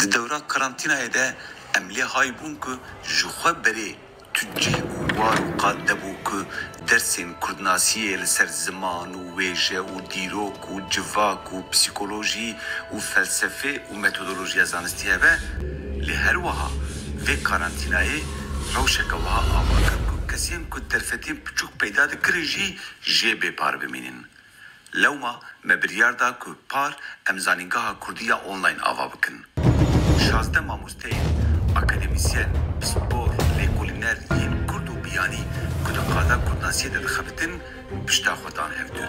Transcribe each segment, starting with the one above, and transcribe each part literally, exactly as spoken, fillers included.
Di dewra karantînayê de em lê hay bûn ku ji xwe berê tu cih û war û qad nebû ku dersên kurdnasiyê li ser ziman û wêje û dîrok û civak û psîkolojî û felsefê û metodolojiya zanistî hebe, lê her wiha vê karantînayê rewşeke wiha ava kir ku kesên ku derfetên piçûk peyda dikirin jî jê bê par bimînin. Lewma me biryar da ku par em Zanîngeha Kurdî ya Online ava bikin. Şazdeh mamosteyên, akademîsyen, pispor, lêkolîner yên Kurd û biyanî ku di qada kurdnasiyê de dixebitin, pişta xwe dan hevdu.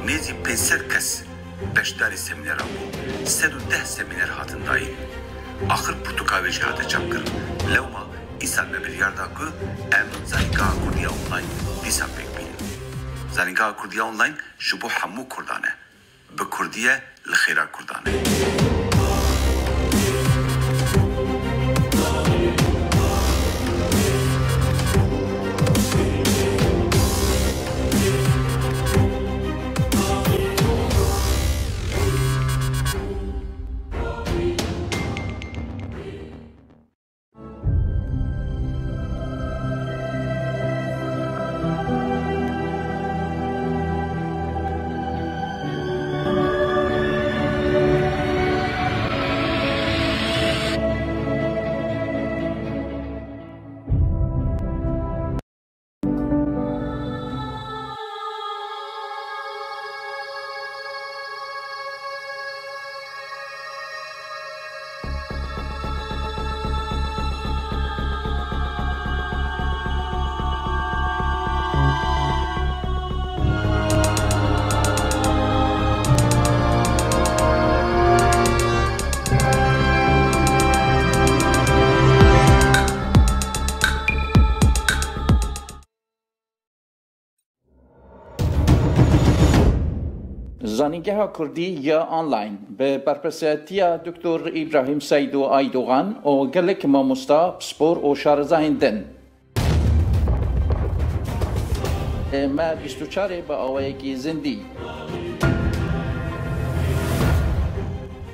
Nêzî pênc sed kes beşdarî semîneran bûn, sed û deh semîner hatin dayîn. Axir pirtûka wê jî hate çapkirin. Lewma îsal me biryar da ku em Zanîngeha Kurdî ya Online dîsa pêk bînin. Zanîngeha Kurdî ya Online ji bo hemû Kurdan e. Bi Kurdî ye, li xêra Kurdan e. Zanîngeha Kurdî ya Online bi berpirsiyatiya Doktor Îbrahîm Seydo Aydogan û gelek mamosta, pispor û şarezahên din. Me bîst û çarê bi awayekî zindî.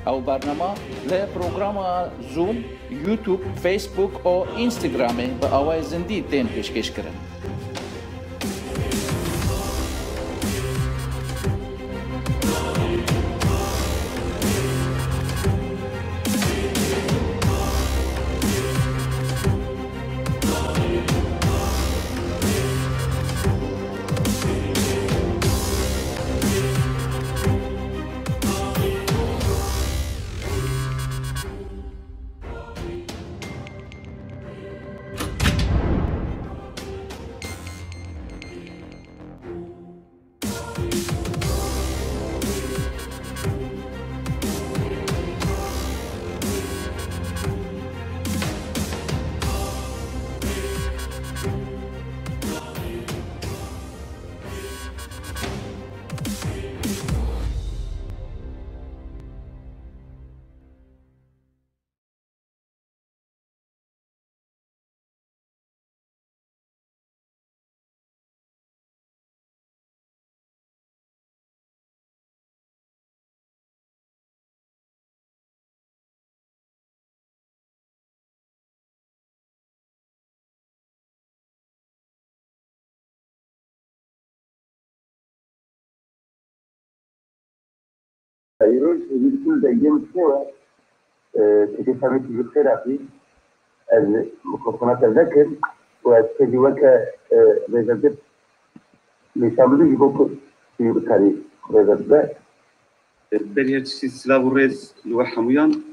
Ew bernama li programa Zoom, YouTube, Facebook û Instagramê bi awayê zindî tên pêşkêşkirin. Îroj êdî kul de yên xwe, e, têkê xemê tu ji xêr hatî. Ez mikrofona te vekim û ez têkî weke, e, rêvebirt nîşan bidî ji bo ku tu yê bikarî rêvebir be. Berî her tiştî silav û rêz li we hemûyan.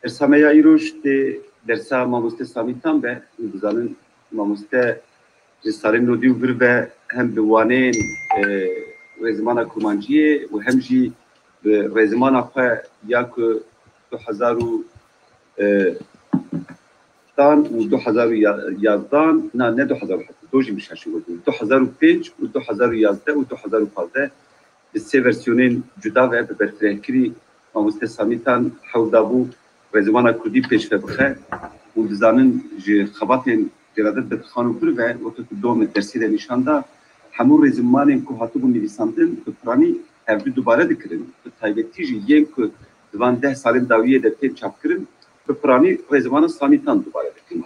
Dersa me ya îroj tê dersa mamoste Samî Tan be. Hûn dizanin mamoste ji salên nodî û vir ve hem bi waneyên, e, rêzimana kurmanciyê û hem jî bi rêzimana xwe ya ku du hezar û, e, tan û du hezar û yazdan, na, ne du hezar û heft, do jî min şaşî gotin, du hezar û pênc û du hezar û yazdeh û du hezar û pazdeh bi sê versiyonên cuda ve bi berfirehkirî mamoste Samî Tan hewl dabû rêzimana kurdî pêş ve bixe. Hûn dizanin ji xebatên Celadet Bedirxan û vir ve weke ku do me dersî de nîşan da, hemû rêzimanên ku hatibûn nivîsandin bi piranî hevdu dubare dikirin. Bi taybetî jî yên ku di van deh salên dawiyê de tên çapkirin, bi piranî rêzimana Samîtan dubare dikin.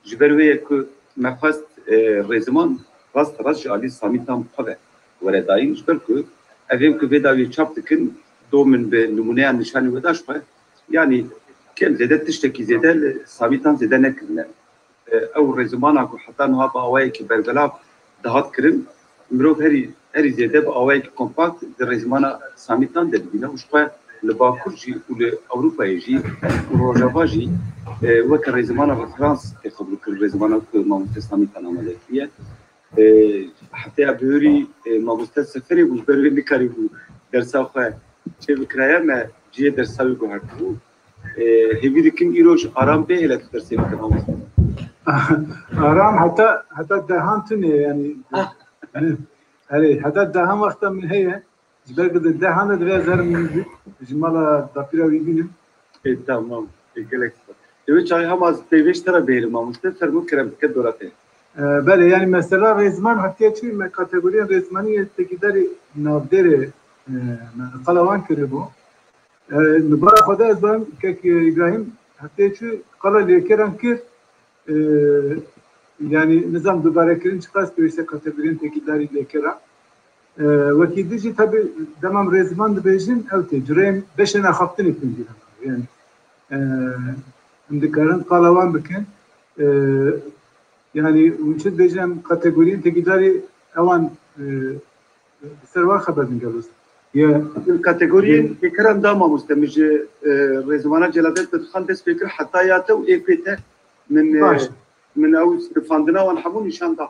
Ji ber wê ye ku me xwest, e, rêziman rast rast ji alî Samîtan bi xwe ve were dayîn, ji ber ku ev ên ku vê dawiyê çap dikin, do min bi nimûneyan nîşanî we da ji xwe, yanî kêm zêde tiştekî zêde li Samîtan zêde nekirine. E, ew rêzimana ku heta niha bi awayekî berbelav dihat kirin, mirov herî, herî zêde bi awayekî kompakt di rêzimana Samîtan de dibîne û ji xwe li Bakur jî û li Ewropayê jî û Rojava jî, e, weke rêzimana referans tê qebûlkirin, rêzimana ku mamoste Samîtan amade kiriye. E, heftê ya bihurî, e, mamoste Seferê bû, ji ber wê nikarîbû dersa xwe çêbikiraye, me cihê dersa wî guhertibû. E, hêvî dikim îroj Aram bê hêle tu dersê bike, mamoste. Aram heta, heta dehan tune, yanî. Ah. Erê, heta dehan wexta min heye. Ji ber ku di dehan de divê ez herim ji mala dapîra wî bînim. E, tamam. E, gelek spas. Divê çaxê hema ez peyvê ji te re bihêlim, mamoste, fermo, kerem bike, dora te. E, belê, yanî mesela rêziman hatiye çû, me kategoriyên rêzimaniyê têkildarî navdêrê, e, me qala wan kiribû. E, li bara xwe de ez zanim kek Îbrahîm hatiye çû qala lêkeran kir. E, yanî nizam dubarekirin çiqas pêwîste kategoriyên têkildarî lêkeran. E, wekî din jî tabi dema em rêziman dibêjin, ew tê, cureyên beşên axaftinê tên bîra me. Yanî, e, em dikarin qala wan bikin. E, yanî hûn çi dibêjin, em kategoriyên têkildarî ewan, e, li ser wan xeber din gelo. Ye. Kategoriyên pêkirin da mamoste, min ji, e, rêzimana Celadet Bedirxan dest pê kir heta ya te û ê pê te min, e, Baş. Min ew sifandina wan hemû nîşan da.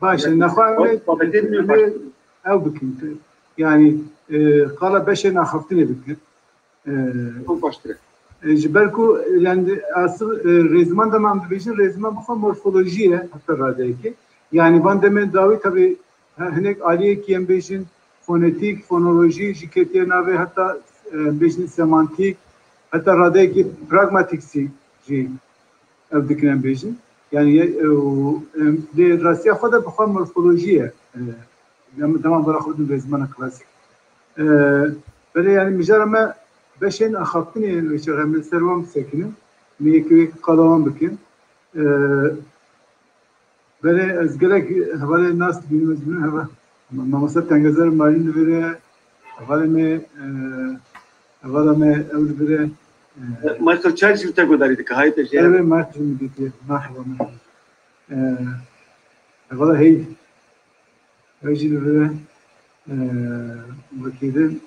Baş e, nexwe em ê, babetên wî em ê baş. Ew bikin. Yanî, e, qala beşên axaftinê bikin. E, Ew baştir e. E, ji ber ku, e, yanî, asıl, e, rêziman dema em dibêjin, rêziman bi xwe morfolojî ye, heta radeyekê. Yanî van demên dawî tabi, he, hinek aliyekî em bêjin fonetîk, fonolojî jî ketiye navê, heta, e, em bêjin semantîk, heta radeyekî pragmatîksî jî ev dikin em bêjin. Yanî, e, û, e, lê rastiya xwe de bi xwe morfolojî ye. E, dem-, dema bera xwe din rêzimana klasîk. E, belê, yanî mijara me beşên axaftinê wê çaxê em li ser wan bisekinin. Em yekê wê qala wan bikin. E, belê, ez gelek hevalê nas dibînim, ez dibînim heva-, ma-, mamoste Tengezer Marîn li vir e, hevalê me, e, hevala me ew li vir e, e, Michael Child jî te guhdarî dike, hayê te jê. Erê, Michael min dîtiye. Merhaba, merhaba. E, hevala hey. Ew jî li vir e, e, wekî din.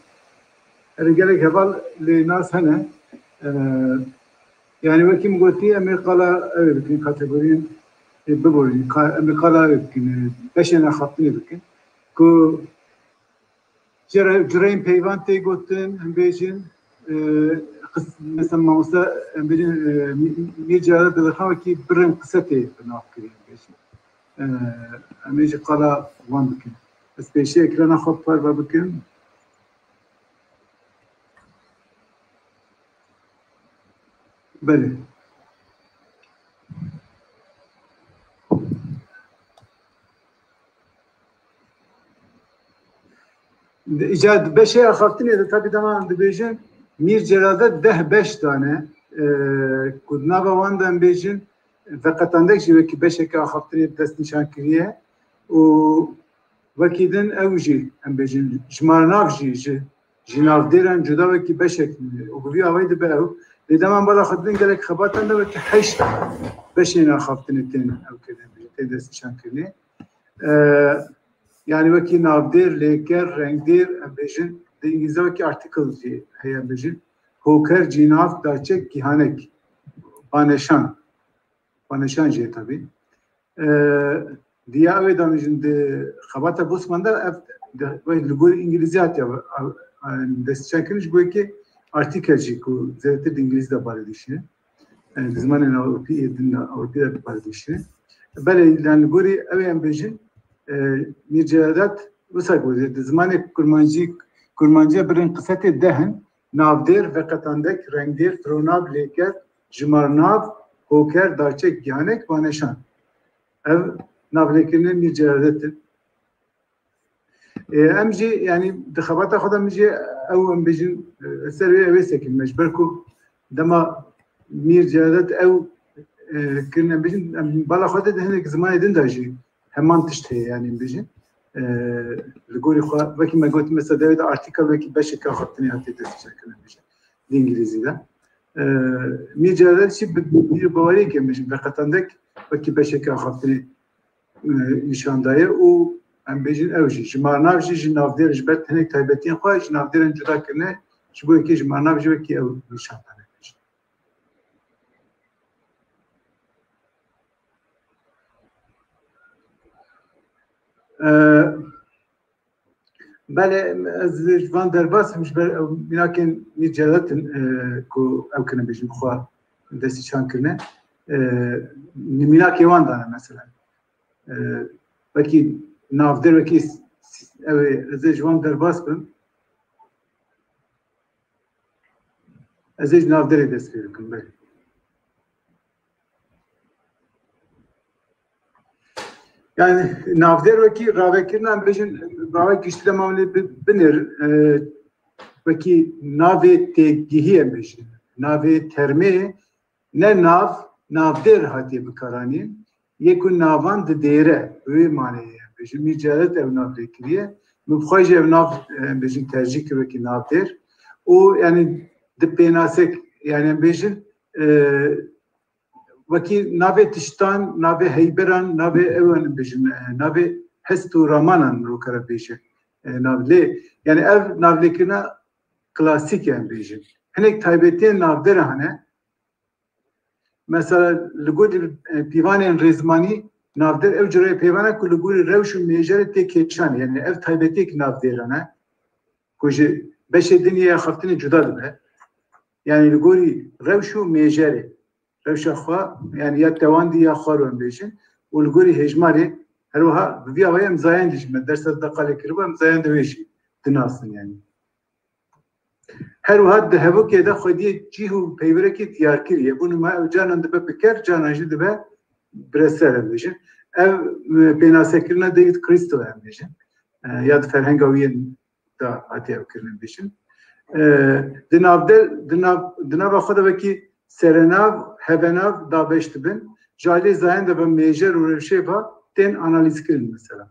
Erê, gelek heval lê nas hene. E, yanî wekî min gotî, em ê qala ew ê bikin, kategoriyên ê biborîn, ka-, em ê qala ew ê bikin, e, beşên axaftinê bikin. Ku cire-, cureyên peyvan tê gotin, em bêjin, e, qis-, mesela mamoste, em bêjin, e, Mî-, Mîr Celadet Bedirxan wekî birên qise tê bi nav kirî, em bêjin. E, em ê jî qala wan bikin. Ez pêşî ekrana xwe parve bikim. Belê. Îca di beşê axaftinê de tabî dema em dibêjin, Mîr Celadet deh beş dane, e, ku di nava wan de em bêjin, veqetandek jî wekî beşeke axaftinê bi dest nîşan kiriye û wekî din ew jî, em bêjin, jimarnav jî ji, ji navdêran cuda wekî beşek û bi vî awayî dibe ew. Lê dema bala xwe didin gelek xebatan de wekî heşt beşên axaftinê tên ew kirin, tên destnîşankirinê. E, yanî wekî navdêr, lêker, rengdêr, em bêjin, di îngilîzî wekî article jî heye, em bêjin. Hoker, cînav, daçek, gihanek, baneşan. Xweneşan jî ye tabî. E, diya ew ê damêjin di xebata Bosman de ev de, wê li gor îngilîzî hatiye, e, e, destnîşankirin ji bo yekê artikel jî ku zêdetir di îngilîzî de bale dişîne. E, di zimanên Ewropî, ê din Ewropî de bale dişîne. Belê, yani li gorî ew ê em bêjin, e, Mîr Celadet wisa gotiye, di zimanê kurmancî, kurmanciya birên qise tê deh in, navdêr, veqetandek, rengdêr, fironav, lêker, jimarnav, hoker, daçek, gihanek, baneşan. Ev navlêkirinên Mîr Celadet in. E, em jî, yanî di xebata xwe de min jî ew, em bêjin, e, ser wê ew ê sekin me. Ji ber ku dema Mîr Celadet ew, e, kirin, em bêjin, em bala xwe de di hinek zimanê din de jî heman tişt heye, yanî em bêjin. E, li gorî xwe, wekî me got, mesela dewê de artikel wekî beşeke axaftinê hatiye destnîşankirin, em bêjin. Di îngilîzî de. E, Mîr Celadet jî bi, bi bîr û baweriyekê, em bêjin, veqetandek wekî beşeke axaftinê e, nîşan daye û em bêjin ew jî. Ji marnav jî, ji navdêr, ji ber hinek taybetiyên xwe ji navdêrên cuda kirine, ji bo yekê ji marnav jî wekî ew nîşan dane. E, Belê, ez ji van derbas im, ji ber ew mînakên Mîr Celadet in, e, ku ew kirine bêjin bi xwe destnîşan kirine. E, mînakê wan dane mesela. E, wekî navdêr, wekî s-, s-, ew ê, ez ê ji wan derbas bim. Ez ê ji navdêrê dest pê bikim, belê. Yani navdêr wekî ravekirina, em bêjin, ravek giştî de mamlê bi-, binêr, e, wekî navê têgihî em bêjin. Navê termê ne nav, navdêr hatiye bikaranîn. Yê ku navan didêre, wê maneyê em bêjin. Mîr Celadet ew nav lê kiriye. Min bi xwe jî ev nav, e, em bêjin, tercîh kir wekî navdêr. Û yani di pênasek, yani em bêjin, e, wekî navê tiştan, navê heyberan, navê ewan bêjin, e, navê hest û ramanan mirov kare bêje, e, nav lê. Yani ev navlêkirina klasîk e em bêjin. Hinek taybetiyên navdêra hene. Mesela li gorî, e, pîvanên rêzmanî navdêr ew cureyê pîvana ku li gorî rewş û mêjerê tê kêşanê. Yani ev taybetiyek navdêran e. Ku ji beşê din yê axaftinê cuda dibe. Yani li gorî rewş û mêjerê. Rewşa xwe, yani ya tewandî ya xwar em bêjin. Û li gorî hêjmarê her wiha bi vî awayê em zayendî jî me dersa de qalê kiribû, em zayendê wê jî dinasin yani. Her wiha di hevokê de xwediyê cih û peyvirekê diyar kiriye. Bû numa ew canan dibe piker, canan jî dibe bireser em bêjin. Ev, e, pênasekirina David Crystal em bêjin. E, ya di ferhenga wî yên de hatiye ew kirin em bêjin. E, di navde, di nav, di nava xwe de wekî serenav, hevenav dabeş dibin. Ji alî zayendê ve mêjer û rewşê ve tên analîzkirin mesela.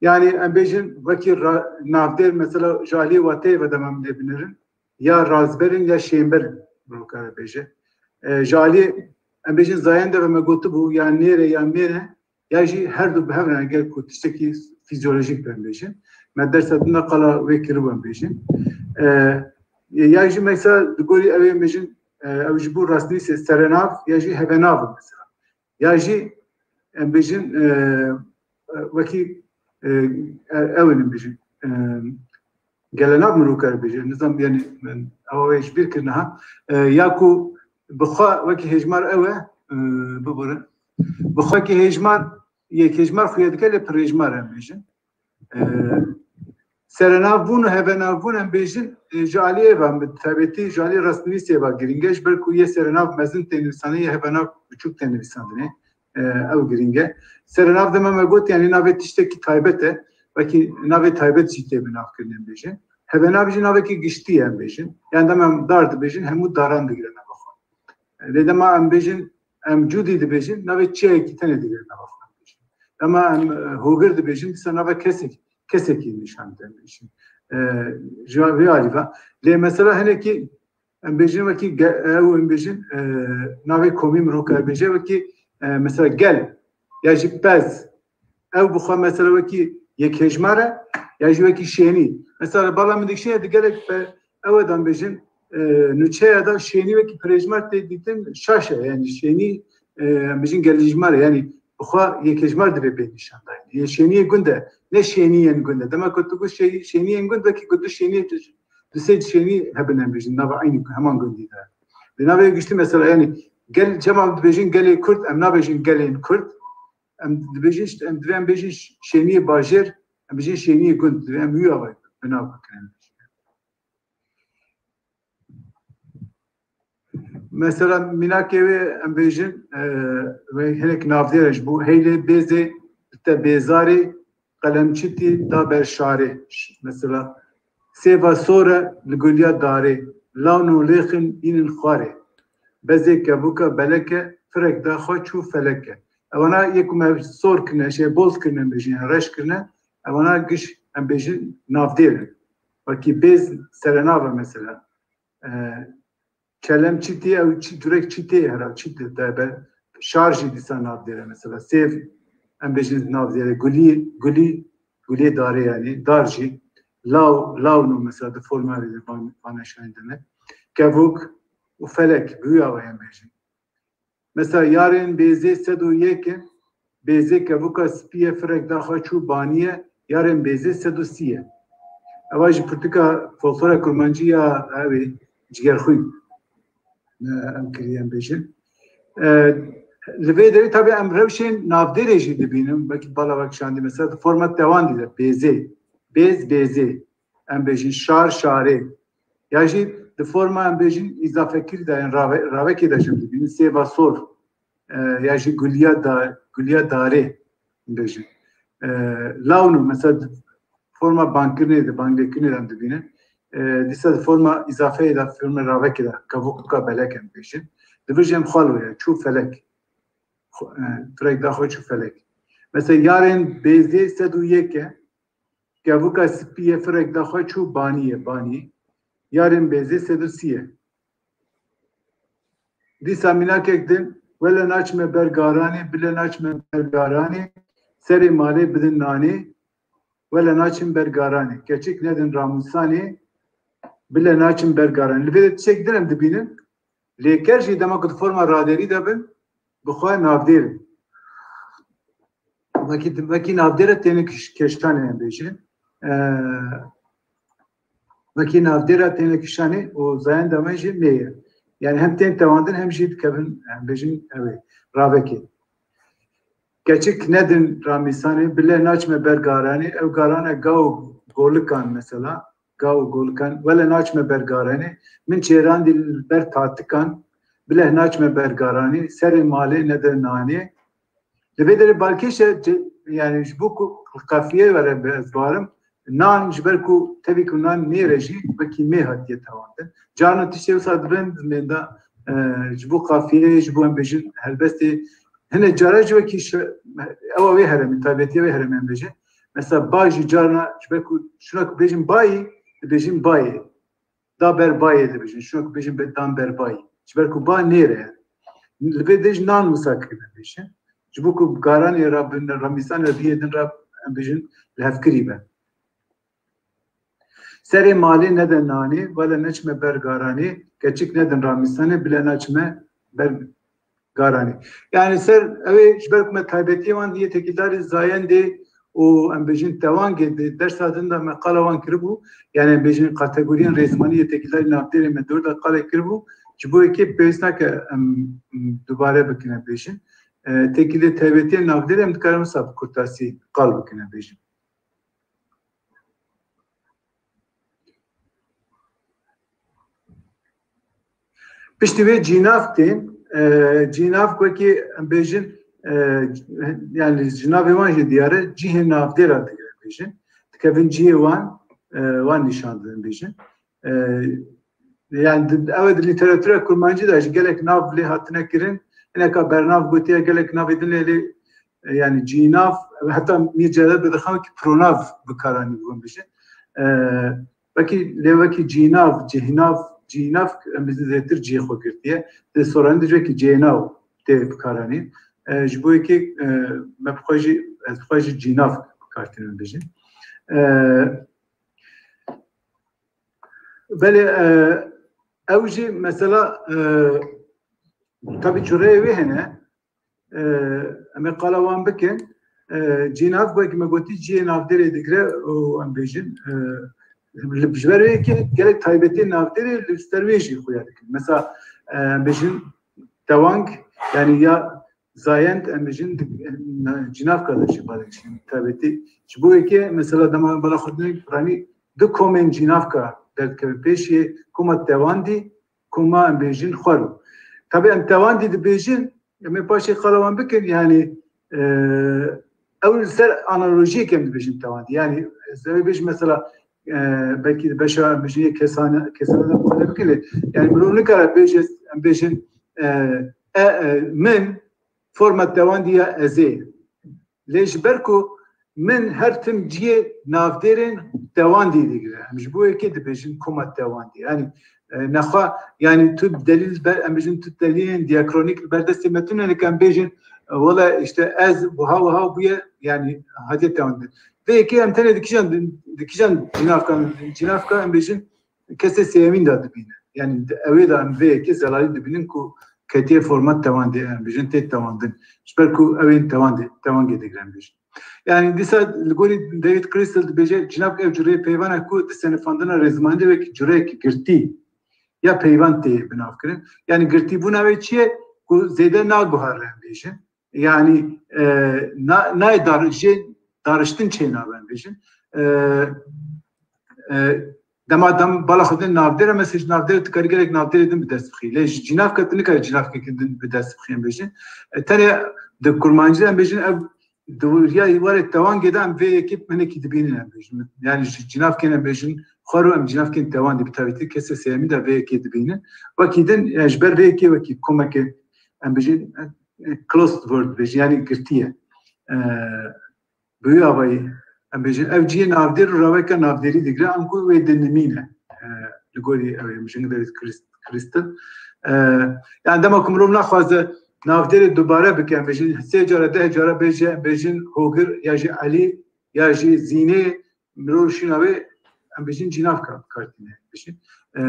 Yani em bêjin wekî ra-, navdêr mesela ji aliyê wateyê ve dema em lê binêrin, ya razber in ya şênber in, mirov kare bêje. E, ji aliyê em bêjin zayendê ve me gotibû ya nêr e ya mêr e, ya jî her du bi hev re, eger ku tiştekî fîzyolojîk be em bêjin. Me dersa din de qala wê kiribû em bêjin. E, ya jî mesela di gorî ew ê em bêjin, e, ew ji bo rastnivîsê serenav ya jî hevenav in mesela. Ya jî em bêjin, e, e, wekî, e, e, ew in em bêjin, e, gelenav mirov kare bêje. Nizam yani, min ewa wê ji bîr kir niha. E, ya ku bi xwe wekî hêjmar ew e, e, biborin. Bi xwe wekî hêjmar, yek hêjmar xuya dike lê pir hêjmar em bêjin. E, serenavbûn û hevenavbûn em bêjin, e, ji aliyê ve, bi taybetî ji aliyê rastnivîsê ve girîng e, ji ber ku yê serenav mezin tê nivîsandin, yê hevenav biçûk tê nivîsandinê. E, ew girîng e. Serenav dema me got, yani navê tiştekî taybet e, wekî navê taybet jî tê binavkirin em bêjin. Hevenav jî navekî giştî ye em bêjin. Yani dema em dar dibêjin, hemû daran digire nava xwe. Lê dema em bêjin, em cûdî dibêjin, navê çiyayekî tenê digire nava xwe em bêjin. Dema em, e, hogir dibêjin, dîsa nava kesek, kesekî nîşan dide em bêjin. E, ji vê alî ve. Lê mesela hinekî em bêjin wekî ge-, ew em bêjin, e, navê komî mirov kare bêje wekî, e, mesela gel ya jî pez. Ew bi xwe mesela wekî yekhêjmar e ya jî wekî şênî. Mesela bala min dikişîne di gelek pe-, ew e dan bêjin, e, nûçeya da şênî wekî pirêjmar tê dîtin şaş e. Yani şênî, e, em bêjin gelîjmar e. Yani bi xwe yekhêjmar dibe pê nîşan dayîn. Yê şêniyê gund e. Ne şêniyên gund e. Dema ku tu got şê-, şêniyên gund, wekî ku tu şêniyê tu, tu sê şênî hebin em bêjin. Nava eynî heman gundî de. Di navê giştî mesela yani gel, çema dibêjin gelê Kurd, em nabêjin gelên Kurd. Em dibêjin, em divê em bêjin şêniyê bajêr, em bêjin şêniyê gund. Divê em wî ava bi nav bikin. Mesela mînakê wê em bêjin, e, wê hinek navdêr e ji bo Heylê Bêzê, te Bêzarê, qelemçitî da ber şarê. Ş-, mesela, sêva sor e li guliya darê, lawn û lêxin înin xwarê. Bezê kevûka beleke, firek da xwe çû feleke. Ewana yê ku me sor kirine, şey, boz kirine, em bêjin, reş kirine, ewana giş, em bêjin, navdêr in. Wekî bêz serenav e mesela. E, Çelem çî tê, ew çî, curek çî tê, hera çî tê, te be, şar jî dîsa navdêr e mesela. Sêv, em bêjin navdêr e, gulî, gulî, gulê darê yani, dar jî, law, lawn û mesela di forma vê de van-, vana şayîn de ne. Kevok û felek, bi wî awayê em bêjin. Mesela yarên bêzê sed û yek e, bêzê kevoka spî ye, firek da xwe çû banî ye, yarên bêzê sed û sî ye. Eva ji pirtûka folklora kurmancî ya ew ê Cigerxwîn, e, em kiriye em bêjin. E, li vê derê tabi em rewşên navdêrê jî dibînin, wekî bala wek şandî, mesela di forma tewandî de bêzê, bêz, bêzê, em bêjin şar, şarê. Ya jî di forma em bêjin îzafekirî de, yani rave-, ravekê de jî em dibînin, sêva sor, e, ya jî guliya da-, guliya darê em bêjin. E, lawn û mesela di forma bangkirinê de, banglêkirinê de em dibînin. E, dîsa di forma îzafeyê de, forma ravekê de, kevoka belek em bêjin. Di vir jî em xwe li wê ye, çû felek. Xwe-, e, firek da xwe çû felek. Mesela yarên bêzê sed û yek e, kevoka spî ye, firek da xwe çû banî ye, banî. Yarên bêzê sed û sî ye. Dîsa mînakek din, wele naçime ber garanê, bile naçime ber garanê, serê malê bidin nanê, wele naçim ber garanê. Keçik nedin ramûsanê, bile naçim ber garanê. Li vê de tiştek din em dibînin. Lêker jî dema ku di forma raderî de bin, bi xwe navdêr in. Wekî, wekî navdêre têne kiş-, keştanê em bêjin. Ee, wekî navdêra têne kişanê û zayenda me jî mê ye. Yani hem tên tewandin hem jî dikevin, em bêjin ew ê, ravekê. Keçik nedin ramîsanê, bile naçme ber garanê, ew garane gaw golikan mesela, gaw û golikan, wele naçme ber garanê, min çêrandî li ber tatikan, bile naçme ber garanê, serê malê nede nanê. Li vê derê balkêş e, ce-, yani ji bo ku qafiyê were bi ez barim, nan ji ber ku tevî ku nan nêre jî wekî mê hatiye tewandin. Carna tiştê wisa dibin, dibin da, e, ji bo qafiyeyê, ji bo em bêjin helbestê, hine cara jî wekî şi-, ewa wê heremê, taybetiya wê heremê em bêjin. Mesela ba jî carna ji ber ku şuna ku bêjin bayî, dibêjin bayê. Da ber bayê dibêjin. Şuna ku bêjin be dan ber bayî. Ji ber ku ba nêre ye. Li vê dê jî nan wisa kirine bêjin. Ji bo ku garanê re bin, ramîsanê re biyê din re em bêjin lihevkirî be. Serê malê nede nanê, wele neçime ber garanê, keçik nedin ramîsanê, bile naçime ber garanê. Yani ser ew ê ji ber ku me taybetiyê wan yê tekîldarî zayendê û em bêjin tewangê di dersa din de me qala wan kiribû, yani em bêjin kategoriyên rêzmanî yê tekîldarî navdêrê me dor de qalê kiribû, ji bo yekê pêwîst nake em, em dubare bikine bêjin. E, tekîlê taybetiyên navdêrê em dikarin wisa bi kurtasî qal bikine bêjin. Piştî wê cînav tên, e, cînav wekî em bêjin, e, yani ji navê wan jî diyar e, cihê navdêra digire bêjin. Dikevin cihê wan, e, wan nîşan didin bêjin. E, yani di, ew di lîteratûra kurmancî de jî gelek nav lê hatine kirin. Hineka bernav gotiye, gelek navê din lê, lê, e, yani cînav, heta Mîr Celal Bedirxan wekî pronav bi kar anî bû, em bêjin. E, wekî, lê wekî cînav, cihnav, cînav, em bêjin zêtir cihê xwe girtiye. Di soranî de jî wekî cênav tê bi kar anî. E, ji bo yekê, e, me bi xwe jî, ez bi xwe jî cînav bi kar tînim bêjin. E, Belê, e, ew jî mesela, e, tabî cureyê wê hene, e, em ê qala wan bikin. E, cînav wek me gotî cihê navdêrê digire û em bêjin, e, li, ji ber wê yekê gelek taybetiyên navdêrê li ser wê jî xuya dikin. Mesela, e, em bêjin tewang, yani ya zayend, em bêjin, di, na, cînavka de jî balê jî taybetî. Ji bo yekê, mesela, dema bala xwe dinê piranî du komên cînavka derdikevin. Pêş yê koma tewandî, koma em bêjin xwero. Tabî em tewandî dibêjin, em ê paşê qala wan bikin, yani, e, ew li ser analojiyek em dibêjin tewandî. Yani ez ê bêjim mesela, e, belkî di beşa em bêjin yê kesane, kesane de qale bike lê, yani mirov nikare bêje, em bêjin, e, e, e, min forma tewandî ya ez ê. Lê ji ber ku min her tim cihê navdêrên tewandî digire. Em ji bo yekê dibêjin koma tewandî. Yani, e, nexwe, yani tu delîl ber, em bêjin tu delîlên diakronîk li ber destê me tune, em bêjin, e, wela işte ez wiha wiha bûye, yani hatiye tewandî. Vê yekê em tenê di kîjan, di kîjan cinavkan, cinavka em bêjin kesê sêyemîn de dibîne. Yani di, ew ê de em vê yekê zelalî dibînin ku ketiye format tewandê, em bêjin tê tewandin. Ji ber ku ew ên tewandê, tewangê digire em bêjin. Yani dîsa li gorî David Crystal dibêje, cinavk ev cureyê peyvan e ku di senifandina rêzimandî wek cureyek girtî ya peyvan tê binavkirin. Yani girtîbûna wê çi ye? Ku zêde naguhere em bêjin. Yani, e, na-, nayê dar-, jê dariştin çênabe em bêjin. E, e, dema dem bala xwe din navdêr e, mesela ji navdêr tu karî gelek navdêrê din bi dest bixî. Lê ji cinavke tu nikarî cinavkeke din bi dest bixî em bêjin. E, tenê di kurmancî de em bêjin ev di wiriya warê tewangê de em vê yekê hinekî dibînin em bêjin. Yani ji cinavkên em bêjin xwero em cinavkên tewandî bi taybetî kesê sêyemî de vê yekê dibînin. Wekî din, yani ji ber vê yekê wekî komeke em bêjin, e, closed word bêjin, yani girtî ye. E, bi wî avayî em bêjin ev cihê navdêr û raweka navdêrî digire, anku wê dinimîne. E, li gorî ew ê mijin David Crystal. E, yani dema ku mirov naxwaze navdêrê dubare bike, em bêjin sê cara, deh cara bêje, em bêjin Hogir ya jî Elî ya jî Zînê, mirov şîna wê em bêjin cînavka bi kar tîne. Em bêjin, e,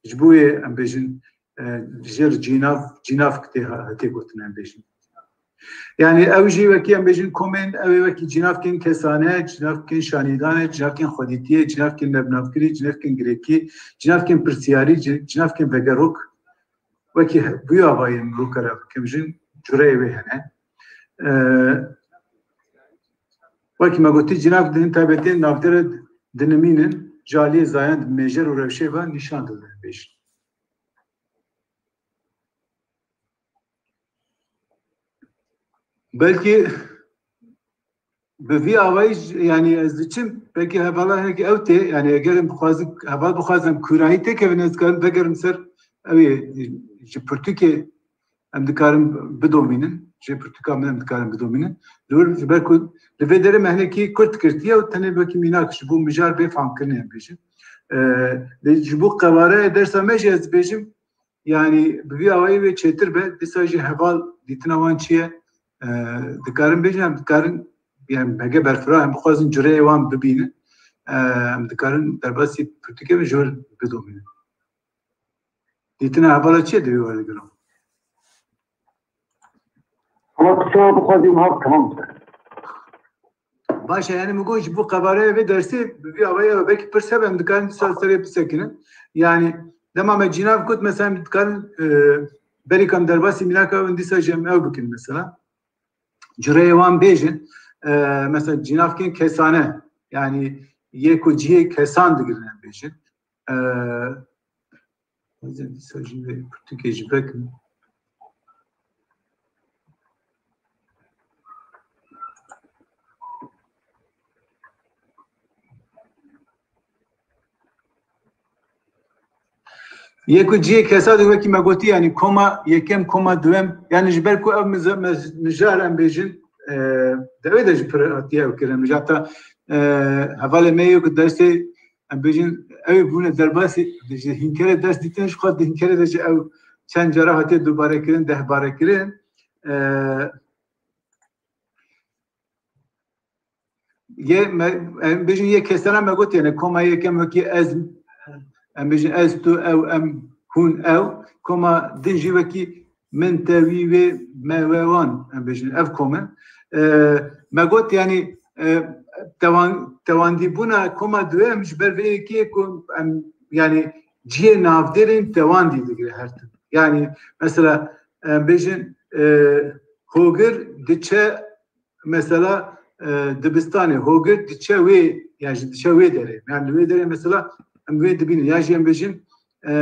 ji bo yê em bêjin, e, jêr cînav, cînavk tê ha-, tê gotin em bêjin. Yani ew jî wekî em bêjin komên, ew ê wekî cînavkên kesane, cînavkên şanîdane, cînavkên xwedîtiyê, cînavkên nevnavkirî, cînavkên girêkî, cînavkên pirsiyarî, cî-, cînavkên vegerok. Wekî he-, bi wî avayî mirov kare bikim jin cureyê wê hene. E, wekî me gotî cînav di hin taybetiyên navdêre dinimînin, ji aliyê zayan di mêjer û rewşê ve nîşan didin bêjin. Belkî bi vî avayî ji-, yani ez diçim, belkî hevala hinekî ew tê, yani eger em bixwazin, heval bixwazin em kûrayî têkevin, ez dikarim vegerim ser ew ê ji pirtûkê em dikarin bidomînin, jê pirtûka min em dikarin bidomînin. Li wir, ji ber ku li vê derê me hinekî kurt girtiye û tenê wekî mînak ji bo mijar bê famkirinê em bêjin. Ee, lê ji bo qevaraya dersa me jî ez dibêjim, yani bi vî awayî wê çêtir be, dîsa jî heval dîtina wan çi ye? Ee, dikarin bêjin, em dikarin, yani heke berfireh em bixwazin cureyê wan bibînin, ee, em dikarin derbasî pirtûkê ve ji wir bidomînin. Dîtina hevala çi ye di wî werê giran? Ama qisa bixwazî wiha tamam. Baş e, yani min got ji bo qevaraya vê dersê bi vî awayî ya belkî pirs hebe em dikarin dîsa serê bisekinin. Yani dema me cînav got mesela em dikarin, e, berî ku em derbasî mînaka ew in dîsa jî em ew bikin mesela. Cureyê wan bêjin, e, mesela cînavkên kesane, yani yê ku cihê kesan digirin em bêjin. E, ez ê dîsa jî vê pirtûkê jî vekim. Yê ku cihê kesa de wekî me gotî, yani koma yekem, koma duem, yani ji ber ku ev mize-, mez-, mijar em bêjin, e, devê de jî pir hatiye ew kirin. Mijar ta, e, hevalê me yê ku dersê, em bêjin, ew ê bûne derbasî, ji hînkere ders dîtin, ji xwe di hînkere de jî ew çend cara hatiye dubare kirin, dehbare kirin. E, Yê me, em bêjin yê kesana me got, yani koma yekem wekî ez, em bêjin ez, tu, ew, em, hûn, ew. Koma din jî wekî min, te, wî, wê, me, we, wan, em bêjin ev kom in. E, me got, yani, e, tewan-, tewandîbûna koma duem ji ber vê yekê ku em, yani cihê navdêrên tewandî digire her tim. Yani mesela, em bêjin, e, Hogir diçe mesela, e, dibistanê, Hogir diçe wê, yani ji diçe wê derê. Yani li wê derê mesela em wê dibînin. Ya jî em bêjin, e,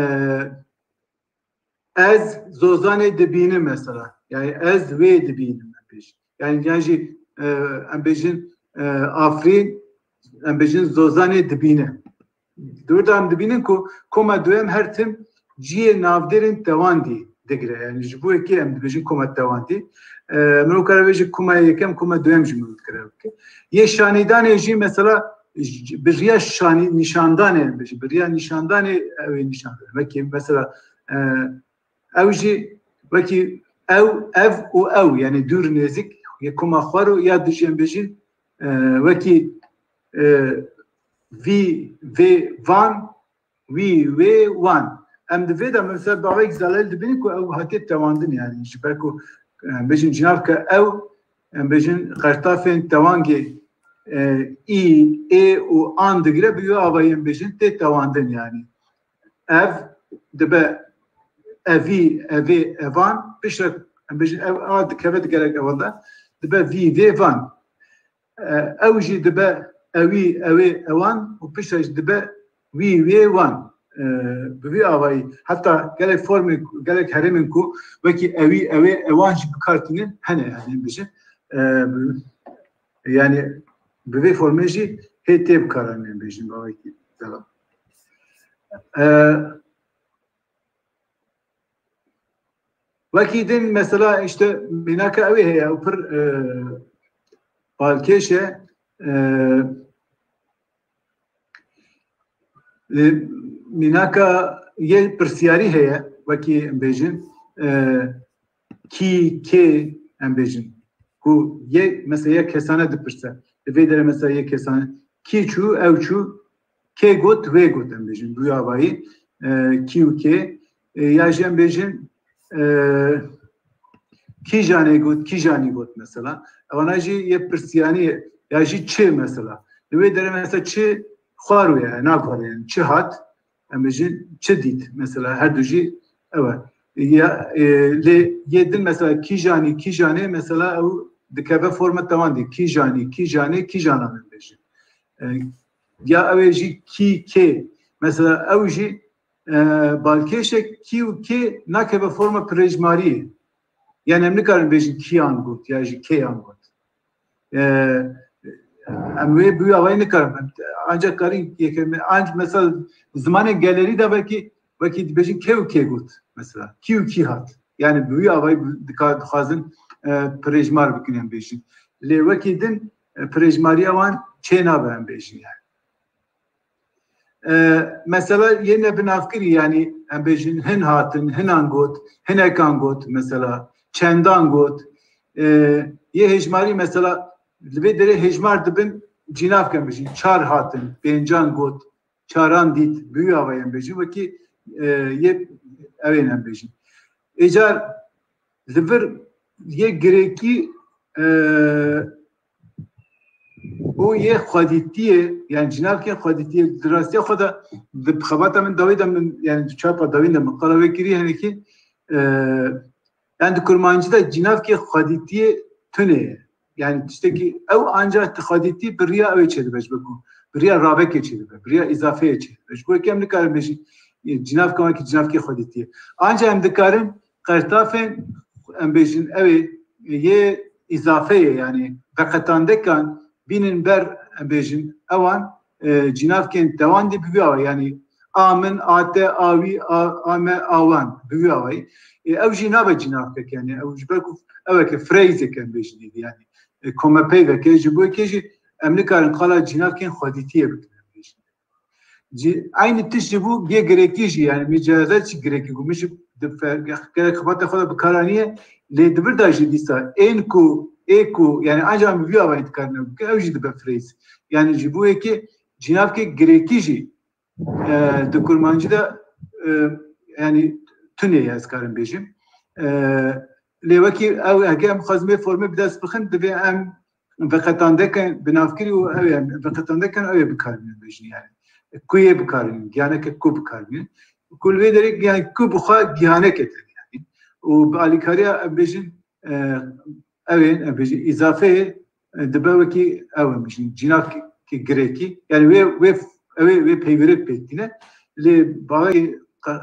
ez Zozanê dibînim mesela. Yani ez wê dibînim em bêjin. Yani, yan jî e, em bêjin, e, Afrîn, em bêjin Zozanê dibîne. Di wir de em dibînin ku koma duyem her tim cihê navdêrên tewandî digire. Yani ji bo yekê em dibêjin koma tewandî. E, mirov kare bêje koma yekem, koma duyem jî mirov dikare bike. Yê şanîdanê jî mesela j-, bi riya şanî-, nîşandanê em bêjin. Bi riya nîşandanê ew ê nîşan bide. Wekî mesela, e, ew jî wekî ew, ev û ew, yani dûr nêzik, yê koma xwar û ya dijî em bêjin, e, wekî, e, vî, vê, van, wî, wê, wan. Em di vê de mesela bawek zelal dibînin ku ew hatiye tewandin, yani ji ber ku, e, em bêjin cinavke ew, em bêjin qertafên tewangê, e, î, ê û an digire, bi wî avayî em bêjin tê tewandin yani. Ev dibe evî, evê, evan, piştre em bêjin ev a dikeve di gelek evan de, dibe vî, vê, van. E, ew jî dibe ewî, ewê, ewan û piştre jî dibe wî, wê, wan. E, bi vî avayî heta gelek formê, gelek herêmên ku wekî ewî, ewê, ewan jî bi kar tînin hene, yani em bêjin. E, bi-, yani bi vê formê jî hê tê bikaranîn, em bêjin, bawekî zelal. E, wekî din mesela işte mînaka ew ê heye, ew pir, e, balkêş e, e, e, mînaka yê pirsiyarî heye, wekî em bêjin, e, kî, kê, em bêjin. Ku yê mesela yek kesane dipirse. Di vê derê mesela yek kesane. Kî çû, ew çû, kê got, wê got em bêjin. Bi wî avayî, e, kî û kê. E, ya jî em bêjin, e, kîjanê got, kîjanî got mesela. Ewana jî yê pirsiyanî ye. Ya jî çi mesela. Di wê derê mesela çi xwar wê ye, naguhere yani. Çi hat, em bêjin çi dît mesela. Her du jî ew e. Ya, e, lê yê din mesela kîjanî, kîjanê mesela ew dikeve forma tewandî. Kîjanî, kîjanê, kîjanan em bêjin. E, ya ew ê jî kî, kê. Mesela ew jî, e, balkêşek kî û kê nakeve forma pirêjmariyê. Yani em nikarin bêjin kîyan got ya jî kêyan got. E, em wê bi wî avayî nikarin. Em ancak karin yekem, ancak mesela zimanê gelerî de belkî, belkî dibêjin kê û kê got mesela. Kî û kî hat. Yani bi wî avayî dika-, dixwazin, e, pirêjmar bikin em bêjin. Lê wekî din, e, pirêjmariya wan çê nabe em bêjin yani. E, mesela yê nebinavkirî, yani em bêjin hin hatin, hinan got, hinekan got, mesela çendan got. E, yê hêjmarî mesela li vê derê hêjmar dibin cînavke em bêjin çar hatin, pêncan got, çaran dît, bi wî avayî em bêjin, wekî, e, yê ewên em bêjin. Êcar li vir yê girêkî, e, û yê xwedîtiyê, yani cînavkên xwedîtiyê, di rastiya xwe de di xebata min dawî de min, yani di çapa dawîn de min qala wê kirî henekî, e, yani di kurmancî de cînavkê xwedîtiyê tune ye. Yani tiştekî ew ancak di xwedîtî bi riya ew ê çêdibe ji bo ku, bi riya ravekê çêdibe, bi riya îzafeyê çêdibe. Ji bo yekê em nikarin bêjin, e, cînavka wekî cînavkê xwedîtiyê. Ancak em dikarin qertafên, em bêjin, ew ê yê îzafeyê, yani veqetandekan bînin ber, em bêjin, ewan, e, cînavkên tewandî bi vî awayî, yani a min, a te, a wî, a, a me, a wan, bi vî awayî. E, ew jî nabe cînavkek, yani ew ji ber ku ew eke phrasek em bêjin êdî, yani, e, komepeyveke, ji bo yekê jî em nikarin qala cînavkên xwedîtiyê bikin, em bêjin. Cî-, eynî tişt ji bo yê girêkî jî, yani mêcaza çi girêkî ku min jî di fe-, gerek xebata xwe de bi kar aniye, lê di vir de jî dîsa ên ku, ê ku, yani ancak em vî avayî dikarin ew bikin, ew jî dibe phrase. Yani ji bo yekê cînavkê girêkî jî, e, di kurmancî de, e, yani tune ye, ez karim bêjim. E, lê wekî ew, heke em xwazin vê formê bi dest bixin, divê em veqetandeke binavkirî û ew ê, veqetandeke ew ê bikarînin bêjin yani. Ku yê bikarînin, giyaneke ku bikarînin. Ku li vê derê yani ku bi xwe giyaneke tene yani. Û bi alîkariya em bêjin, e, ew ê, em bêjin îzafeyê, e, dibe wekî ew em bêjin cînavkê girêkî. Yani wê, wê, ew ê, wê peywirê pêk tîne. Lê bawekî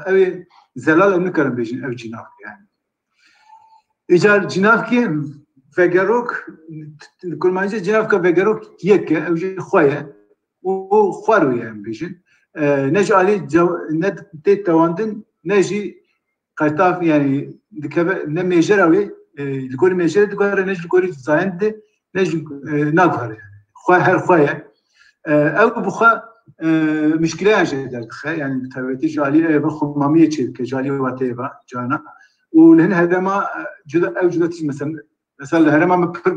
ew ê zelal em nikarin bêjin ew cînavke yani. Îcar cînavkê Vegerok, kurmancî cinavka vegerok yek e, ew jî xwe ye. Û, û xwe rû ye, em bêjin. E, ne ji alî cew-, ne tê tewandin, ne jî qertaf, yani dikeve, ne mêjera wê, e, li gorî mêjere diguhere, ne ji gorî zayendê, ne ji, e, naguhere. Xwe, her xwe ye. E, ew bi xwe, e, mişkileyan jê derdixe, yani bi taybetî ji alî eva xwe mamiyê çêdike, ji alî wateyê ve, cana. Û li hin herêma, e, cuda, ew cuda tişt, mesela, mesela li herêma min pir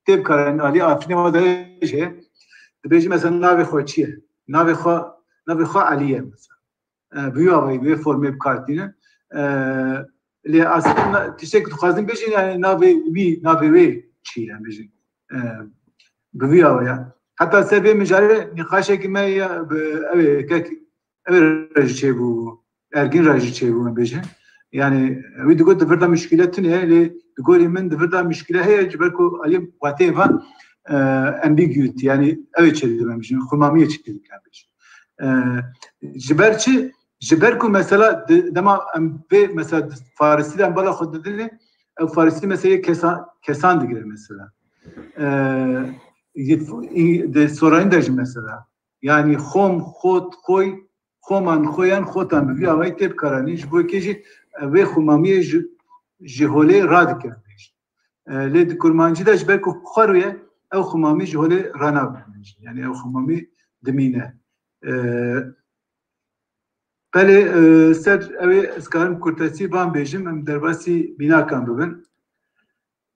tê bikarin, alî Afrînê ve de jê, dibêjî mesela navê xwe çi ye? Navê xwe, navê xwe Elî ye mesela. E, bi wî awayî, bi wê formê bi kar tînin. E, lê aslında tiştek dixwazin bêjin, yani navê wî, navê wê çi ye, bêjin. E, bi wî awaya. Heta ser vê mijarê nîqaşekî me ya, bi, ew ê, kek, ew ê re jî çêbû, Ergîn re jî çêbû, em bêjin. Yani, wî digot di vir de muşkîle tune ye, lê di gorî min di vir de muşkîle heye, ji ber ku alî wateyê ve, e, ambiguity, yani ew ê çêdibe, em bêjin, xurmamiyê çêdike, em bêjin. E, ji ber çi? Ji ber ku mesela di, dema em vê mesela di Farisî de em bala xwe didinê, ew Farisî mesela yê kesa-, kesan digire mesela. E, yê-, yê-, di Sorayîn de jî mesela. Yani xom, xot, xoy, xoman, xoyan, xotan bi vî awayî tê bikaranîn. Ji bo yekê jî, e, vê xumamiyê ji, ji holê radike. E, lê di kurmancî de ji ber ku xwe rû ye, ew xumamî ji holê ranabe. Yani ew xumamî dimîne. E, belê, e, ser ew ê ez karim kurtesî van bêjim, em derbasî mînakan bibin.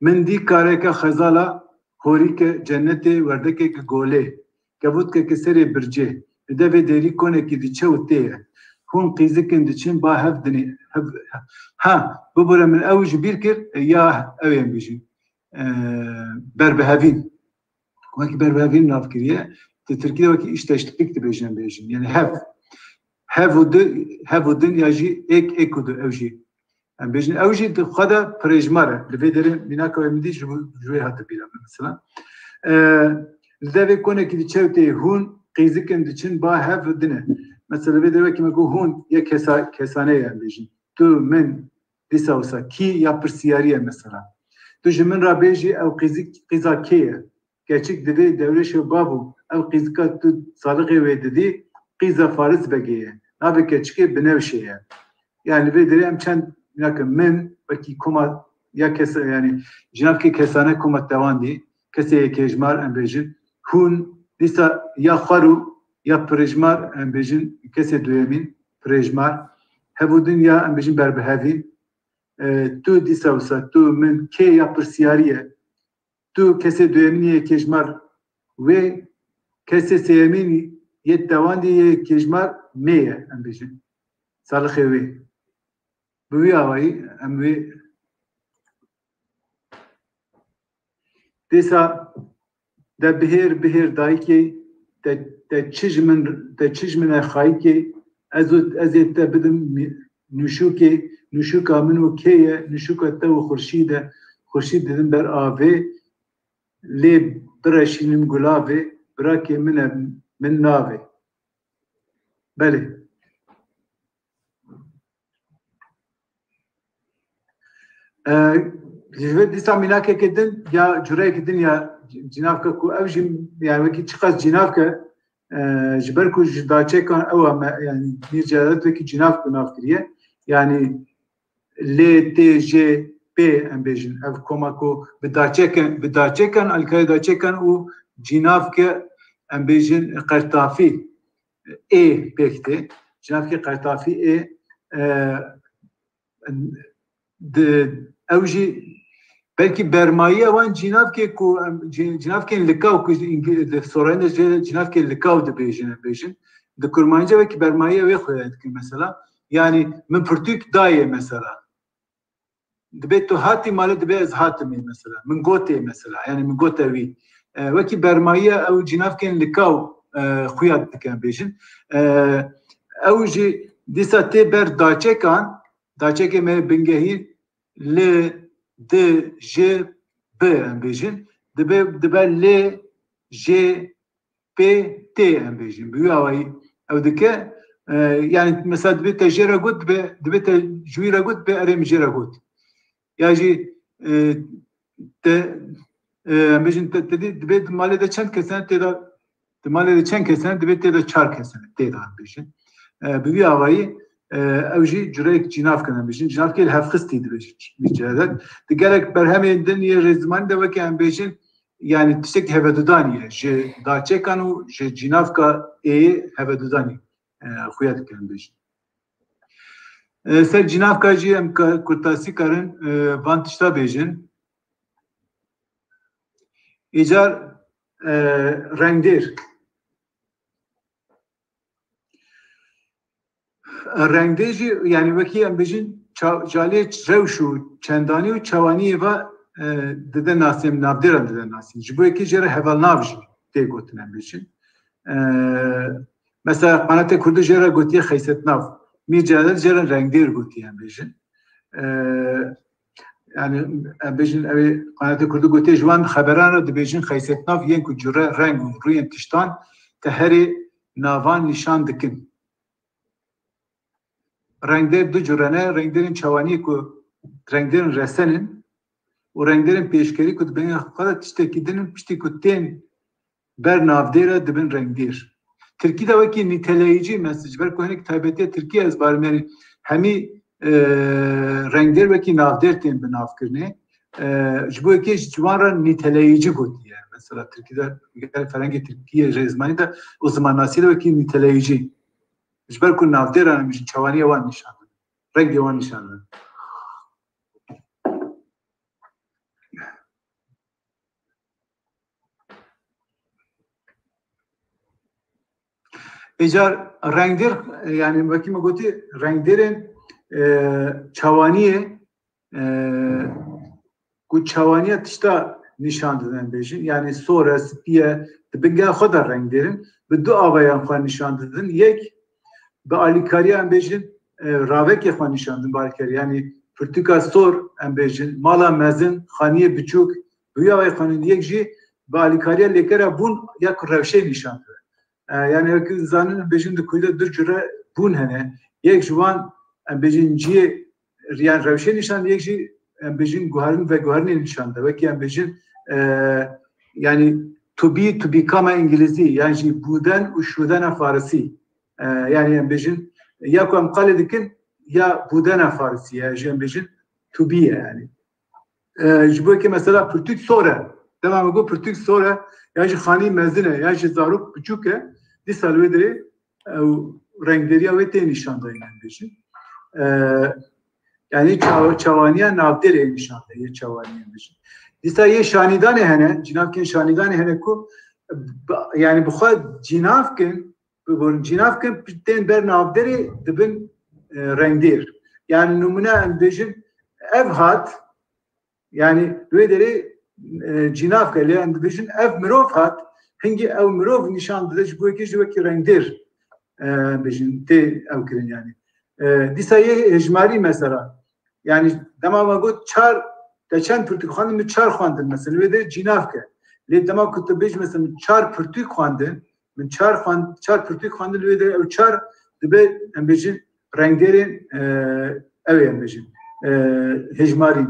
Min dî kareke xezala, horîke cennetê, werdekeke golê, kevotkeke serê bircê, li devê dêrî konekî diçe û tê ye. Hûn qîzikin diçin ba hev dinê, hev, ha, bibore min ew ji bîr kir, e, ya ew ê em bêjin. E, berbihevîn. Wekî berbihevîn nav kiriye, di tirkî de wekî îşteşlik dibêjin, em bêjin. Yani hev. Hev û di, hev û din ya jî êk, êk û du, ew jî. Em bêjin, ew jî di xwe de pirêjmar e. Li vê derê mînaka wê min dî ji, ji wê hate bîra min, mesela. E, li devê konekî diçe û tê hûn qîzikin diçin ba hev û din e. Mesela vê derê wekî me got hûn yek kesa-, kesane ye, em bêjin. Tu, min, dîsa wisa kî ya pirsiyarî ye, mesela. Tu ji min re bêjî ew qîzik, qîza kê ye? Keçik divê dewrêşê bav û ew qîzika tu salixê wê didî, qîza Faris Begê ye. Navê keçikê Binewşe ye. Yani vê derê em çend, nakin min, wekî koma ya kes-, yani cinavkê kesane koma tewandî, kesê yekêjmar em bêjin. Hûn, dîsa ya xwe rû, ya pirêjmar em bêjin, kesê duyemîn, pirêjmar. Hev û din ya em bêjin berbihevîn. E, tu dîsa wisa, tu, min, kê ya pirsiyarî ye. Tu kesê duyemîn yê kêjmar wê, kesê sêyemîn yê tewandî yê kêjmar mê ye, em bêjin. Salixê wê. Bi wî awayî em wê dîsa de bihêr, bihêr dayikê, te, te çi ji min, te çi ji min e xayikê, ez û, ez ê te bidim nûşûkê, nûşûka min û kê ye, nûşûka te û xurşîd e, xurşîd didin ber avê, lê bireşînim gulavê, birakê min e, min navê. Belê. E, ji vê dîsa mînakeke din ya cureyeke din ya cinavke ku ev jî yani wekî çiqas cinavke, e, ji ber ku ji daçekan ew a me, yani Mîr Celadet wekî cinav ku nav kiriye. Yani L T J P em bêjin. Ev koma ku bi daçekan, bi daçekan, alîkarê daçekan û cinavke em bêjin qertafî ê pêk tê. Cinavkê qertafî ê, e, di, ew jî belkî bermayiya wan cinavkê ku em, cin-, cinavkên likaw ku ji Îngil-, di Sorayî de jê cinavkê likaw dibêjin, em bêjin. Di kurmancî wekî bermayiya wê xwe dikin mesela. Yani min pirtûk dayê mesela. Dibê tu hatî malê, dibê ez hatimê mesela. Min gotê mesela. Yani min gote wî. E, wekî bermayiya ew cinavkên likaw, e, xuya dike em bêjin. E, ew jî dîsa tê ber daçekan, daçekê me bingehîn L, D, J, B em bêjin. Dibe, dibe L, J, P, T em bêjin. Bi wî awayî ew dike, e, yani mesela dibe te jê re got, dibe, dibe te ji wî re got, dibe erê min jê re got. Ya jî, e, te, e, em bêjin, te, te dî, dibê di malê de çend kes hene, tê de, di malê de çend kes hene, dibê tê de çar kes hene, tê de em bêjin. E, bi vî awayî, e, ew jî cureyek cînavk in, em bêjin. Cînavkê li hevxistî dibêjin, bi cedet. Di gelek berhemên din yê rêzimanî de weke em bêjin, yanî tiştekî hevedudanî ye. Ji daçekan û ji cînavka êyê hevedudanî, e, xuya dike em bêjin. E, ser cînavka jî em ka-, kurtasî karin, e, van tişta bêjin. Îcar, e, rengdêr. Rengdêr jî, yanî wekî em bêjin, ça-, calê rewş û çendanî û çawaniyê ve, e, dide nasîn, navdêran dide nasîn. Ji bo yekê jê re hevalnav jî tê gotin em bêjin. E, mesela qanatê Kurdî jê re gotiye xeysetnav. Mîr Celadet jê re rengdêr gotiye em bêjin. E, yanî em bêjin ew ê qanatê Kurdî gotiye ji wan xeberan re dibêjin xeysetnav yên ku cure reng û rûyên tiştan teherê navan nîşan dikin. Rengdêr du cure ne, rengdêrên çawaniyê ku rengdêrên resen in û rengdêrên pêşkerî ku di bingê xwe de tiştekî din in, piştî ku tên ber navdêre dibin rengdêr. Tirkî de wekî nîteleyicî, mesela ji ber ku hinek taybetiya Tirkiyê ez barim, yanî hemî, e, rengdêr wekî navdêr tên binavkirinê. E, ji bo yekê ji wan re nîteleyicî gotiye. Mesela Tirkî de, gel ferhengê Tirkiyê rêzmanî de û zimannasî de wekî nîteleyicî. Ji ber ku navdêran em bêjin çawaniya wan nîşan didin. Rengê wan nîşan didin. Îcar rengdêr, yanî wekî me gotî, rengdêrên, e, çawaniyê, e, ku çawaniya tişta nîşan didin bêjin. Yanî sor e, spî ye, di bingê xwe de rengdêr in. Bi du avayan xwe nîşan didin. Yek, bi alîkariya em bêjin, e, ravekê xwe nîşan didin bi alîkariya. Yanî pirtûka sor em bêjin, mala mezin, xaniyê biçûk, bi wî awayî xwe nî-, yek jî bi alîkariya lêkera bûn ya ku rewşê nîşan dide. E, yanî wekî zanin, em bêjin di Kurdî de du cure bûn hene. Yek ji wan, em bêjin cihê, yan rewşê nîşan, yek jî, em bêjin guherin veguherinê nîşan de. Wekî em bêjin, e, yanî to be, to become a Îngilîzî, yan jî bûden û şûdena Farisî. E, yanî em bêjin, ya ku em qalê dikin, ya bûdena Farisî ye, ya jî em bêjin to be ye yanî. E, ji bo yekê mesela pirtûk sor e. Dema me got pirtûk sor e, ya jî xanî mezin e, ya jî zarok biçûk e, dîsa li wê derê ew rengdêriya wê tê nîşandayîn em bêjin. E, yanî çaw-, çawaniya navdêrê nîşan de, yê çawaniyê em bêjin. Dîsa yê şanîdanê hene, cînavkên şanîdanê hene ku, b-, yanî bi xwe cînavkin, biborin cînavkin, tên ber navdêrê dibin, e, rengdêr. Yanî nimûne em bêjin ev hat, yanî wê derê, e, cînavke, lê em dibêjin ev mirov hat, hingî ew mirov nîşan dide ji bo yekê jî wekî rengdêr, e, bêjin tê ew kirin yanî. E, dîsa yê hejmarî mesela. Yanî dema me got çar, te çend pirtûk xwendin, min çar xwendin mesela, wê derê cînavke. Lê dema ku tu bêjî mesela min çar pirtûk xwendin, min çar xwend-, çar pirtûk xwendin, wê derê ew çar dibe, em bêjin, rengdêrên, e, ew ê em bêjin, e, hejmarî,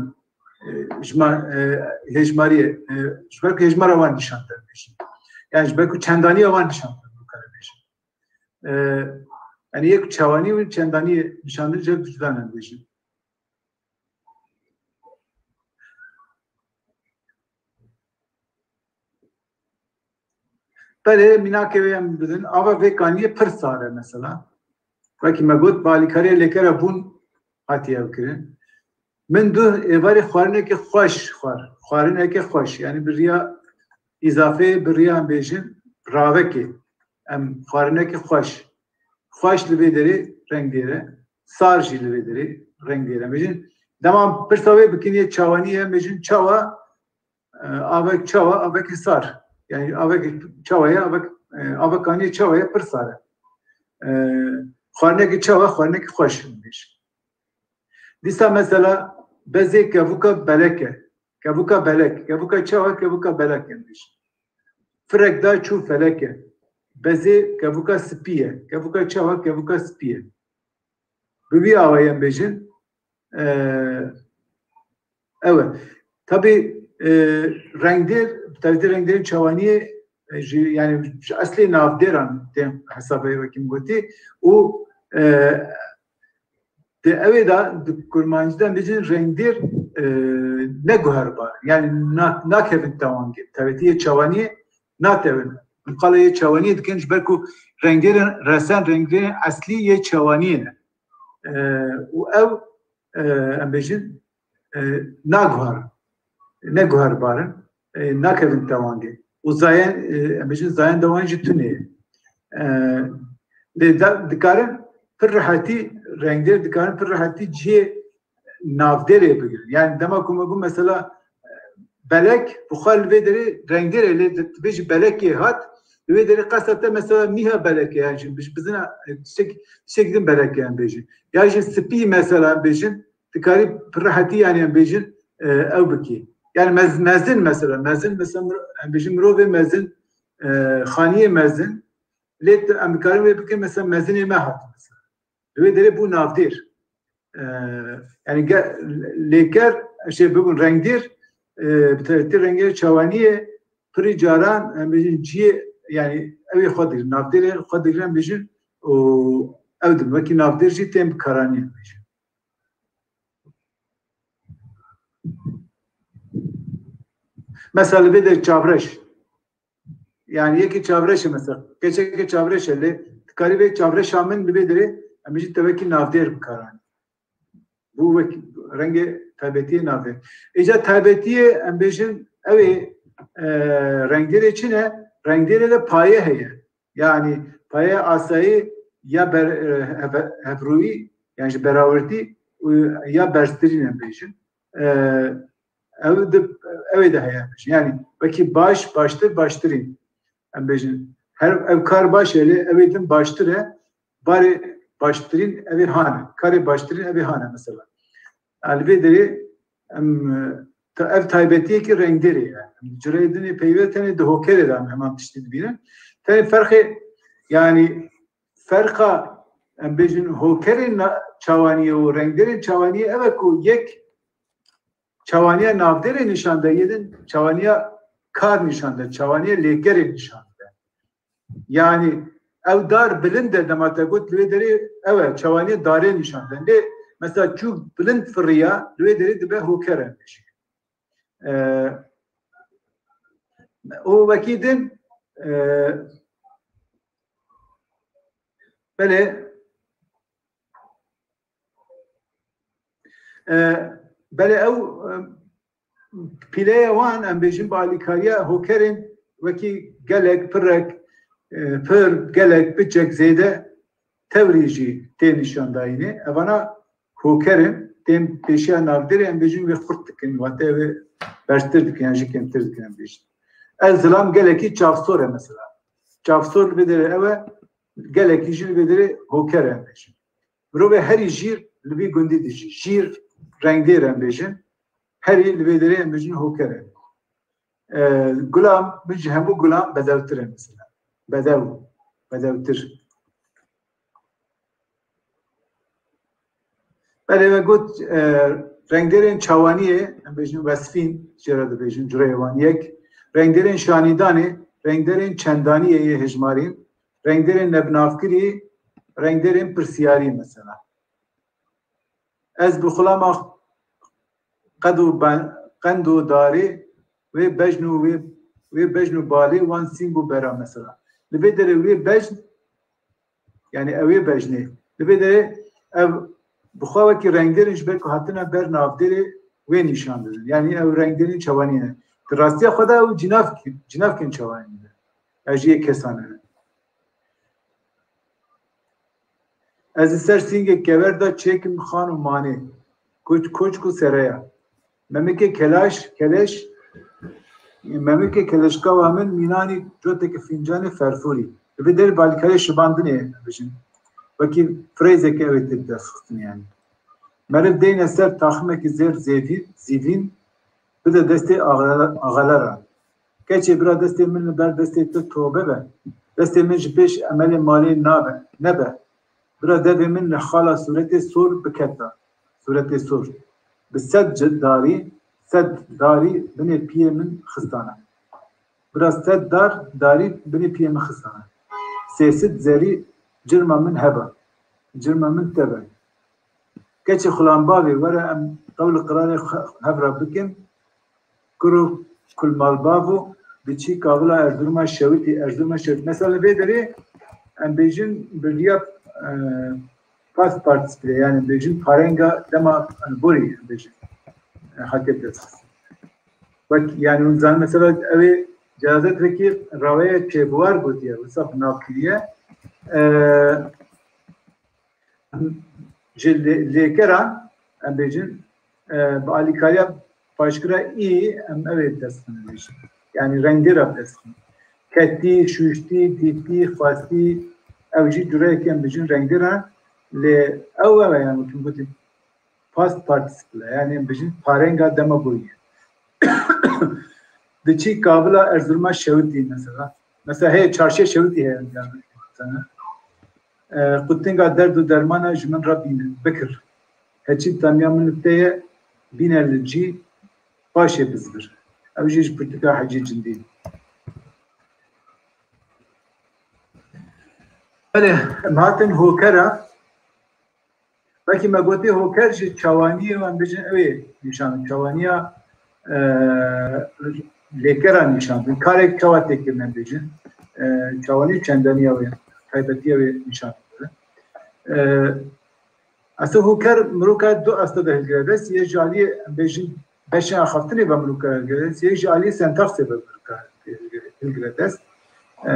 e, jima-, e, hejmariyê, e, ji ber ku hejmara wan nîşan de em bêjin. Yanî ji ber ku çendaniya wan nîşan de em bêjin. E, yanî yek çawanî û çendanî nîşan de, cem cuda em bêjin. Belê, mînakê wê em bidin. Ava vê kaniyê pir sar e mesela. Wekî me got, bi alîkariyê lêkera bûn hatiye ew kirin. Min du êvarê xwarinekê xweş xwar. Xwarinekê xweş. Yanî bi riya îzafeyê, bi riya em bêjin ravekê. Em xwarinekê xweş. Xweş li vê derê rengdêr e. Sar jî li vê derê rengdêr e. Em bêjin, dema pirsa wê bikin yê çawanî ye, em bêjin çawa, e, avek çawa, avekê sar. Yanî avek çawa ye, avek, e, avek kaniyê çawa ye, pir sar e. E, xwarinekê çawa, xwarinekê xweş em bêjin. Dîsa mesela bezê kevûka belek e. Kevûka belek. Kevûka çawa? Kevûka belek em bêjin. Firek da çû feleke. Bezê kevûka spî ye. Kevûka çawa? Kevûka spî ye. Bi vî awayî em bêjin. E, ew e. Tabî, e, rengdêr, bi taybetî rengdêrên çawaniyê, e, ji, yani ji eslê navdêran tên hesabê wekî min gotî û, e, di ewê de, di kurmancî de em bêjin rengdêr, e, ne guherbar, yani na-, nakevin tewangê, taybetî yê çawaniyê natewin. Qala yê çawaniyê dikin ji ber ku rengdêrên resen rengdêrên eslî yê çawaniyê ne. E, û ew, e, em bêjin, e, naguherin, ne guherbar in, e, nakevin tewangê. Û zayen, e, em bêjin zayen de wan jî tune ye. E, lê da-, dikarin pir rehetî, rengdêr dikarin pir rehetî cihê navdêrê bigirin. Yani dema ku me got mesela, e, belek, bi xwe li vê derê rengdêr e, lê tu bêjî belekê hat, li vê derê qesta te mesela mîha belek e, yani jî biz-, bizina, e, tiştek, tiştek din belek e em bêjin. Ya jî spî mesela em bêjin, dikarî pir rehetî yani em bêjin, e, ew bikî. Yani mez-, mezin mesela, mezin mesela mir-, em bêjin mirovê mezin, e, xaniyê mezin, lê tu, em dikarin wê bikin mesela mezinê me hat mesela. Li wê derê bû navdêr. E, yani ge-, lêker, şey bibûn rengdêr, e, bi taybetî rengê çawaniyê pirî caran, em bêjin cihê, yani ew ê xwe digirin, navdêrê xwe digirin, em bêjin û ew din wekî navdêr jî tên bikaranîn, em bêjin. Mesela li vê de çavreş. Yani yekî çavreş e mesela. Keçeke çavreş e lê dikarî vê çavreşa min li vê derê em jî tevekî navdêr bikaranî. Bû wek rengê taybetiyê navdêr. Îca taybetiyê em bêjin ew ê, e, rengdêrê çi ne? Rengdêrê de paye heye. Yani paye asayî ya ber-, e, heve-, hevrûyî, yani ji berawirtî û ya berstirîn em bêjin. E, ew di, ew ê de heye em bêjin. Yani wekî baş, baştir, baştirîn em bêjin. Her ev kar baş e lê ew ê din baştir e. Barê baştirîn ev ê han e. Karê baştirîn ev ê han e mesela. Li vê derê em, e, ta-, ev taybetiyekî rengdêrê ye. Em di cureyê din ê peyve tenê di hokerê de em heman tiştî dibînin. Tenê ferqê, yani ferqa em bêjin hokerên na-, çawaniyê û rengdêrên çawaniyê ev e ku yek çawaniya navdêrê nîşan de, yê din çawaniya kar nîşan de, çawaniya lêkerê nîşan de. Yani ew dar bilind e, dema te got li wê derê ew e, çawaniya darê nîşan de. Lê mesela çûk bilind firiya, li wê derê dibe hoker em bêjin. E, û wekî din, e, belê, e, belê ew, e, pîleya wan, em bêjin bi alîkariya hokerên wekî gelek, pirek, e, pir, gelek, piçek, zêde tewrî jî tê nîşandayînê. Evana hoker in, tên pêşiya navdêrê em bêjin wê xurt dikin, wate wê bertir dikin, yan jî kêmtir dikin em bêjin. Ev zilam gelekî çavsor e mesela. Çavsor li vê derê ew e, gelekî jî li vê derê hoker e em bêjin. Mirovê herî jîr li vî gundî dijî. Jîr rengdêr em bêjin. Herî li vê derê em bêjin hoker e. E, gulam, min ji hemû gulan bedewtir e mesela. Bedew, bedewtir. Belê me got, e, rengdêrên çawaniyê, em bêjin wesfîn, jê re dibêjin, cureyê wan yek. Rengdêrên şanîdanê, rengdêrên çendaniyê yê hejmarîn, rengdêrên nebnavkirî, rengdêrên pirsiyarî mesela. Ez bi xulama qed û ben-, qend û darê wê bejn û wê, wê bejn û balê wan sîng û bera mesela. Li vê derê wê bejn, yani ew ê bejnê. Li vê derê ev bi xwe wekî rengdêr in ji ber ku hatine ber navdêrê wê nîşan didin. Yani ew rengdêrên çawanî ne. Di rastiya xwe de ew cînav-, cînavkên çawanî ne. Ev jî yê kesan e. Ez li ser sîngê kever de çêkim xan û manê, koç, koçk û sereya. Memikê kelaş, keleş, memikê keleşkawa min mînanî coteke fîncanê ferfûrî. Li vê derê balîkarê şibandinê bijin. Wekî frêzeke ew ê tê dest xistin yani. Meriv deyne ser taximekî zêr zêvî-, zîvîn, bide destê axele-, axeleran. Keçê bira destê min li ber destê te tobe be. Destê min ji pêş emelê malê nabe, nebe. Bira devê min li xala sûretê sor biketa. Sûretê sor. Bi sed ci-, darî, Sed darî binê piyê min xistane. Bira sed dar darî binê piyê min xistane. Sêsid zerî cirma min heba. Cirma min teve. Keçê xulanbavê were em qewl û qirarê xwe hev re bikin. Kuro kulmalbavo diçî kavila Erzuruma şewitî, Erzuruma şewitî. Mesela vê derê em bêjin birliya, e, past participle, yani bêjin parenga dema, yani borî em bêjin, e, hatiye dest. Wek, yani hûn zanin mesela ew ê cihazet wekî raweye çêbuwar gotiye, wisa bi nav kiriye. E, Ji lê-, lêkeran, em bêjin, e, bi alîkariya paşkira î em ew ê dest xin bêjin. Yani rengê re bi dest xin. Ketî, şûştî, dîtî, xwestî, ew jî cureyekî em bêjin rengê re. Lê ew ew e yani, wekî gotî past participle, yani em bêjin parenga dema bûyî. Diçî kavila Erzuruma şewitî mesela. Mesela heye çarşiya şewitî heye. E, qutinga derd û dermana ji min re bîne, bikir. Heçî tamiya min li te ye, bîne li cî, paşê bizbir. Ew jî ji pirtûka Hecî Cindî. Belê, em hatin hokera. Wekî me gotî, hoker ji çawaniyê, em bêjin, ew ê nîşan, çawaniya, e, lêkera nîşan din. Karek çawa tê kirin, em bêjin. E, çawanî çendaniya wê, taybetiya wê nîşan dide. E, aslında hoker miroka du asta de hilgire dest, yê ji aliyê, em bêjin, beşên axaftinê ve miroka hilgire dest, yê ji aliyê sentaksê ve miroka hilgire dest. E,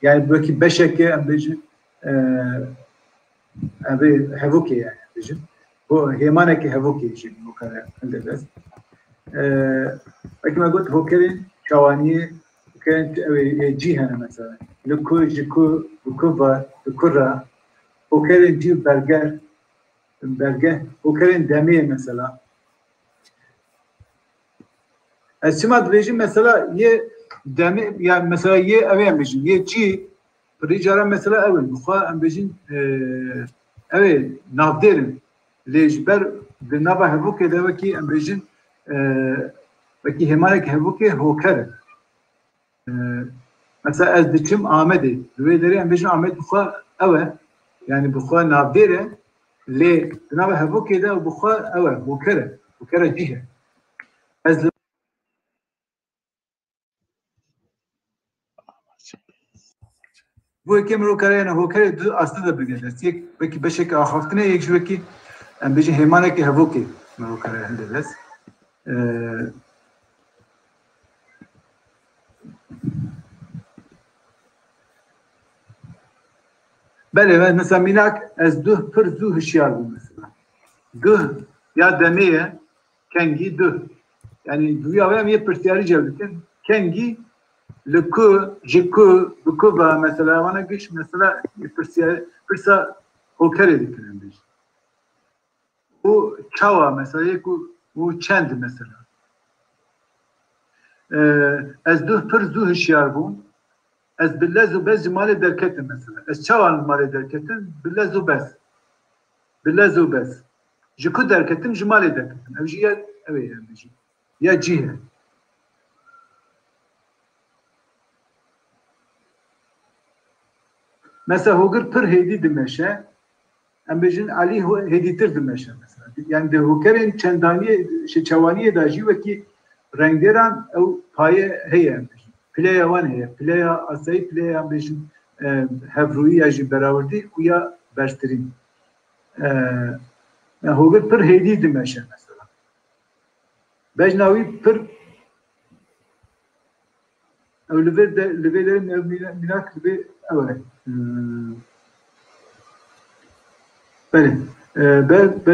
yani belkî beşeke, em bêjin, e, Ev ê hevokê ye, bijin. Bu hêmanekî hevokê jî bikare hilde dest. Ee, wekî me got, hokerên çawaniyê, hokerên ew ê, ê cî hene mesela. Li ku, ji ku, bi ku ve, bi ku re. Hokerên cî û berger, berge, hokerên demê mesela. Ez çima dibêjim mesela yê demê, yani mesela yê ew ê em bijin, yê cî, pirî caran mesela ew in. Bi xwe em bêjin, e, ew ê navdêr in. Lê ji ber di nava hevokê de wekî em bêjin, e, wekî hêmanek hevokê hoker in. E, mesela ez diçim Amedê. Li wê derê em bêjin Amed bi xwe ew e. Yani bi xwe navdêr e. Lê di nava hevokê de bi xwe ew e. Hoker e. Hokera cih e. Ez li Bo yekê mirov kare, yani hokerê du asta de bigire dest. Yek wekî beşeke axaftinê, yek jî wekî, em bêjin hêmaneke hevokê mirov kare hinde dest. Ee, belê, me-, mesela mînak, ez duh pir zû hişyar bûm mesela. Duh ya demê ye, kengî duh. Yani duya wê em yê pirsiyarî cew dikin. Kengî, li ku, ji ku, bi ku ve mesela, vana giş mesela pirsiyar, pirsa hokerê dikin em bêjin. Û çawa mesela, yê ku, û çend mesela. Ee, ez duh pir zû hişyar bûm. Ez bi lez û bez ji malê derketim mesela. Ez çawa li malê derketim? Bi lez û bez. Bi lez û bez. Ji ku derketim? Ji malê derketim. Ev jî ya, ew ê em bijî. Ya cî he. Mesela hogir pir hêdî dimeşe. Em bêjin Elî ho-, hêdîtir dimeşe mesela. Yani di hokerên çendaniyê, şey, çawaniyê de jî wekî rengdêran ew paye heye em bêjin. Pileya wan heye. Pileya asayî, pileya em bêjin, e, hevrûyî ya jî berawerdî û ya berztirîn. E, yani hogir pir hêdî dimeşe mesela. Bejna wî pir, ew li vê de, li vê derê mîna-, mînak li vê ew e. Hmm. Belê. E, be, be,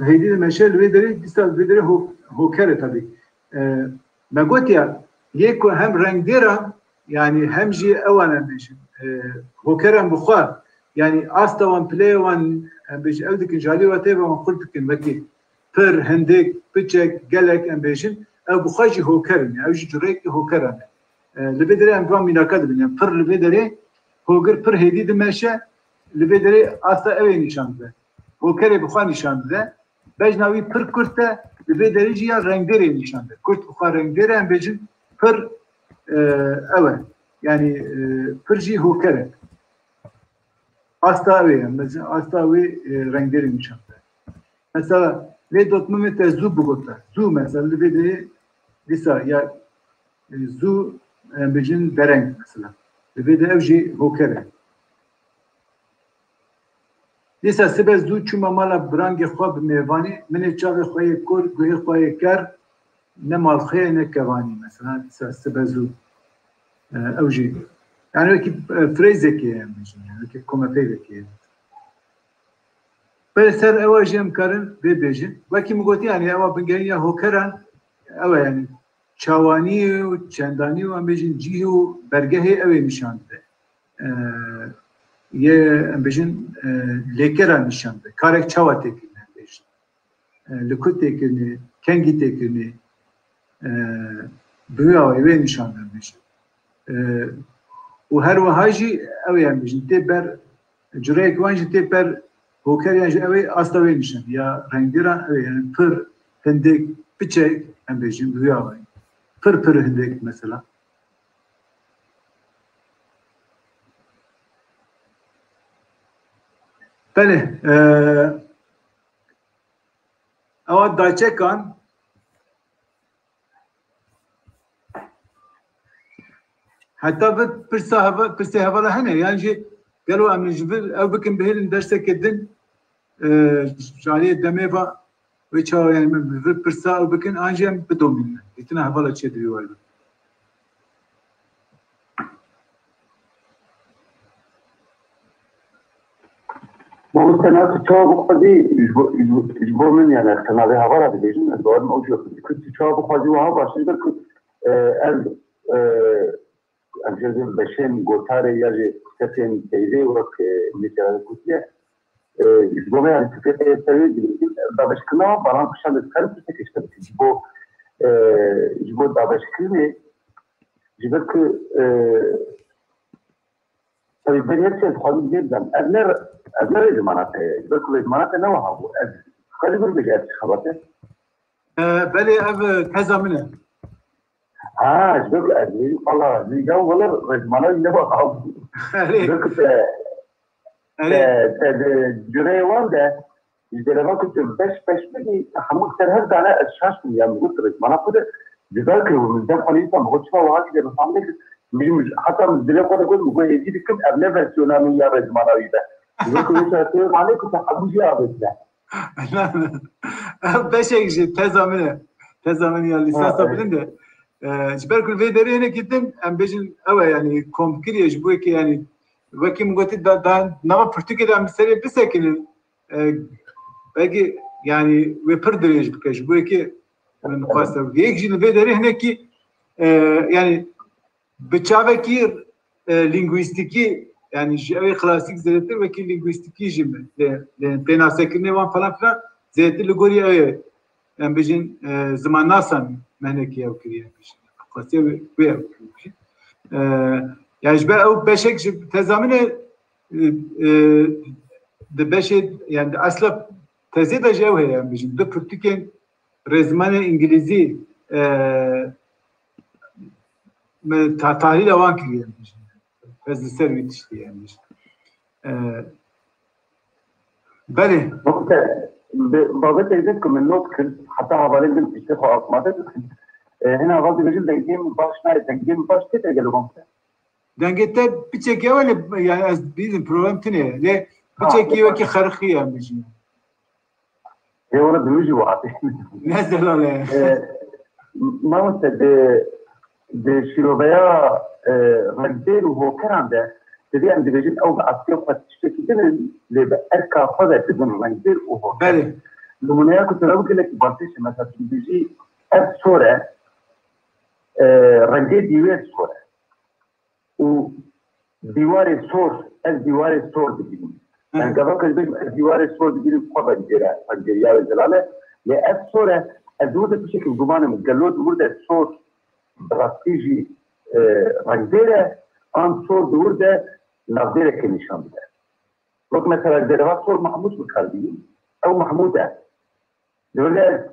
hêdî dimeşe li vê derê, dîsa li vê derê ho-, hoker e tabii. E, me gotiya, yê ku hem rengdêr e, yani hem jî ewan em bêjin, e, hokeran bi xwe, yani asta wan, pileyê wan, em bêjin, ew dikin, ji alî we tê ve wan xurt dikin, wekî pir, hindik, piçek, gelek em bêjin, ew bi xwe jî hoker in, ew jî cureyekî hokeran e. E, li vê derê em van mînaka dibin, yani pir li vê derê, hogir pir hêdî dimeşe, li vê derê asta ew ê nîşan dide. Hokerê bi xwe nîşan dide. Bejna wî pir kurt e, Li vê derê jî ya rengdêrê nîşan de. Kurt bi xwe rengdêr e, em bêjin pir, e, ew e. Yanî, e, pir jî hoker e. Asta wê ye, mesela asta wê, e, rengdêrê nîşan de. Mesela vê dotmimê te zû bigota. Zû mesela li vê derê dîsa ya, e, zû, em bêjin dereng mesela. Li vê de ew jî hoker e. Dîsa sibe zû çûma mala birangê xwe bi mêvanî, min ê çavê xwe yê kor, guhê xwe yê ker, ne malxê ye ne kevanî mesela, dîsa sibe zû. E, ew jî. Yani wekî, e, phraseke ye, em bêjin, yani wekî komepeyleke ye. Belê ser ewa jî em karin vê bêjin. Wekî min gotî, yani ewa bingerîna hokeran, ew e yani çawanî û çendanî û em bêjin cihê û bergehê ew ê nîşan dide. E, yê em bêjin, e, lêkera nîşan dide. Karek çawa tê kirin em bêjin. E, li ku tê kirinê, kengî tê kirinê, e, bi wê awayî wê nîşan dide em bêjin. E, û her wiha jî ew ê em bêjin tê ber, cureyek wan jî tê ber hoker yan jî ew ê asta wê nîşan ya rengdêran ew ê yani pir, hindik, piçek em bêjin bi wê awayî. Pir pir hindik mesela. Belê, e, ewa daçekan heta bi pirsa heva-, pirsê hevala hene, yan jî gelo em ji vir ew bikin bihêlin derseke din, e, ji aliyê demê ve wê çawa yani min bi vir pirsa ew bikin, an jî em bidomînin. Dîtina hevala çê di wî wayî. Mamoste, na tu çawa bixwazî ji bo, ji bo, ji bo min, yani, ez tenavê hevala dibêjim, ez bawerim ew jî ku tu çawa bixwazî wiha baş e, ji ber ku, e, ez, e, ez jê beşên gotarê ya jî sefên peydê wek, e, mesela gotiye, e, ji bo me, yani, tu fê ser wê dibêjim, dabeşkirina wan baran kişan de dikarim tu têkişte bikî. Ji bo, e, ji bo dabeşkirinê, ji ber ku, e, Tabii ben hepsini dixwazim jê bidim. Ez ne, ez ne rêzimana te ye. Ji ber ku rêzimana te ne wiha bû. Ez xwe li vir bêje ez çi xebat e? E, belê ev, e, teza min e. Ha, ji ber ku ez, valla, ya wala rêzimana wî ne wiha bû. Erê. Ji ber ku te, Erê. te, te di cureyê wan de, Ji dereva ku tu beş beş bibî, hemû ser hev dane, ez şaş bûm, ya min got, rêzmana xwe de, ji ber ku min dem xwe nivîsa, min got, çima wiha dide, min fam nekir. Min, heta min dilê xwe de got, min got, hêvî dikim, ev ne versiyona min ya rêzmana wî be. Ji ber ku wê çaxê tu anê ku te hemû jî avêtine. Ev beşek ji teza min e. Teza min ya lîsansa Ha, bilind e. Ee, ji ber ku vê derê hinekî din, em bêjin, ew e, yani, komkirî ye, ji bo yekê, yani, wekî min gotî, da, da, nava pirtûkê de em serê bisekinin. E, belkî, yani, wê pir dirêj bike. Ji bo yekê min xwest ew. Yek jî li vê derê hinekî, e, yani, bi çavekî, e, lîngwîstîkî, yani, ji ew ê klasîk zêdetir wekî lîngwîstîkî jî min lê, lê pênasekirinê wan falan filan zêdetir li gorî ew ê, em bêjin, e, zimannasan me hinekî ew kiriye, em bêjin. Xwestiye wê, wê ew kiriye. E, yani, ji ber ew beşek ji teza min e, e, e, di beşê, yani di esla tezê de jî ew heye, em bêjin. Du pirtûkên rêzimanê îngilîzî, e, me ta-, tahlîla wan kiriye, em bêjin. Ez li ser wî tiştî, em bêjin. E, belê. Nokte, bi babetê din ku min not kir, heta hevalên din tiştê xwe amade dikin. E, hina heval dibêjin, dengê min baş nayê, dengê min baş tê, dengê li wan tê. Dengê te piçekî ew e, lê, yani, ez bînim, problem tune ye. Lê Ha, piçekî yok. Wekî xerixî ye, em bijî. Ê, were bi min jî wiha tê. Ne zelal e. E, mamoste, di, di şîroveya, e, rengdêr û hokeran de, divê em dibêjin ew bi eslê xwe tiştekî din in, lê bi erka xwe ve dibin rengdêr û hoker. Belê. Nimûneya ku tu re bike, gelekî baş e, mesela tu dibêjî ev sor e, e, rengê dîwêr sor e. Û dîwarê sor, ez dîwarê sor dibînim. Hı. Yani gava ez bêjim, ez dîwarê sor dibînim, xwe bengêre, bengêriya wê zelal e. Lê ev sor e, ez di wir de tiştekî guman im, gelo di wir de sor bi rastî jî, e, rengdêr e, an sor di wir de navdêreke nîşan dide. Wek mesela, dereva sor Mahmûd bi kar bînim, ew Mahmûd e. Li wir de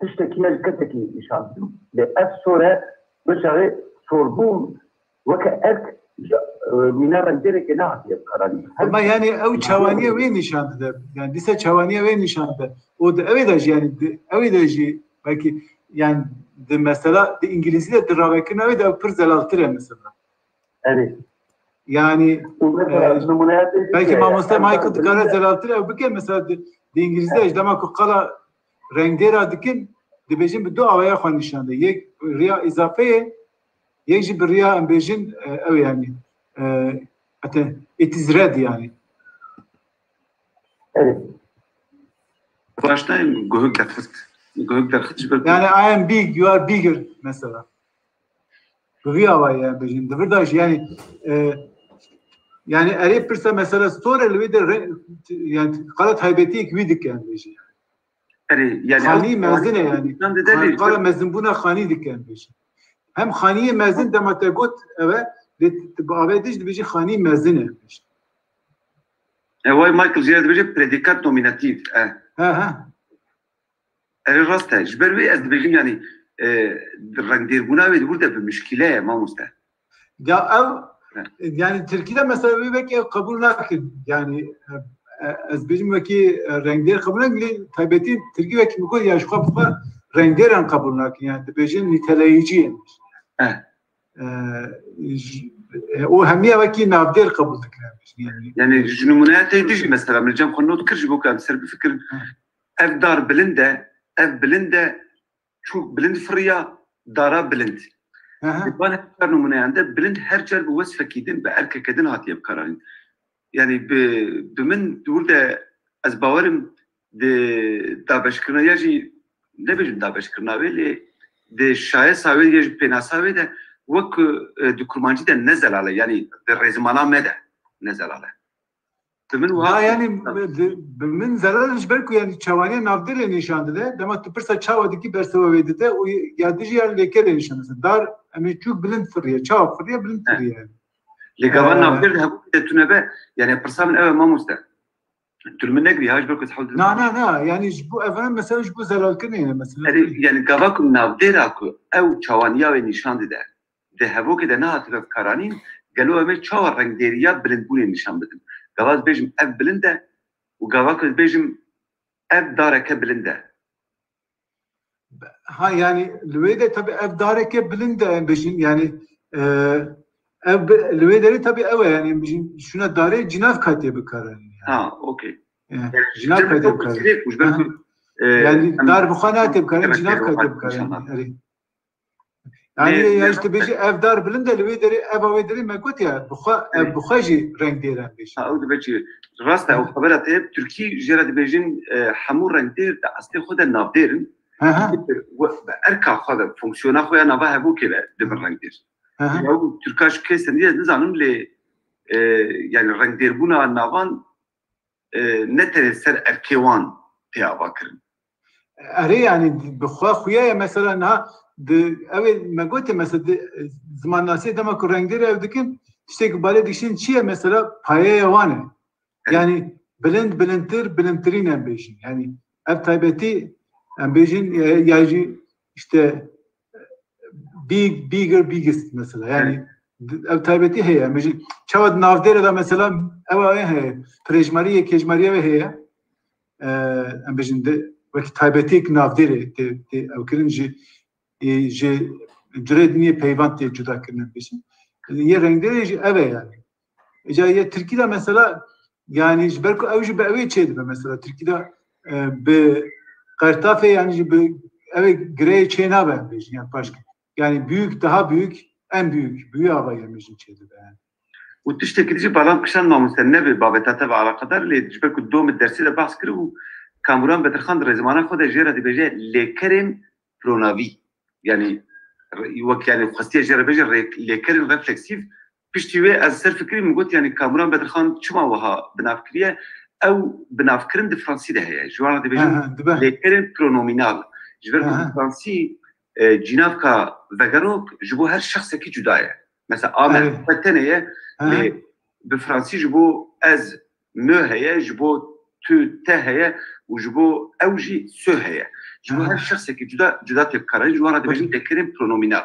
tiştekî me ji kesekî nîşan didim. Lê ev sor e, bi çaxê sorbûn weke erk ji, e, mîna rengdêrekê nehatiye bikaranîn. Her Ama yani ew çawaniye wê nîşan dide. Yani dîsa çawaniye wê nîşan dide. O di ew ê de jî yani di ew ê de jî belkî yani di mesela di îngilîzî de di ravekirina wê de ew pir zelaltir e mesela. Erê. Yani, Û mesela e, numuneya te belkî jî mamoste heye, Michael em dikare zelaltir ew bike, mesela di, di îngilîzî de ji dema ku qala rengdêra dikin, dibêjin bi du awaya xwe nîşan de. Yek riya îzafeyê, yek jî bi riya em bêjin, e, ew yani, e, ete, it is red yani. Erê. Başta guhuk derxist. Guhuk derxist ji ber Yani I am big, you are bigger mesela. Bi vî awayî em bêjin. Di vir de jî yani, e, yani erê pirsa mesela sor e li wê de re-, yani qala taybetiyek wî dike em bêjin. Erê, yani Xanî ew mezin e yani. Nîşan dide Xan-, lê qala mezinbûna xanî dike em bêjin. Hem xaniyê mezin dema te got ev e, lê tu bi avê dij dibêjî xanî mezin e em bêjin. E, vay Michael jê re dibêje predîkat nomînatîf. E. He, he. Erê rast e. Ji ber wê ez dibêjim yani, e, rengdêrbûna wê di wir de bi mişkîle ye mamoste. Ya ew, He. yani Tirkî de mesela wê wekî ew qebûl nakin. Yani, e, e, ez bêjim wekî, e, rengdêr qebûl nakin, lê taybetî Tirkî wekî min got ya ji xwe bi xwe rengdêran qebûl nakin. Yani dibêjin nîteleyicî ye. He. E, j-, e, û hemiya wekî navdêr qebûl dikin. Yani Yani ji numuneya te dî jî mesela min cem xwe not kir ji bo ku em ser bifikirin. Hı. Ev dar bilind e, ev bilind e, çok bilind firiya, dara bilind. Hı hı. Di van her çar numuneyan de bilind her çar bi wesfekî din, bi erkeke din hatiye bikaranîn. Yani bi, bi min di wir de ez bawerim di dabeşkirina ya jî nebêjim dabeşkirina wê lê di şayesa wê ya jî pênasa wê de wek ku, e, di kurmancî de ne zelal e, yani di rêzimana me de ne zelal e. Di min wiha Ya yani bi, bi min zelal ji ber ku yani çawaniya navdêrê nîşan dide, dema tu pirsa çawa dikî bersiva wê dide û ya dijî ya lêkerê nîşan dide. Dar em ê çûk bilind firiye, çawa firiye bilind He. firiye yani. Lê gava Ee, navdêr de hevû de tune be, yani pirsa min ew e mamoste. Tu li min negirî ha ji ber ku ez hewl didim. Na, na, na, yani ji bo ev e mesela ji bo zelalkirinê ye mesela. Erê, yani gava ku navdêra ku ew çawaniya wê nîşan dide, di hevokê de nehatibe bikaranîn, gelo em ê çawa rengdêriya bilindbûnê nîşan bidin? Gava ez bêjim ev bilind e û gava ku ez bêjim ev dareke bilind e. Ha, yani li wê de tabii ev dareke bilind e em bêjin, yani, e, ev bi-, li wê derê tabii ew e, yani em bêjin şuna darê cinav katê bikaranîn yani. Ha, okey. Yani, Yani, cinav cem katê ew bikaranîn. Û ji ber Aha. ku, e, Yani em dar bi xwe nate bikaranîn, Evet, cinav evet, katê evet, bikaranîn. inşallah. Erê. Yani Lê ya işte bêjî ev dar bilind e, li wê derê, eva wê derê me got ya, bi xwe, ev Lê bi xwe jî rengdêr em bêjin. Ha, ew dibe çi? Rast e, ew xebera te, Tirkî jê re dibêjin, e, hemû rengdêr di eslê xwe de navdêr in. Hı hı. Bi erka xwe de, fonksiyona xwe ya nava hevokê de dibin rengdêr. Hı hı. Ya ew Tirka ji kê sendî ez nizanim lê, e, yani rengdêrbûna navan, e, ne tenê ser erkê wan tê avakirin. Erê, yani bi xwe xuya ye mesela niha di, ew ê me gotê mesela di, e, zimannasiyê dema ku rengdêrê ew dikin, tiştê ku balê dikişîn çi ye mesela payeya wan e. Evet. Yani bilind, bilindtir, bilindtirîn em bêjin. Yani ev taybetî em bêjin, e, ya jî işte big, bigger, biggest mesela. Yani Evet. di-, ev taybetî heye. Em bêjin çawa di navdêrê de mesela ew ê heye. Pirêjmarî, yekêjmarî ew ê heye. E, em bêjin de wekî taybetiyek navdêrê tê, tê ew kirin ji, e, ji curê din yê peyvan tê cuda kirin em bêjin. Yê rengdêrê jî ev e yani. Îca yê Tirkî de mesela, yani ji ber ku ew jî bi ew ê çêdibe mesela, Tirkî de, e, bi qertafê yani jî bi ew ê gireyê çê nabe em bêjin, yani paşke. Yani büyük, daha büyük, en büyük, büyük avayî em bêjin çêdibe yani. Û tiştekî dijî balam kişand mamoste, ne bi babeta te ve alaqedar, lê ji ber ku domê dersê de behs kir û Kamuran Bedirxan di rêzimana xwe de jê re dibêje lêkerên pronavî. Yani, re-, wek yani xwestiye jê re bêje rê-, lêkerên refleksîf. Piştî wê ez ser fikirî min got, yani Kamuran Bedirxan çima wiha bi nav kiriye? Ew binavkirin di fransî de heye. Ji wan re dibêjin Aha, dibe. lêkerên pronomînal. Ji ber ku Aha. di fransî, e, cînavka vegerok ji bo her şexsekî cuda ye. Mesela a me Evet. xwe tenê ye, Aha. lê bi fransî ji bo ez, me heye, ji bo tu, te heye û ji bo ew jî sö heye. Ji bo her şexsekî cuda cuda tê bikaranîn, ji wan re dibêjin lêkerên pronomînal.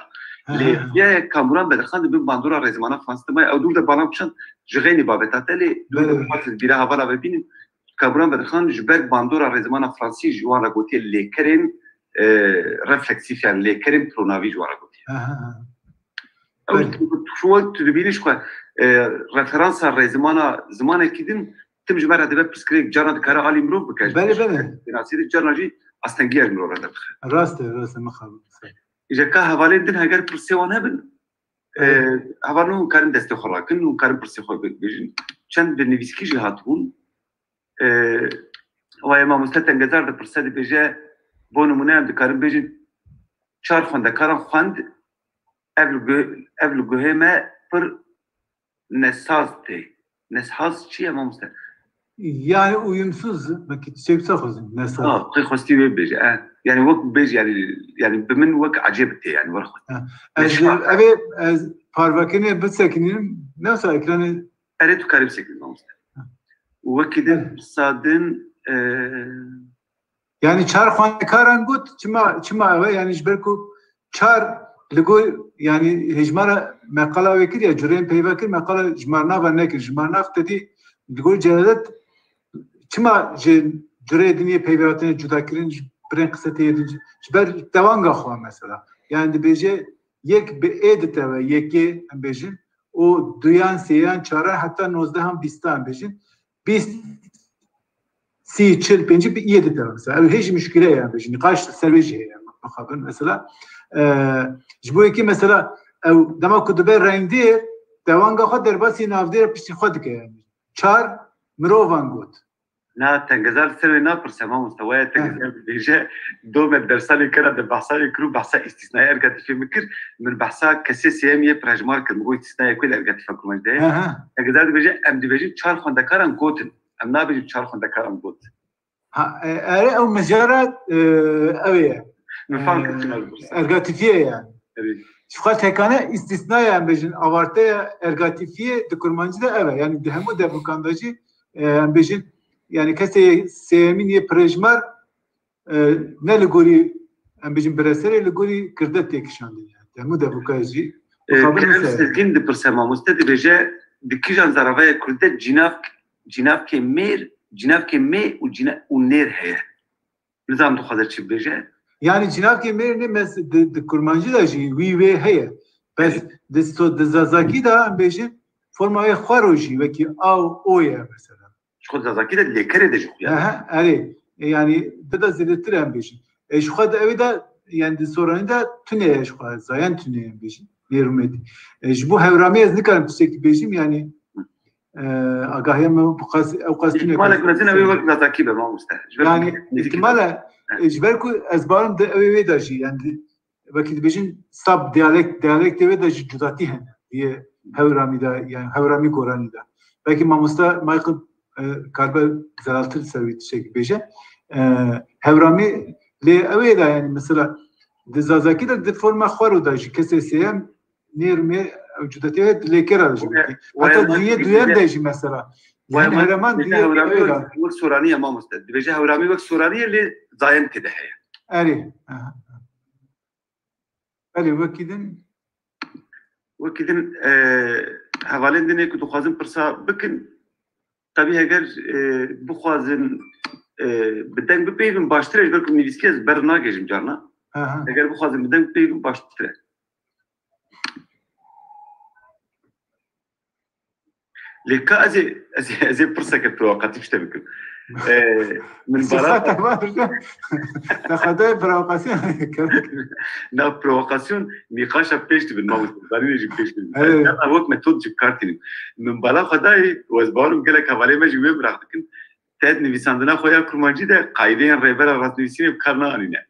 Lê viya ye Kamûran Bedirxan di bin bandora rêzimana fransî de maye. Ew dûr de bala kişand ji xeynî babeta te, lê dûr de bîra hevala ve bînin. Kamûran Bedirxan ji ber bandora rêzimana fransî ji wan re gotiye lêkerên, e, refleksîf, yani lêkerên pronavî ji wan re gotiye. Ew, tu, tu dibînî ji xwe, e, referansa rêzimana zimanekî din tim ji me re dibe pirsgirêk, carna dikare alî mirov bike. Belê, belê. Nasî de carna jî astengiya ji mirov re derdixe. Rast e, rast e, mixabin. Îja ka hevalên din heger pirsê wan hebin, e, hevalên hûn karin destê xwe rakin, hûn karin pirsê xwe bi-, bêjin. Çend bi nivîskî jî hatibûn. E, Waye mamoste Tengezar dipirse, dibêje, bo nimûne em dikarin bêjin, çar xwendekaran xwend, ev li guh-, ev li guhê me pir nesaz tê. Nesaz çi ye mamoste? Yani uyumsuz, belkî tu çêksa xwezin, nesaz. Ha, xwe xwestî wê bêje, e. Yani wek bêj, yani, yani bi min wek ecêb tê, yani wer xwest. Ha. Ez, nesaz. Evê, ez parvekirinê bisekinînim, ne wisa ekranê. Erê, tu karî bisekinî mamoste. Ha. Wekî din, evet, pirsa din, e, Yani çar xwendekaran got, çima, çima ew e? Yani ji ber ku çar li gor, yani hejmara me qala wê kir ya, cureyên peyva kir, me qala jimarnava nekir. Jimarnav te dî li gor celadet çima ji cureyê din yê peyva hatine cuda kirin, ji birên qise tê din, ji ber tewanga xwe mesela. Yani dibêje yek bi ê ditewe, yekê em bêjin, û duyan, sêyan, çaran heta nozdehan, bîstan bêjin. Bîst, sî, çil, pêncî bi iyê ditewe mesela. Ew hê jî muşkile ye, em bêjin. Nîqaş ser wê jî heye, mixabin mesela. Ee, ji bo yekê mesela, ew dema ku dibe rengdêr, tewanga xwe derbasî navdêr piştî xwe dike yani. Çar mirovan got. Na, Tengezar ser wê napirse, mamoste. Waye Tengezar dibêje, do me dersa lêkera de behsa wê kir û behsa îstîsnaya ergatîfê min kir. Min behsa kesê sêyem yê pirhejmar kir. Min got îstîsnaya ku li ergatîfa kurmancî de heye. Tengezar dibêje, em dibêjin çar xwendekaran gotin. Em nabêjin çar xwendekaran got. Ha, e, erê ew mijara, e, ew ê ye. Min fam kir çima dibirse. Ergatîfiyê yani. Erê. Ji xwe tekane îstîsnaya, em bêjin, awarteya ergatîfiyê di kurmancî de ev e. Yani di hemû devukan de jî, e, em bêjin, yani kesê sêyemîn yê pirêjmar, e, ne li gorî, em bêjin, bireserê, li gorî kirde tê kişandin yani. Di hemû devukayê jî. E, mixabin Kerem wisa ye. Sezgîn dipirse, mamoste, dibêje, di kîjan zaravayê kurdî de cînav-, cînavkê mêr, cînavkê mê û cîna-, û nêr heye? Nizam dixwaze çi bibêje? Yani cînavkê mêr ne mes-, di, di kurmancî de jî wî wê heye. Bes di so-, di zazakî de em bêjin forma wê xwero jî wekî a û o ye mesela. Ji xwe di zazakî de lêkerê de jî xuya. Ehe, erê. E, yani di de zêdetir em bêjin. E, ji xwe di ewê de, yani di soranî de tune ye ji xwe, zayen tune ye em bêjin. Nêrûmêt. E, ji bo hewramî ez nikarim tiştekî bêjim, yani, e, agahiya me bi qas, ew qas tune. Îhtimalek mezin ew ê wek zazakî be, mamoste. Ji ber Yani, nêzîkî îhtimal e, e, ji ber ku ez barim di ew ê wê de jî, yani, di, wekî dibêjin sab diyalekt, diyalektê wê de jî cudatî hene. Yê hewramî de, yani hewramî goranî de. Belkî mamoste Michael, e, karibe zelaltir ser wî tiştekî bêje. E, hewramî lê ew ê de, yani mesela di zazakî de di forma xwero de jî kesê sêyem nêrmê ew cudatî heye, di lêkera de jî wekî. Heta di yê duyem de jî mesela. Di hin hereman di yê hewramî wek soranî ye mamoste. Dibêje hewramî wek soranî ye lê zayen tê de heye. Erê. Aha. Belê, wekî din. Wekî din, e, hevalên din ê ku dixwazin pirsa bikin, tabî heger, e, bixwazin, e, bi deng bipeyivin baştir e, ji ber ku nivîskî ez ber nagêjim carna. Aha. Heger bixwazin bi deng bipeyivin baştir e. Lê ka ez ê, ez ê, ez ê pirseke provokatîf ji te bikim. Ee, min Sifat bala tamam hocam. Te xwedayê provokasyon kir. Na provokasyon nîqaşa pêş dibin, mamoste. Zanînê jî pêş dibin. Evet. Wek metod jî bi kar tînim. Min bala xwedayê, û ez bawerim gelek hevalê me jî wê miraq dikin. Te di nivîsandina xwe ya kurmancî de qaydeyên rêbera rastnivîsînê bi kar neanîne.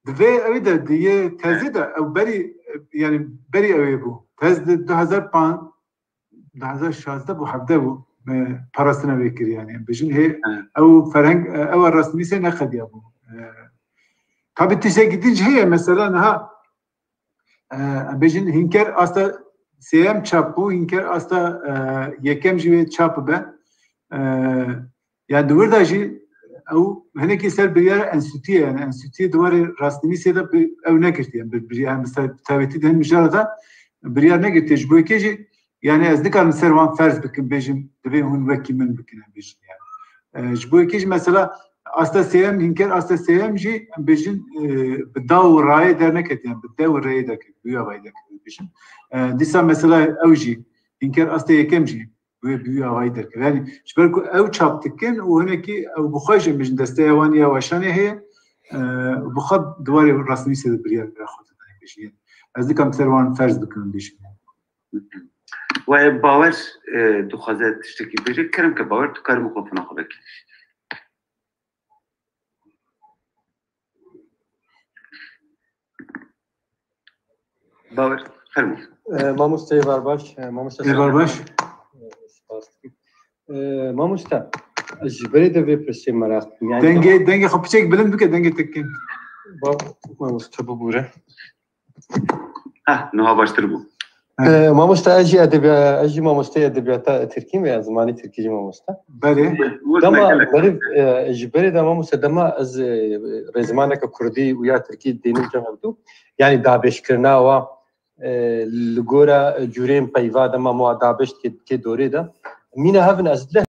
Di vê ewê de, di yê tezê de, ew berî, yani berî ewê bû. Tez di du hezar pênc, du hezar şazdeh bû, hevdeh bû, me parastina wê kir yani. Em bêjin hê, Evet. ew ferheng, ew rastnivîsê neqediya bû. E, tabi tiştekî din jî heye, mesela niha, e, em bêjin Hînker asta sêyem çap bû, Hînker asta, e, yekem jî wê çap bibe. E, Yani di wir de jî ew hinekî ser biryara enstîtuyê, yani enstîtuyê di warê rastnivîsê de bi-, ew negirtiye, bi-, bi-, yani mesela tevêtî di hin mijara de biryar negirtiye. Ji bo yekê jî, yani ez nikarim ser wan ferz bikim, bêjim, divê hûn wekî min bikin, em bêjin yani. E, ji bo yekê jî mesela asta sêyem, hînker asta sêyem jî, em bêjin, e, bi da û rayê derneketiye, bi de û reyê derketiye, bi wî avayî derketiye, bêjin. E, dîsa mesela ew jî, hînker asta yekem jî, wê bi wî avayî derkeve. Yani ji ber ku ew çap dikin û hinekî ew bi xwe jî, em bêjin, desteya wan ya weşanê heye, e, bi xwe di warê rastnivîsê de biryara xwe didayê, bêjin. Yani ez dikarim ser wan ferz bikim, bêjin. Wê Bawer, e, dixwaze tiştekî bêje. Kerem ke Bawer, tu karî mikrofona xwe vekî. Bawer, fermo. E, mamoste, êvar baş. E, mamoste, êvar baş. E, spas dikim. E, mamoste, ez ji berê de vê pirsê meraq dikim. Yani, dengê, dengê xwe piçek bilind bike, dengê te kêm. Ba-, mamoste, bibûre. Heh, niha baştir bû. E, mamoste, ez jî edebiya-, ez jî mamosteyê edebiyata tirkî me, zimanê tirkî jî mamoste. Belê. Dema meriv, e, ji berê de mamoste, dema ez, e, rêzimaneke kurdî û ya tirkî dênim cem hevdû, yani dabêjkirina wa, e, li gora cûrên peyva dema ma dabêj dike, dike dorê de, mîna hev in ez leh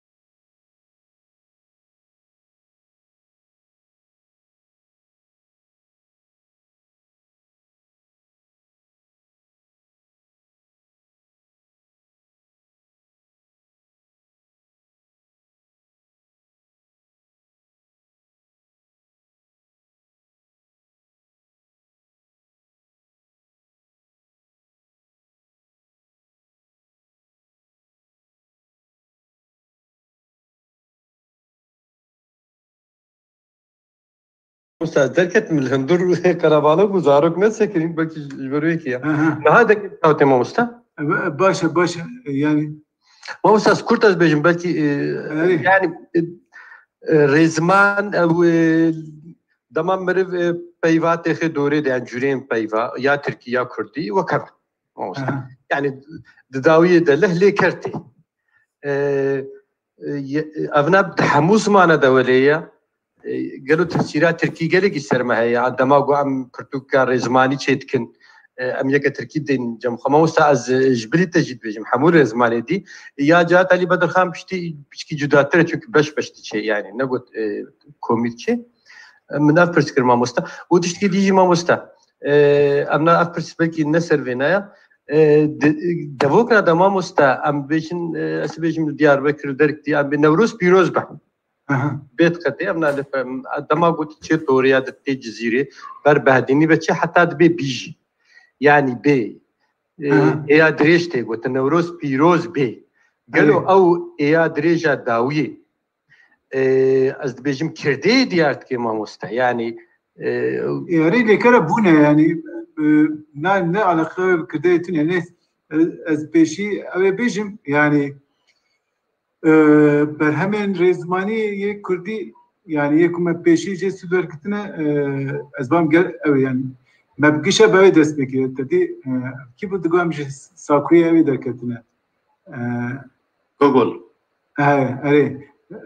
Mamoste, ez derketim li hundir û qerebalix û zarok nesekirîn, belkî ji ber wê yekê ye. Aha. Niha dengê çawa tê mamoste? E, baş e, baş e, yani. Mamoste, ez kurt ez bêjim, belkî, e, erê, yani, e, e, rêziman, ew, e, dema meriv, e, peyva têxê dorê de, yani cûreyên peyva, ya tirkî ya kurdî, wek hev e. Mamoste. Aha. Yani di dawiyê de leh lê ker tê. E, e, ye-, evna di hemû zimana de welê ye. E, gelo tesîra tirkî gelekî ser me heye. Ya dema ku em pirtûka rêzimanî çêdikin, e, em yeke tirkî dên cem xwe. Mamoste, ez, e, ji bilî te jî dibêjim, hemû rêzimanê dî. Ya Cihat Elî Bedirxan piştî, pişkî cudatir e, çünkü beş beş diçe, yani, ne got, e, komî diçe. E, min ev pirs kir mamoste. Û tiştkî dî jî mamoste. E, em na ev pirs belkî ne ser vêna ye. E, de-, devokna de mamoste, em bêjin, e, ez bêjim li Diyarbekir, li Derkdî, em bê Newroz pîroz be. Aha. Bê diqetê, em na li, dema got çê Toriya de tê Cizîrê, ber Behdînî ve çê heta dibê bî jî. Yani bê. E, aha. Êya dirêj tê gotin, Newroz pîroz bê. Gelo, evet, ew êya dirêja dawiyê, e, ez dibêjim kirdê diyar dike mamoste. Yani, e, erê lêkere bûne yani, e, na, ne alaqe bi kirdeyê tune, ne, e, ez pêşî ew ê bêjim yani, e, berhemên rêzmanî yê kurdî, yani yê ku me pêşî jê sûd wergirtine, e, ez bam ger ew ê, yani me bi gişe bi ew ê dest pê kiriye. Te dî, e, kî bû, digo em ji Sakuyê ew ê derketine. E, Gogol. He, erê. E,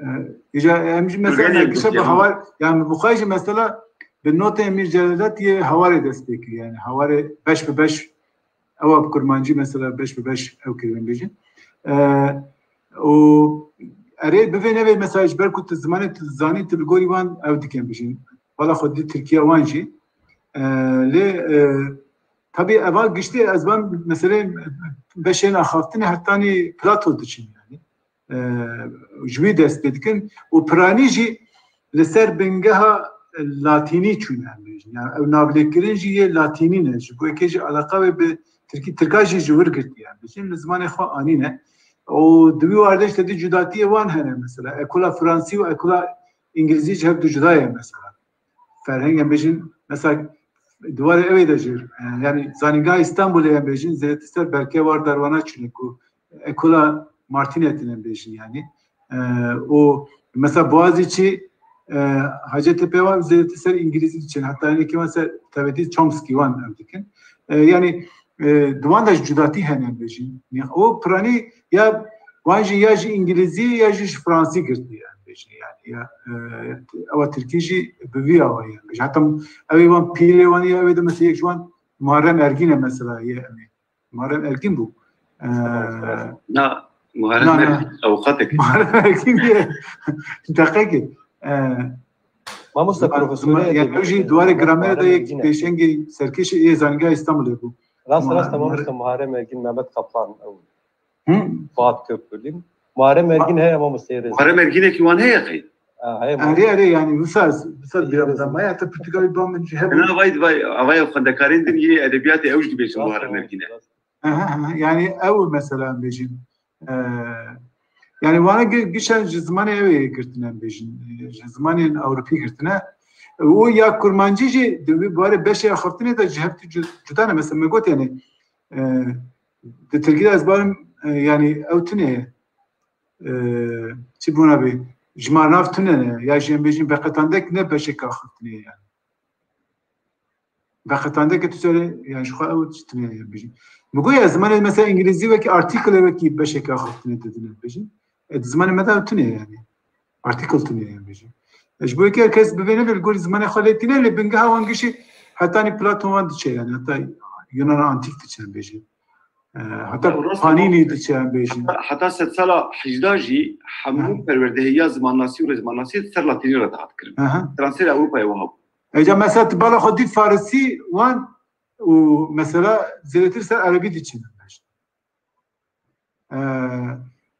îca em jî mesela Gurgenî gişe bi hawar, yani bi xwe jî mesela bi notê Mîr Celaletiyê hawarê dest pê kiriye, yani hawarê beş bi beş. Ewa bi kurmancî mesela beş bi beş ew kiribin bêjin. E, û erê bivê nevê mesela ji ber ku tu zimanê tu dizanî, tu li gorî wan ew dikin bêjin. Wala xwe di Tirkiye wan jî. E, lê, e, tabî eva giştî ez van meselê beşên axaftinê hetanî Plato diçin yani. E, ji wî dest pê dikin û piranî jî li ser bingeha latînî çûne, em bêjin. Yani ew navlêkirin jî yê latînî ne. Ji bo yekê jî eleqa wê bi tirkî, tirka jî ji wir girtiye, em bêjin, li zimanê xwe anîne. Û di wî wardê jî tedî cudatiyê wan hene mesela. Ekola fransî û ekola îngilîzî ji hev du cuda ye mesela. Ferheng em bêjin, mesela, di warê ew ê de jî, e, yani Zanîngeha Îstanbulê em bêjin, zêdetir ser belkê war derwana çûne ku ekola Martinet'in em bêjin yani. E, û mesela Boğaziçi, e, Hacettepe wan zêdetir ser îngilîzî diçin. Heta hinekî wan ser tevêtî Chomsky wan ew dikin. E, yani, e, di wan de jî cudatî hene em bêjin. Yani, o piranî ya wan jî ya ji îngilîzî ya jî ji fransî girtiye. bêjin yani. Ya, e, ewa Tirkî jî bi vî awayî em bêjin. Heta ew ê wan pîrê wan ya, ew ê de mesela yek ji wan Muharrem Ergîn e mesela yê em ê. Muharrem Ergîn bû. E, Na, Muharrem Na, na. Ergîn, avukateke. Muharrem Ergîn diye. Deqekê. E, Mamoste Ziman- profesörü ziman- yani ew jî di warê gramerê de yek pêşengê serkêşî ê Zanîngeha Îstanbulê bû. Rast rast Muharrem- mamoste Muharrem Ergin, Mehmet Kaplan, ew Hı? Fuat Köprülü. Muharrem Ergin heye mamoste yê rêz. Muharrem Ergînekî wan heye qey? Ha, heye Erê erê yani wisa wisa Yê bir rêz. Zaman ya te pirtûka bir bamın ciheb. Na vay vay, avay xwendekarên din yê edebiyatê ew jî dibêjin Rast Muharrem e, Ergîn e. rast. Aha, aha. Yani ew mesela em bêjin. Ee, yani wana gi- gişen ji zimanê ew ê girtine em bêjin. Ee, Ji zimanên Ewropî girtine. Û ya kurmancî jî di wî barê beşê axaftinê de ji hev tu cu- cuda ne. Mesela me got yani e, di Tirkî de ez barim e, yani ew tune ye. E, çi bûna bê? Ji ma nav tune ne. Ya jî em bêjin beqetandek ne beşek axaftinê ye yani. Beqetandeke tu serê yani ji xwe ew tune ye bêjin. Min got ya zimanê mesela îngilîzî wekî article wekî beşek axaftinê didine bêjin. E, di zimanê me de ew tune ye yani. Article tune ye bêjin. E, ji bo yekê her kes bibêne li gorî zimanê xwe lê tîne lê bingeha wan gişî hetanî Platon wan diçe yani. Heta Yunan antîk diçe em bêjin. E, heta Ya, rast Panînî e. diçe em bêjin. Heta sedsala hejda jî hemû perwerdehiya zimannasî û rêzmannasî ser latînî re dihat kirin. Aha. Transfera Ewropayê wiha bû. Eca mesela tu bala xwe dît Farisî wan û mesela zêdetir ser Erebî diçin. Ee,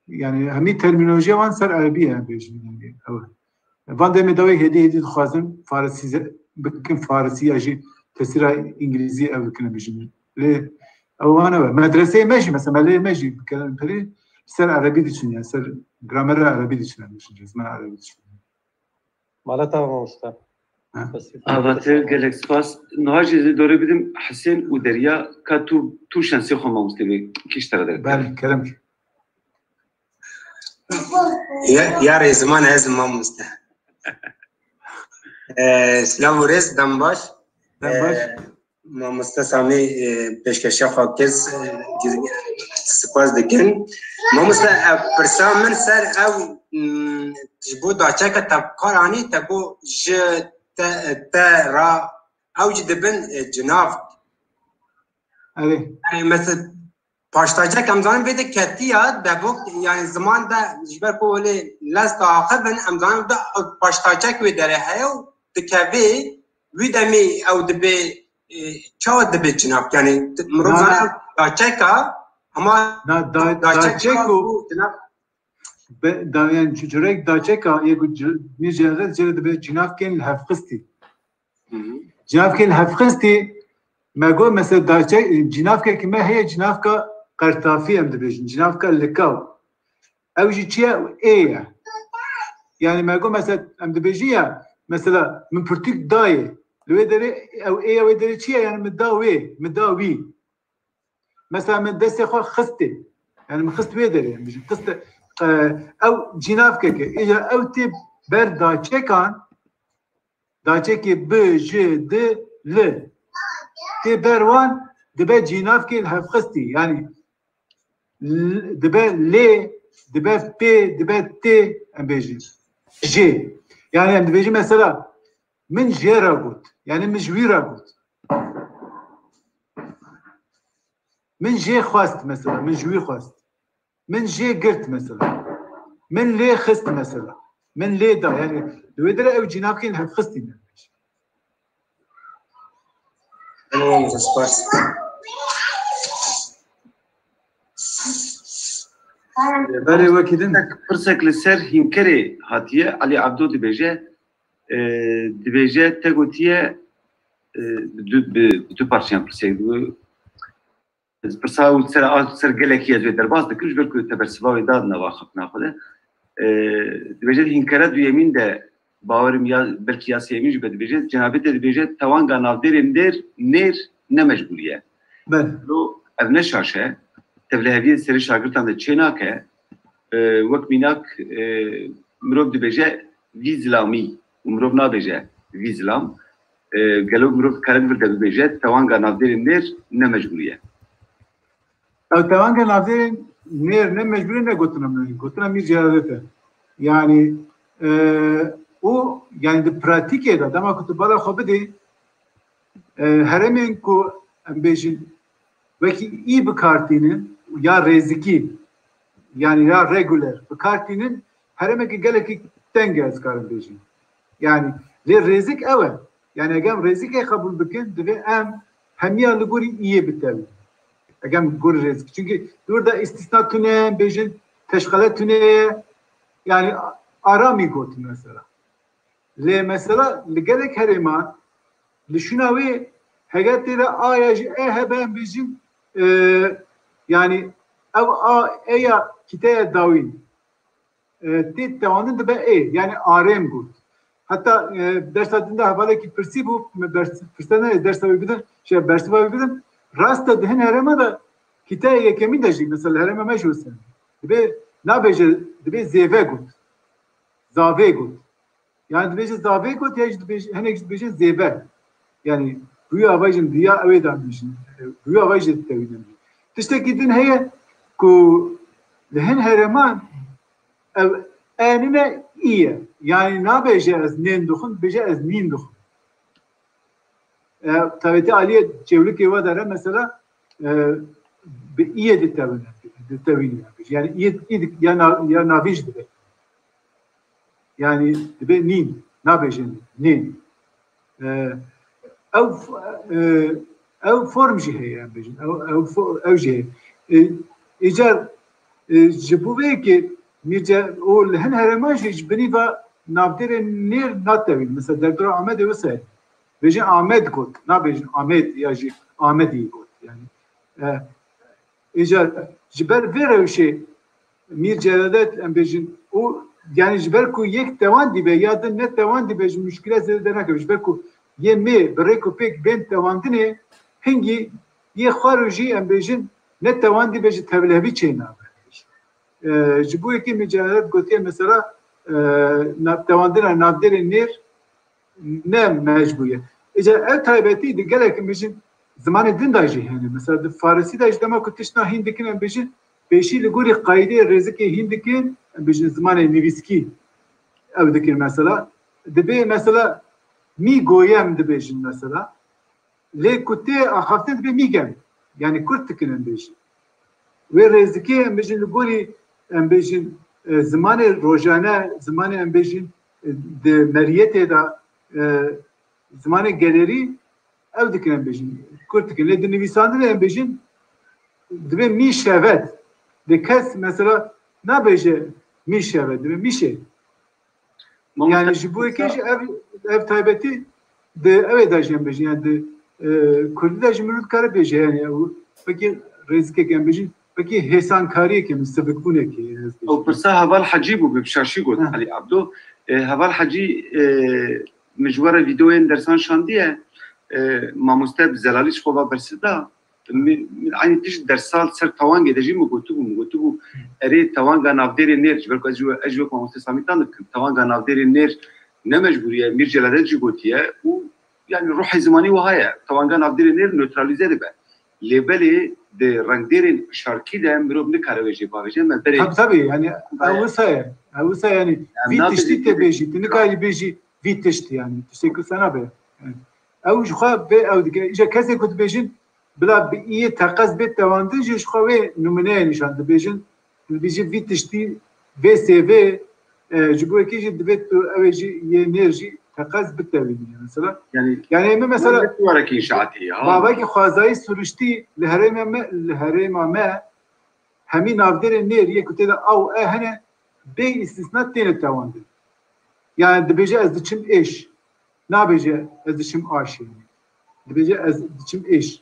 yani hemî termînolojiya wan ser Erebî ye bêjin. Yani, ew. Van demê dawê hêdî hêdî dixwazin Farisîze bikin Farisî ya jî tesîra îngilîzî ev bikin bêjin. Lê ew wan ew e. Medreseyê me jî mesela meleyê me jî bikin perî ser Erebî diçin yani ser gramera Erebî diçin bêjin. Resmen Erebî diçin. Maleta mamoste. Ha. Avatir gelek spas. Niha jî ez ê dorê bidim Hisên û Derya ka tu tu şensê xwe mamoste bê kişt te re derkeve. Belê kerem ki. Ya, ya rêziman ez mamoste. Ee, silav û rêz dem baş. Dem baş. Ee, Mamoste Samî e, pêşkeşa xwe kir, e, spas dikin. Mamoste e, pirsa min ser ew m, ji bo daçeke te bi kar anî te got ji te, te ra ew jî dibin e, cinav. Erê. Yani mesela paştacek em zanin vê de ketiya devok yani ziman de ji ber ku welê lez diaxivin em zanin de paştacek wê derê heye û dikevê wî demê ew dibê e, çawa dibê cinak yani mirov Na, zanin daçeka ama Na da, daçek daçek û cinak be- da, yani çocurek daçeka yek û ci- nî cenaze cire dibe cinavkên li hevxistî. Hı hı. Cinavkên hevxistî me got mesela daçek cinavkek me heye cinavka qertafî em dibêjin cinavka likaw. Ew jî çi ye? Ê ye. Yani me got mesela em dibêjin ya mesela min pirtûk dayê. Li wê derê ew ê ye wê derê çi ye? Yani min da wê, min da wî. Mesela min destê xwe xistê. Yani min xist wê derê. Em bêjin xiste. E, ew cinavkeke. Îja ew tê ber daçekan daçekê bi, ji, di, li. Tê ber wan dibe cînavkê li hevxistî. Yani l- dibe lê, dibe pê, dibe tê em bêjin. Jê. Yani em dibêjin mesela min jê re got. Yani min ji wî re got. Min jê xwest mesela, min ji wî xwest. Min jê girt mesela. Min lê xist mesela. Min lê da. Yani li wê dire ew cînavkên hevxistî ne. Tamam, spas. Berê wekî din. Pirsek li ser hînkerê hatiye, Elî Ebdo dibêje, e, dibêje te gotiye, e, bi du, bi, bi du parçeyan pirsek dibû. Ez pirsa û ser, a, ser gelekî ez wê derbas dikim, ji ber ku te bersiva wê da di nava xapina xwe de. E, dibêje di hînkera duyemîn de, bawerim ya, belkî ya sêyemîn jî be dibêje, cenabê te dibêje, tewanga navdêrên nêr, nêr ne mecbûrî ye. Belê. Lo, ev ne şaş e. Tevliheviyê serê şagirtan de çê nake. E, wek mînak, e, mirov dibêje vî zilamî û mirov nabêje vî zilam. E, gelo mirov dikare vir de bibêje tewanga navdêrên nêr ne mecbûrî ye. Ew tewanga navdêrên nêr ne mecbûrî ne gotina min, gotina Mîr Celadet e. Yani E, û yani di pratîkê de dema ku tu bala xwe bidê, e, herêmên ku em bêjin wekî î bi kar tînin ya rêzikî, yani ya regular bi kar tînin, herêmekî gelekî teng e, ez karim bêjim. Yani lê rêzik ew e. Yani eger em rêzikê qebûl bikin, divê em hemiya li gorî iyê bitewin. Eger em gorî rêzik. Çünkü li wir de îstîsna tune ye, em bêjin teşqele tune ye. Yani aramî gotin mesela. Lê mesela li gelek herêman li şûna wê heger tê de a ya jî e hebe em bêjin, e, yani ev a e ya kîteya dawîn, e, tê tewandin dibe ê, yani arêm got. Heta, e, dersa din de hevalekî pirsî bû, me bers-, pirsene ez dersa wî bidim, şey, bersiva wî bidim. Rast e, di hin herêma de kîteya yekemîn de jî, mesela herêma me jî wisa. Dibê, nabêje, dibê zêve got. Zavê got. Yani dibêje zavê got, ya jî dibêje, hinek jî dibêje zêve. Yani rûya vajin diya ew ê de bêjin. Rûya vajin ditewînin. Tiştekî din heye ku li hin herêman ev e nîne î ye. Yani nabêje ez nên dixwim, dibêje ez nîn dixwim. E, taybetî aliyê çewlikê we de re mesela, e, bi iyê ditewine, ditewîne. Yani iyê, iyê di-, ya na-, ya navî jî dibe. Yani dibe nîn, nabêje nîn. E, ew, e, ew form jî heye, em bêjin. Ew, ew fo-, ew jî heye. E, îcar, e, ji bo vê yekê Mîrce û li hin herêman jî ji binî ve navdêrê nêr natewîn. Mesela derdora Amedê wisa ye. Bêjin Amed got, nabêjin Amed ya jî Amedî got. Yani, e, îcar ji ber vê rewşê Mîr Celadet em bêjin û yani ji ber ku yek tewandî be ya din netewandî be ji muşkile zêde dernakeve. Ji ber ku yê mê bi rêk û pêk bên tewandinê hingî yê xwar û jî em bêjin netewandî be ji tevlihevî çênabe. E, ji bo yekê Mîr Celadet gotiye mesela, e, na-, tewandina navdêrê nêr ne mecbûr ye. Îca ev taybetî di gelek em bêjin zimanê din de jî hene. Mesela di farisî de jî dema ku tiştna hîn dikin em bêjin pêşî li gorî qaydeyê rêzikê hîn dikin, em bêjin zimanê nivîskî ew dikin mesela. Dibê mesela mî goyem dibêjin mesela. Lê ku tê axaftin dibê mîgem. Yani kurt dikin em bêjin. Wê rêzikê em bêjin li gorî em bêjin, e, zimanê rojane, zimanê em bêjin, e, di meriyetê de, e, zimanê gelerî ew dikin em bêjin. Kurt dikin. Lê di nivîsandinê em bêjin dibê mî şevet. Lê kes mesela nabêje mî şevet, dibê mî şê. Mamoste, yani ji bo yekê jî ev, ev taybetî di ew ê de jî em bêjin, yani di, e, kurdî de jî mirov dikare bêje, yani ew wekî rêzikek em bêjin, wekî hêsankariyekê min, sivikbûnekê ez bêjim. Ew pirsa Heval Hecî bû, bi şaşî got Elî Abdo. E, Heval Hecî, e, min ji we re vîdeoyên dersan şandiye, e, mamoste bi zelalî ji xwe ve bersiv da. Min, min eynî tişt dersa li ser tewangê de jî min gotibû, min gotibû, erê tewanga navdêrê nêr, ji ber ku ez jî we, ez jî wek mamoste Samî tan dikim, tewanga navdêrê nêr ne mecbûrî ye, Mîr Celadet jî gotiye û yani ruhê zimanî wiha ye, tewanga navdêrê nêr neutralîze dibe. Lê belê di rengdêrên şarkî de mirov nikare wê jê bavêje, me berê Tabii, tabii, yani ew wisa ye, ew wisa ye, yani vî tiştî tê bêjî, tu nikarî bêjî vî tişt, yani tiştê ku sana be. Yani, ew ji xwe vê ew dike. Îja kesê ku dibêjin, bila bi iyê teqez bê tewandin jî ji xwe wê nimûneyê nîşan dibêjin. Dibêjin vî tiştî vê sêvê, e, ji bo yekê jî divê tu ew ê jî yê nêr jî teqez bitewînî mesela. Yani, yani min mesela barekî inşaatî ya. Bavekî xwezayî siruştî li herêma me, li herêma me hemî navdêrê nêr yê ku tê de a û e hene bê îstîsna têne tewandin. Yani dibêje ez diçim êş. Nabêje ez diçim aşê. Dibêje ez diçim êş.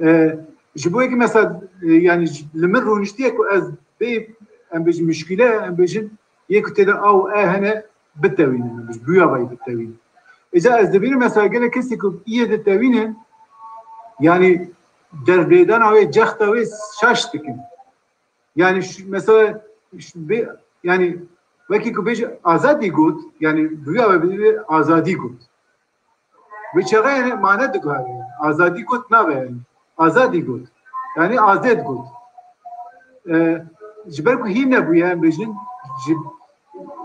E, ji bo yekî mesela, e, yani ji, li min rûniştiye ku ez bê, em bêjin muşkîle, em bêjin yê ku tê de a û e hene bitewînin, em bêjin bi wî avayî bitewînin. Îca ez dibînim mesela gelek kesê ku iyê ditewînin, yani dervêdana wê, cexta wê şaş dikin. Yani şu, mesela şu, be, yani wekî ku bêje azadî got, yani bi wî avayî azadî got. Wê çaxê yani mane diguhere. Azadî got nabe yani. Azadî got. Yani azêd got. E, ji ber ku hîn nebûye, em bêjin, ji,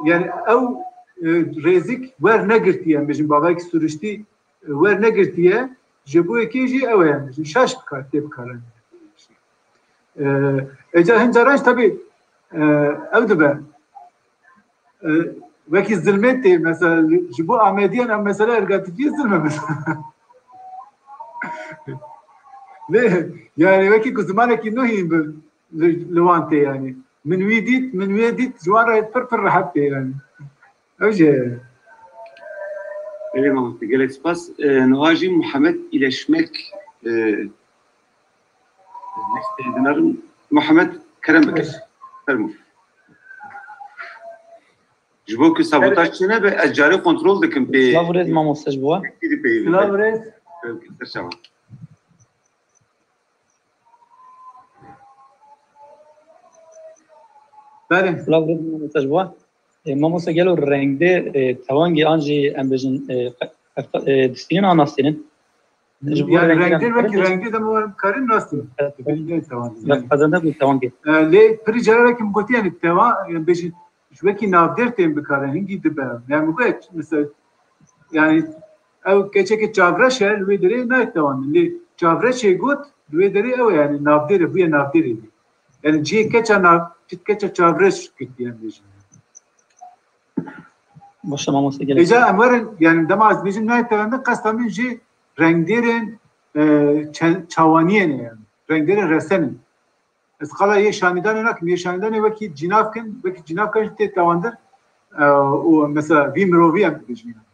yani ew e, rêzik wernegirtiye, em bêjin bavek siruştî, e, wernegirtiye, ji bo yekê jî ew e, em bêjin şaş bikar tê bikaranîne. E, êca hin caran jî tebî, e, ew dibe. E, wekî zilmê tê, mesela, ji bo Amediyan ev mesele ergatîfiyê zilm e, mesela. Lê, yani, wekî ku zimanekî nû hîn bi, li, li wan tê, yani. Min wî dît, min wê dît, ji wan re pir pir rehet tê, yani. Ew jî heye. Belê mamoste, gelek spas. E, niha jî Muhammed İleşmek, e, Muhammed, kerem bike. Baş. Fermo. Ji bo ku sabotaj çênebe, ez carê kontrol dikim pê. Silav û rêz mamoste ji bo we. Silav û rêz. Ser çavan. Belê. Silav û rêz mamoste ji bo we. E, mamoste gelo rengdê, e, tewangê an jî em bêjin, e, qe-, qe-, e, distînin an nastînin? Ji bo Yani rengê rengdê em wekî karin rengdê de me karin nastînin. Evet. Dibêjin tewangê. Evet, Yani, qezende bû tewangê. E, lê pirî caran wekî min gotiye, yani tewa, yani bêjin, ji wekî navdêr tên bikarin, hingî dibe. Yani min got, mesela, yani ew keçeke çavreş e, li wê derê nayê tewandin. Lê çavreşê got, li wê derê ew e, yani navdêr e, bûye navdêrê. Yani cihê keça nav, keça çavreş girtiye, em bêjin. Baş e mamoste, gelek. Êca em werin, yani dema ez dibêjim nayê tewandin, qesta min jî rengdêrên, e, çe-, çawaniyê ne, yani. Rengdêrên resen in. Ez qala yê şanîdanê nakim, yê şanîdanê wekî cînavkin, wekî cînavkan jî tê tewandin, e, û mesela vî mirovî em dibêjin, yani.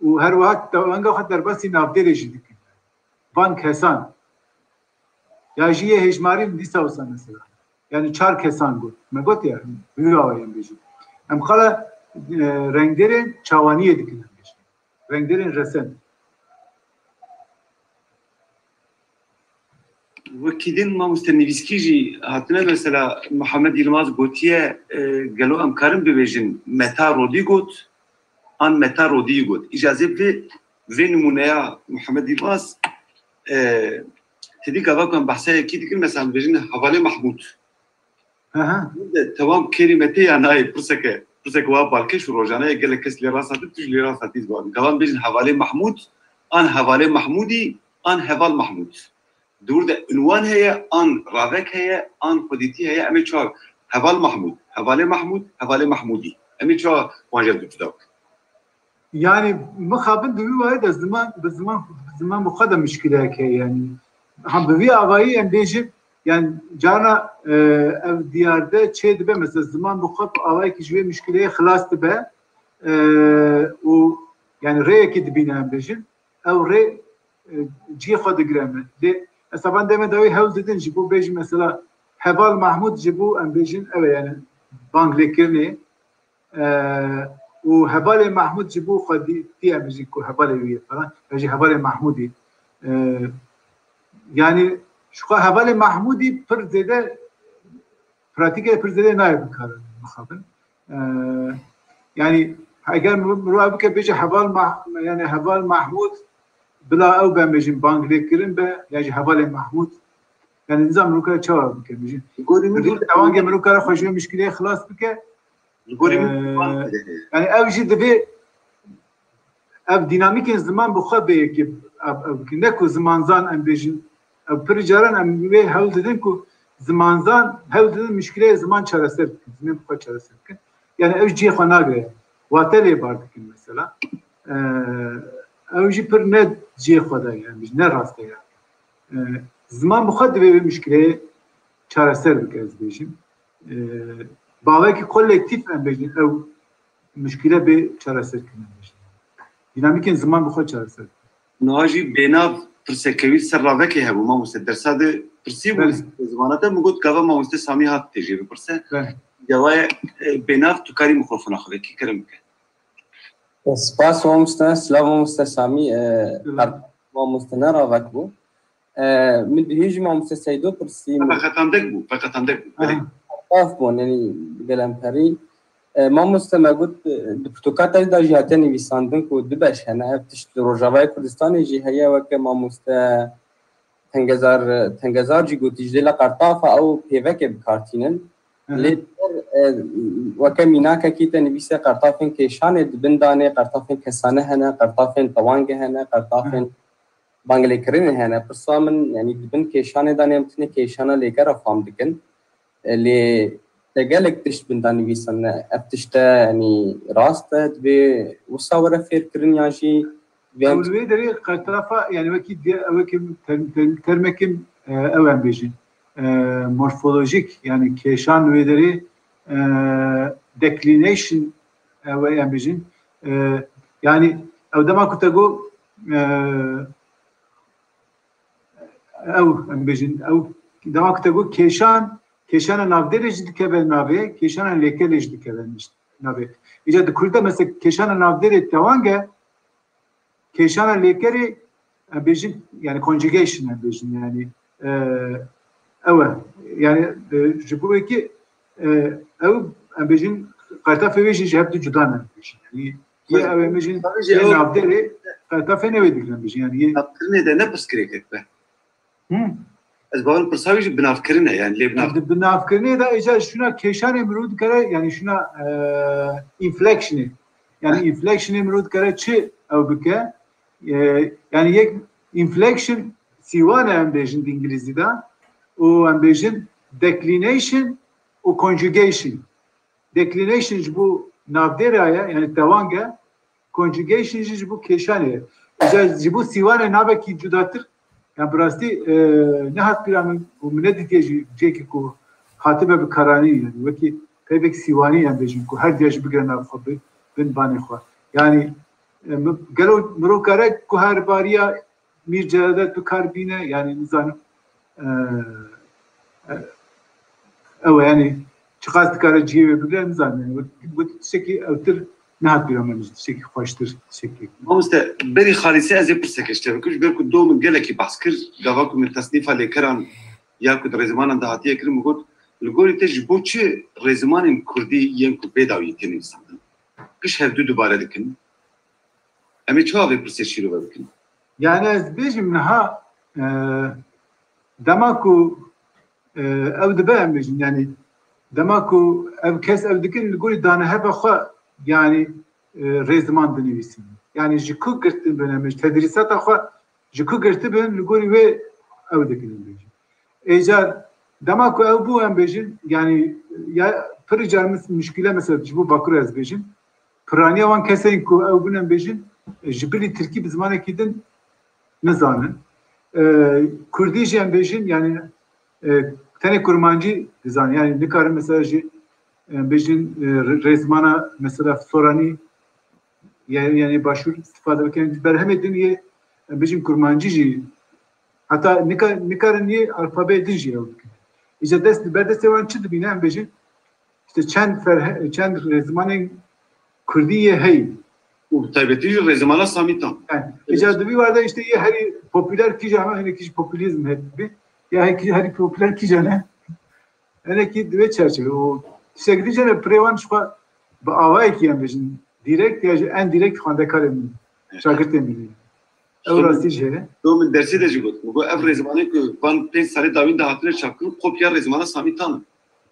Û her wiha tewenga xwe derbasî navdêrê jî dikin. Van kesan. Ya jî yê hêjmarî dîsa wisa mesela. Yani çar kesan got. Me got ya, bi wî awayî em bêjin. Em qala, e, rengdêrên çawaniyê dikin em bêjin. Rengdêrên resen. Wekî din mamoste nivîskî jî hatine, mesela Muhammed Yilmaz gotiye, e, gelo em karin bibêjin Meta Rodî got, an Meta Rodî got. Îca ez ê vê, vê nimûneya Muhammed Yilmaz, e, tedî gava ku em behsa yekî dikin, mesela em dibêjin Hevalê Mahmûd. Aha. De tewam kêrî me tê ya nayê, pirseke, pirseke wa balkêş û rojane ye, gelek kes lê rast hatin, tu jî lê rast hatî zibar. Gava em bêjin Hevalê Mahmûd, an Hevalê Mahmûdî, an Heval Mahmûd. Di wir de unwan heye, an ravek heye, an xwedîtî heye, em ê çawa Heval Mahmûd, Hevalê Mahmûd, Hevalê Mahmûdî. Em ê çawa wan ji hev du cuda bikin? Yani mixabin di wî warê de ziman, bi ziman, bi ziman bi xwe de mişkileyek heye yani. Ha, bi vî avayî em bêjin, yani carna, e, ev diyar de çê dibe, mesela ziman bi xwe bi awayekî ji wê mişkileyê xilas dibe, e, û yani rêyekî dibîne em bêjin. Ew rê, e, cihê xwe digire me. Lê ez taban deme dawî hewl didin ji bo bêjin mesela Heval Mahmûd ji bo em bêjin ew e yani bang lêkirinê. E, û Hevalê Mahmûd ji bo xwedî tî em bêjin ku hevalê wî ye falan. Ya jî Hevalê Mahmûdî. E, yani ji xwe Hevalê Mahmûdî pir zêde pratîkê pir zêde nayê bikarin mixabin. E, yani eger mir-, mirov bike bêje Heval Mah-, yani Heval Mahmûd bila ew be em bêjin bang lêkirin be, ya jî Hevalê Mahmûd. Yani nizam mirov kare çawa bike bêjin. Li gorî min Tewangê mirov kare xwe ji wê mişkileyê xilas bike. Li gorî min Ee, yani ev jî divê ev dînamîkên ziman bi xwe bê yekê ev, ev bikin. Ne ku zimanzan em bêjin, ev pir caran em wê hewl didin ku zimanzan hewl didin mişkileyê ziman çareser bikin, ziman bi xwe çareser bikin. Yani ew cihê xwe nagire. Wate lê bar dikin mesela. Ee, ew jî pir ne cihê xwe de yani, ne rast e yani. Ee, ziman bi xwe divê wê mişkileyê çareser bike, ez bêjim. Ee, bavekî kolektîf em bêjin, ew mişkile bê çareser kirin. Dînamîkên ziman bi xwe çareser. Niha jî bênav pirseke wî ser ravekê hebû, mamoste. Dersa de pirsî bû Belê. Zimana te, min got gava mamoste Samî hat tê jê bipirse. Belê. Dewaye, e, bênav tu karî mikrofona xwe vekî kerem bike. Spas mamoste, silav mamoste Samî, e, Silav. Her mamoste ne ravek bû. E, min dihî jî mamoste Seydo pirsî. Feqetandek bû, feqetandek bû. Belê. Maf bûn, yani gelemperî. E, mamoste me got, e, di pirtûka te de jî hatiye nivîsandin ku du beş hene. Ev tişt li Rojavayê Kurdistanê jî heye, weke mamoste Tengezar, Tengezar jî gotî, ji Lêla Qertafa ew pêvekê bi kar tînin. Hı hı. Lê e, weke mînakekî te nivîse qertafên kêşanê di bin danê, qertafên kesane hene, qertafên tewangê hene, qertafên banglêkirinê hene. Pirsa min, yanî di bin kêşanê danê em tinê kêşana lêgera fam dikin. E, lê te gelek tişt bin da nivîsandine. Ev tişt e, yanî rast e, divê wisa were fêrkirin yan jî divê em Ew li wê derê qertafa, yani wekî diye-, ew wekî term-, term-, termekî, e, ew em bêjin, e, morfolojik, yani kêşan wê derê, e, declination, e, wê em bêjin. E, yani ew dema ku te got, e, ew, em bêjin, ew dema ku te got kêşan, kêşana navdêrê jî dikeve navê, kêşana lêkerê jî dikeve navê. Îca di Kurda mesela kêşana navdêrê tewang e, kêşana lêkerê, em bêjin, yani conjugation em bêjin, yani, e, ew e. Yani, e, ji bo wekî, e, ew, em bêjin, qertafê wê jî ji hev du cuda ne, em bêjin. Yani, yê ew em bêjin, yê navdêrê, qertafê ne wê digirin, em bêjin. Yani, yê navkirinê de ne pirsgirêkek be. Hı. Ez bawer pirsa wî jî binavkirin e, yani lê binav- Di binavkirinê de îca şuna kêşanê mirov dikare, yani şuna, e, inflectionê. Yani inflectionê mirov dikare çi ew bike? E, yani yek inflection sîwan e em bêjin di îngilîzî de û em bêjin declination û conjugation. Declination ji bo navdêra ye, yani tewang e. Conjugation jî ji bo kêşanê ye. Îca ji bo sîwanê navekî cudatir, yani bi rastî, e, nehat bîra min û min nedîtiye jî cihekî ku hatibe bi karanîn, yani wekî peyvek sîwanî em bêjin ku her diya jî bigire nav xwe bi, bin banê xwe. Yani, e, mi-, gelo mirov kare guherbariya Mîr Celadet bi kar bîne, yani nizanim, e, e, ew e, yani çiqas dikare cihê wê bigire, nizanim. Yani, wek, wek tiştekî ewtir nehat bîra min, tiştekî xweştir, tiştekî. Mamoste, berî Xalîsê ez ê pirseke ji te bikim, ji ber ku do min gelekî behs kir, gava ku min tesnîfa lêkeran ya ku di rêzimanan de hatiye kirin, min got, li gorî te ji bo çi rêzimanên kurdî yên ku vê dawî tê nivîsandin, giş hevdu dubare dikin? Em ê çawa vê pirsê şîrove bikin? Yani ez bêjim niha, e, dema ku, e, ew dibe em bêjin, yani dema ku ev kes ew dikin, li gorî daneheva xwe, yani, e, rêziman dinivîsin. Yani ji ku girtin bin em bêjin, tedrîsata xwe ji ku girtibin, li gorî wê ew dikin em bêjin. Êcar dema ku ew bû em bêjin, yani ya pir car mis-, muşkîle mesela ji bo Bakur ez bêjim. Piraniya wan kesên ku ew bûn em bêjin, ji bilî tirkî bi zimanekî din nizanin. E, Kurdî jî em bêjin, yani, e, tenê kurmancî dizanin. Yani nikarin mesela jî, e, bêjin, e, rê-, rêzmana mesela soranî, yani, yani başûr istifade bikin. Berhemê din yê, em bêjin kurmancî jî heta nika-, nikarin yê alfabeyê din jî ew bikin. Îca dest, berdestê wan çi dibîne em bêjin? İşte çend ferhe-, çend rêzimanên kurdî yê heyî. Û bi taybetî jî rêzimana Samîtan. Yani, îca di vî warde işte yê herî popüler kîjan e, hinekî jî populîzm heye. Ya herî, herî popüler kîjan e? Hinekî di vê çerçeve û tiştek dî jî ne pirê wan ji xwe bi awayekî em bêjin, direkt ya jî endirekt xwendekarê min, şagirtê min. Ew rastî jê ye. Do min dersê de jî got. Min got, ev rêzimanên ku van pênc salê dawîn de hatine çapkirin, kopya rêzimana Samîtan in.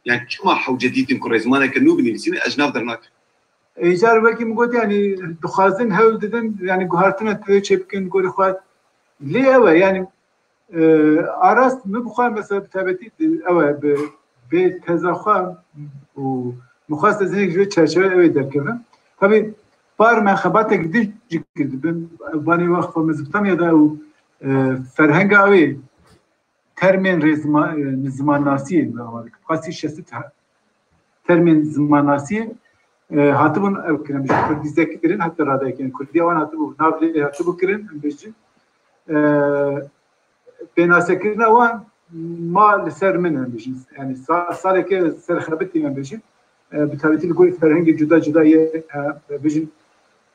Yani çima hewce dîtin ku rêzimaneke nû binivîsînin, ez ji nav dernakim. Êcar wekî min got, yani dixwazin hewl didin, yani guhartina tu çê bikin gorî xwe. Lê ew e, yani, e, a rast min bi xwe mesela bi taybetî, ew e, bi, bi teza xwe û min xwest ez hinek ji vê çerçeve ew ê derkevim. Tabii, par me xebatek din jî kirdibin. Banê wext xwe mezibtan ya da ew, e, ferhenga ew ê termên rêzma-, e, zimannasiyê me ava dikim. Xwestî şesit ha-, termên zimannasiyê, e, hatibûn ew kirin, ji kurdîze kirin, heta radeyek, yani kurdiya wan hatibû, nav lê hatibû kirin, em bêjin. E, pênasekirina wan ma li ser min, em bêjin. Yani sa-, saleke serxebitî, em bêjin. E, bi taybetî li gorî ferhengê cuda cuda yê, e, bêjin,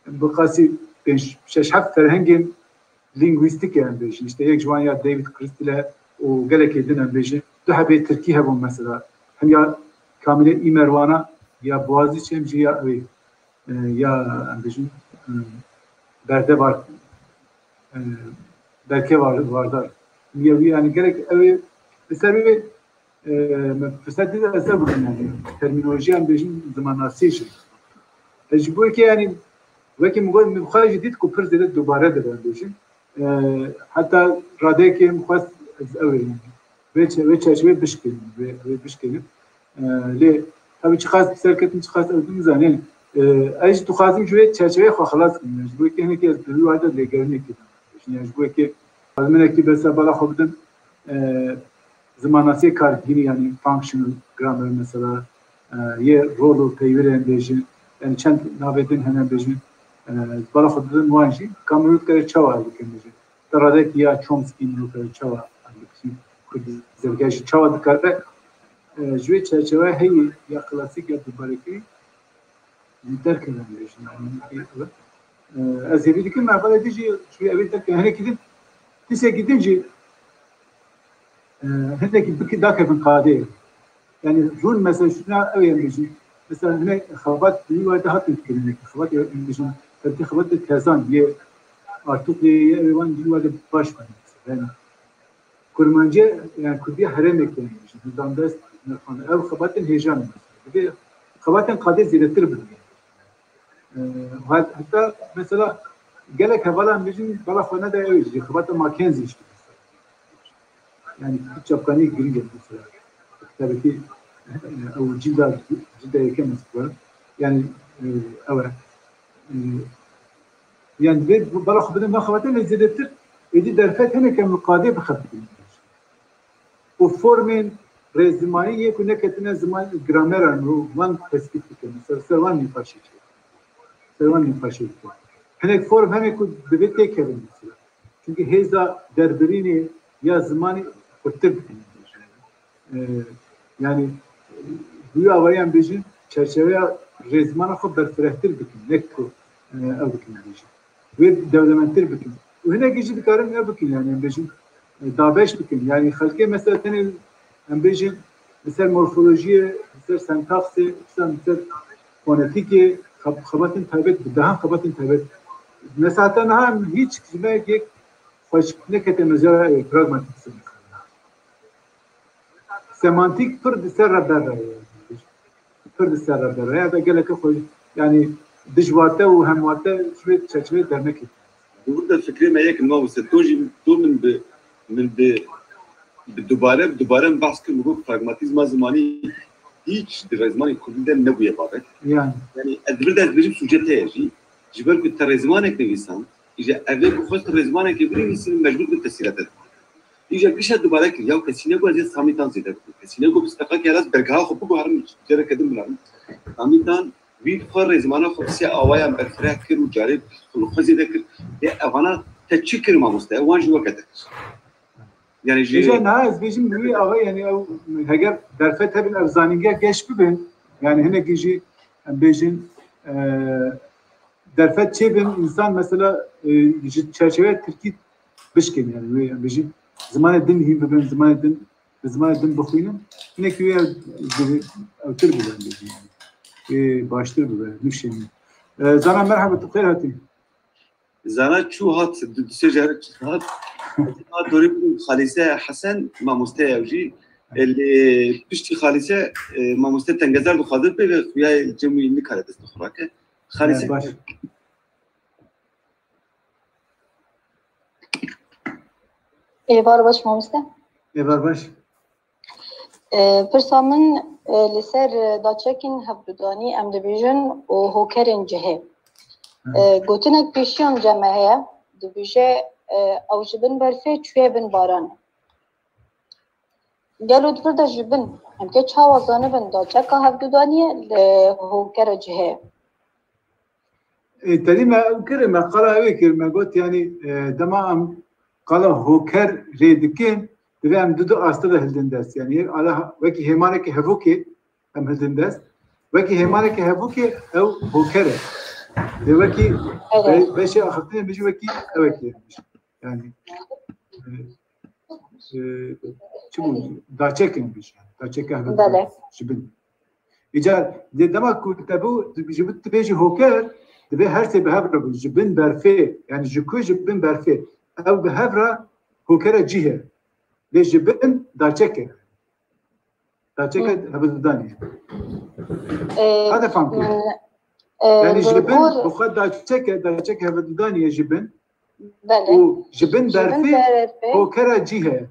bi qasî pênc, şeş, heft ferhengên lîngwîstîk e, em bêjin. İşte yek ji wan ya David Crystal e û gelekê din, em bêjin. Du hebê tirkî hebûn mesela. Hem ya Kamîle Îmerwana ya Boğaziçi hem jî ya, e, ya, em bêjin, e, Berde Var-, e, Berke Var-, Vardar. Ya wî, yani gelek ew ê li ser wê e, me firset dît ez ev bikim, yani termînolojiya em bêjin zimannasî jî. Ez ji bo yekê, yani wekî min got, min xwe jî dît ku pir zêde dubare dibe em bêjin. E, heta radeyekê min xwest ez ew ê, yani vê çe-, vê çerçevê bişkênim, vê, vê bişkênim. E, lê ew çiqas bi ser ketin, çiqas ew din zanîn. E, ez jî dixwazim ji wê çerçeveyê xwe xilas kim. Yani ji bo yekê hinekî ez bi wî werde lêgerînekê de, yani ji bo yekê xwazim hinekî besa bala xwe bidim, e, zimannasiyê kargirî, yani functional grammar mesela, e, yê rol û peywirê em bêjin, yani çend navê din hene em bêjin, e, bala xwe didin wan jî, ka mirov dikare çawa ew bikin bêjin. Te radekî ya Chomsky mirov dikare çawa ew bikin, ku dizevge jî çawa dikare, e, ji wê çerçewe heyî ya klasîk ya dubarekirî, derkeve em bêjin, yani, e, ez hêvî dikim, me xwe dî jî ji wê evê derkeve. Hinekî din, tiştekî din jî, e, hinekî biki dakevin qadê. Yani rûn mesela şuna ew em bêjin. Mesela hinek xebat di wî werde hatin kirin, hinek xebat em bêjin, belkî xebat de tezan, yê artûqê, yê ew wan di wî werde baş bûn. Yani Kurmancî, yani Kurdî herêmek em bêjin. Hildandest, Nerxan, ev xebatên hêjan in. Divê xebatên qadê zêdetir bin. E, hat-, heta mesela gelek hevala em bêjin, bala xwe nede ew jî, xebata Mackenzie jî. Yani çapkanî girîng e mesela. Kitabekî, e, ew cilda, cilda yekem ez dixwazim. Yani, e, ew e. E, yani divê bala xwe bidin van xebatê, lê zêdetir êdî derfet hinek em li qadê bixebitin. Û formên rêzimanî yê ku neketine ziman grameran û wan tespît bikin. Ser, ser wan nîqaşê çêkin. Ser wan nîqaşê bikin. Hinek form hene ku divê têkevin mesela. Çünkü hêza derbirînê ya zimanê xurttir dikin. E, yani, e, bi wî awayî em bêjin, çerçeveya rêzimana xwe berfirehtir bikin, ne ku, e, ew bikin bêjin. Wê dewlemendtir bikin. Û hinekî jî dikarin ew bikin, yani em bêjin, e, dabeş bikin. Yani xelkê mesela tenê em bêjin, li ser morfolojiyê, li ser sentaksê, li ser fonetîkê, xeb-, xebatên taybet, bi dehan xebatên taybet. Mesela heta niha em hiç ji me yek xweş nekete mezara, e, pragmatîk. Semantîk pir di ser re ber re ye. Pir di ser re ber re ye. Ya da geleke xwe, yani dijwate û hemwate ji wê çerçeveyê dernekê. Di wir de fikrê me yek in, mamoste, to jî, to min bi, min bi, bi dubare, bi dubare min behs kir, min got pragmatîzma zimanî hîç di rêzimanê kurdî de nebûye babet. Yani. Yani, ez di vir de ez dibêjim sûcet heye jî, ji ber ku te rêzimanek nivîsand, îja evê ku xwest rêzimanekê binivîsînin, mecbûr bin tesîrete. Îja gişa dubare kir, ya kesî nego ez ê Samîtan zêde bikim. Kesî nego bi steqakê ez bergeha xwe biguherim, careke din binêrim. Samîtan wî xwe rêzimana xwe bi sê awayan berfireh kir û carê xwe li xwe zêde kir. Lê evana te çi kir mamoste? Wan jî weke te kir. Yani jî Hêja niha ez bêjim wî awa, yani ew heger derfet hebin, ev zanîngeha geş bibin. Yani hinekî jî em bêjin, e, derfet çêbin, însan mesela, e, ji çerçeveya tirkî bişkên, yani wê em bêjin zimanê din hîn bibin, zimanê din, bi zimanê din bixwînin. Hinekî wê ew, ew tir bibe, em bêjin yani. Wê baştir bibe, nûşênî. E, Zana, merhaba, tu xêr hatî. Zana çû hat, du, du sê carik çû hat. Ha dorê min Xalîse Hesen, mamoste ye ew jî. E, lê piştî Xalîse, e, mamoste Tengezar dixwaze bê, lê xuya cem wî nikare dest bi xwe rake. Xalîse. He, baş. Êvar baş mamoste. Êvar baş. E, pirsa min, e, li ser, e, daçekên hevdudanî em dibêjin û hokerên cihê. Hı. E, gotinek pêşiyan cem me heye, dibêje, e, ew ji bin berfê çûye bin baran. Gelo di vir de ji bin, em ke çawa zanibin daçeka hevdudaniyê li hokera cihê? Ê, tenî me ew kir, me qala ew ê kir, me got, yanî, e, dema em qala hoker rê dikin, divê em du du asta de hildin dest. Yanî, ala wekî hêmaneke hevokê em hildin dest. Wekî hêmaneke hevokê ew hoker e. Lê wekî Evet. be-, beşê axiftinê min jî wekî ew ê kir. Yanî, e, e, çi bû? Daçekên bêjin. Daçeke hevok Belê. ji bin. Îcar, lê dema ku te bû, ji bin tu bêjî hoker, divê her sê bi hev re bû. Ji bin berfê, yani ji ku ji bin berfê. Ew bi hev re hokere cih e. Lê ji bin daçek e. Daçeke hevedudanî. Hadi fam kir. Yani ji bin, bi xwe daçeke, daçeke hevedudanî ye ji bin. Belê. Û ji bin berfê hokera cî heye.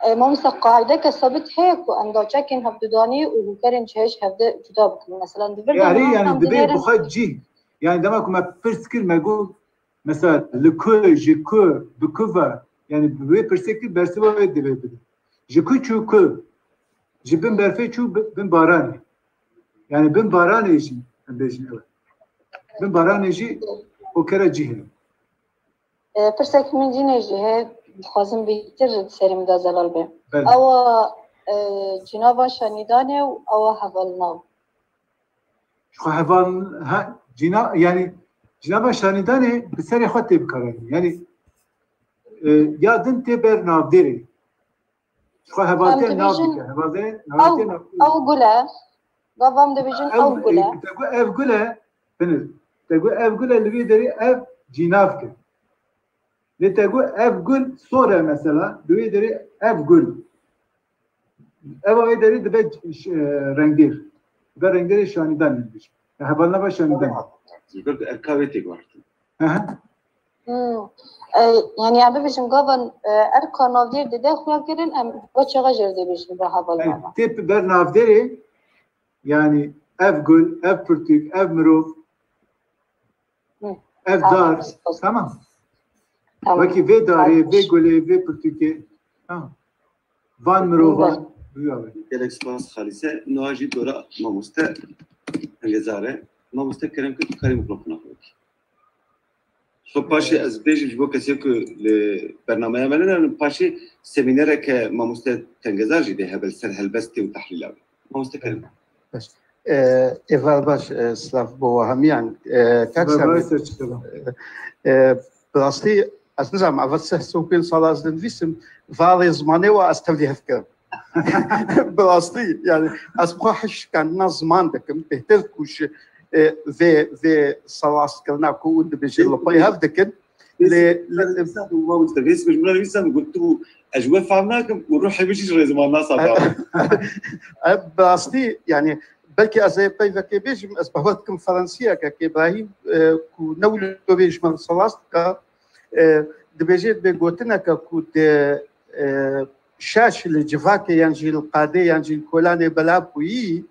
E, mamoste, qaîdeke sabit heye ku em daçekên hevdudanî û hûkerên cihê ji hevde cuda bikin. Mesela, di vir de Yanî, yanî divê bi xwe cî. Yani dema ku me pirs kir, me got, mesela, li ku, ji ku, bi ku ve. Yani bi wê pirsê kir, bersiva wê divê bide. Ji ku çû ku? Ji bin berfê çû bi-, bin baranê. Yani bin baranê jî, em bêjin ew. Bin baranê jî hokera cî heye. E, pirsek min cînê jî heye, dixwazim bêtir serê min de zelal be. Belê. Ewa, e, cînava şanîdanê û ewa hevalnav. Ji xwe heval, ha, cîna, yani cînava şanîdanê bi serê xwe tê bikaranîn. Yani, e, ya din tê ber navdêrê. Ji xwe hevaltê nav dike. Hevaltê, hevaltê nav. Ew gul e. Gava em dibêjin ew gul e. Te got ev gul e. Binir. Te got ev gul e, li vê derê ev cînav ke. Lê te got ev gul sor e mesela. Li vê derê ev gul. Eva vê derê dibe ş-, e, rengdêr. Dibe rengdêrê şanîdan dibêjin. Ya hevalnava şanîdan. Ji ber erka wê tê guhertin. Hı hı. Hmm. E, yani em bibêjin gava, e, erka navdêr dide xuya kirin, em va çaxa jê re dibêjin va hevalnava. Tê ber navdêrê, yani ev gul, ev pirtûk, ev mirov, ev dar. Tamam. Tamam. Wekî vê darê, vê gulê, vê pirtûkê. Tamam. Van mirovan. Gelek spas Xalîse. Niha jî dora mamoste Tengezar e. Mamoste kerem kir tu karî mikrofona xwe bikî. Xwe paşê ez bêjim ji bo kesê ku li bernameya me ne, paşê semînereke mamoste Tengezar jî dê hebe li ser helbestê û tehlîla wê. Mamoste kerem. Baş. E, êvar baş, e, silav bo we hemiyan. E, kak Sabir. E, e, bi rastî ez nizanim, eva sih sokên sala ez dinivîsim, va rêzmanê we ez tevlî hev kirim. Bi rastî, yani, ez xwe hişkandina ziman dikim, bêhtir ku ji, e, vê, vê salazkirina ku hûn dibêjin, li pey hev dikin. Lê, lê, mamoste, vê sibê ji min re nivîsa min got, tu ez ji we fam nakim û ruhê min jî ji rêzman nasa. E, bi rastî, yani, belkî ez ê peyvekê bêjim, ez bawer dikim Fransiyeke ke Îbrahîm, e, ku ne wilo vê ji min re salaz dike, e, dibêje, dibê gotineke ku di, e, şaş li civakê yan jî li qadê yan jî li kolanê belav bûyî,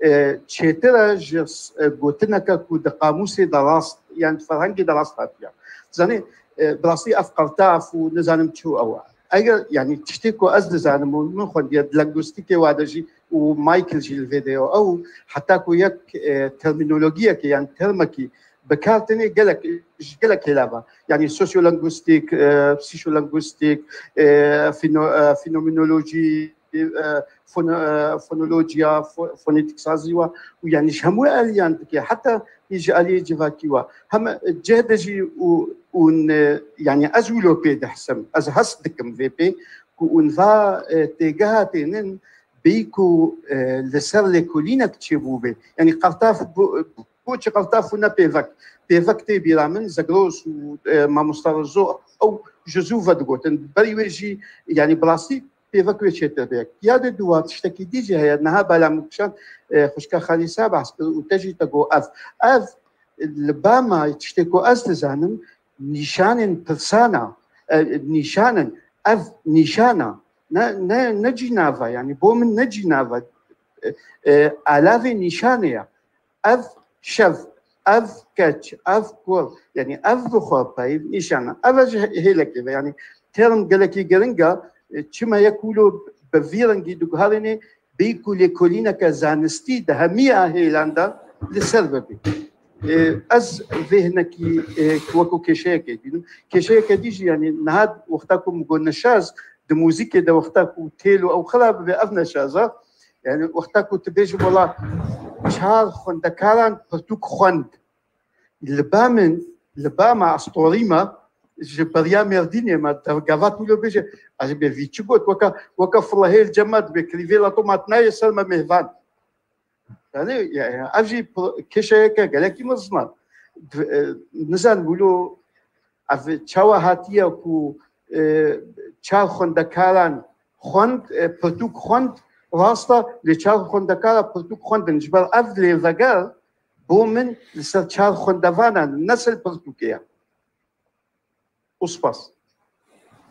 e, çêtir e ji, e, gotineke ku di qamûsê de rast, yan di ferhengê de rast hatiye. Zanî, e, bi rastî ev qertaf û nizanim çi û ew e. Eger, yani, tiştê ku ez dizanim û min xwendiye, di lengûstîkê wa de jî û Michael jî li vê de ye, ew heta ku yek, e, termînologiyekê, yani termekî bi kar tîne gelek, ji gelek hêla ve. Yani sosyolengûstîk, e, psîşolengûstîk, e, fino-, e, fenomenolojî, e, fono-, e, fonolojiya, fo-, fonetîksazî wa û yani ji hemû eliyan dike, heta jî ji aliyê civakî wa. Hem cih de jî û, û n-, yani ez wilo pê dihsim, ez hest dikim vê pê ku ûn va, e, têgeha tênin bêyî ku, e, li ser lêkolînek çêbûbê. Yani qertaf bû, Bo çi qeltaf û ne pêvek? Pêvek tê bîra min, Zegros û, e, mamosta Rezo, ew ji zû ve digotin. Berî wê jî, yanî bi rastî pêvek wê çêtir bê. Ya de dû wa tiştekî dî jî heye, niha bala min kişand, e, xwişka Xalîsa behs kir û te jî te got ev. Ev li ba me tiştê ku ez dizanim, nîşanên pirsan e, e, nîşan in. Ev nîşan e. Ne, ne, ne cînav e, yanî bo min ne cînav e. E, e, alavê nîşanê ye. Ev şev, ev keç, ev kur, yanî ev bi xwe peyv nîşan e. Ev e ji hê-, hêlekê ve, yanî term gelekî giring e, e, çima yek wilo bi vî rengî diguherînê, bêyî ku lêkolîneke zanistî di hemiya hêlan de li ser bibê. E, ez vê hinekî, e, wekû kêşeyekê dînim. Kêşeyeke dî jî, yanî niha wexta ku min got neşaz, di muzîkê de wexta ku têl û ew xira bibe, ev neşaz e. Yani wexta ku tu bêjî wela çar xwendekaran pirtûk xwend. Li ba min, li ba me, ez torî me, ji beriya Mêrdînê me, dergava tu lo bêje, ez bê vî çi got, weka, weka filehê li cem me dibê, krîvê la to mat nayê ser me mêvan. Yani, ya, ya, ev jî pro-, kêşeyeke gelekî mezin e. D-, e, nizanim wilo ev çawa hatiye ku, e, çar xwendekaran xwend, e, pirtûk xwend, rast e, lê çar xwendekara pirtûk xwendin. Ji ber ev lêveger bo min li ser çar xwendevana, ne ser pirtûkê ye. Û spas.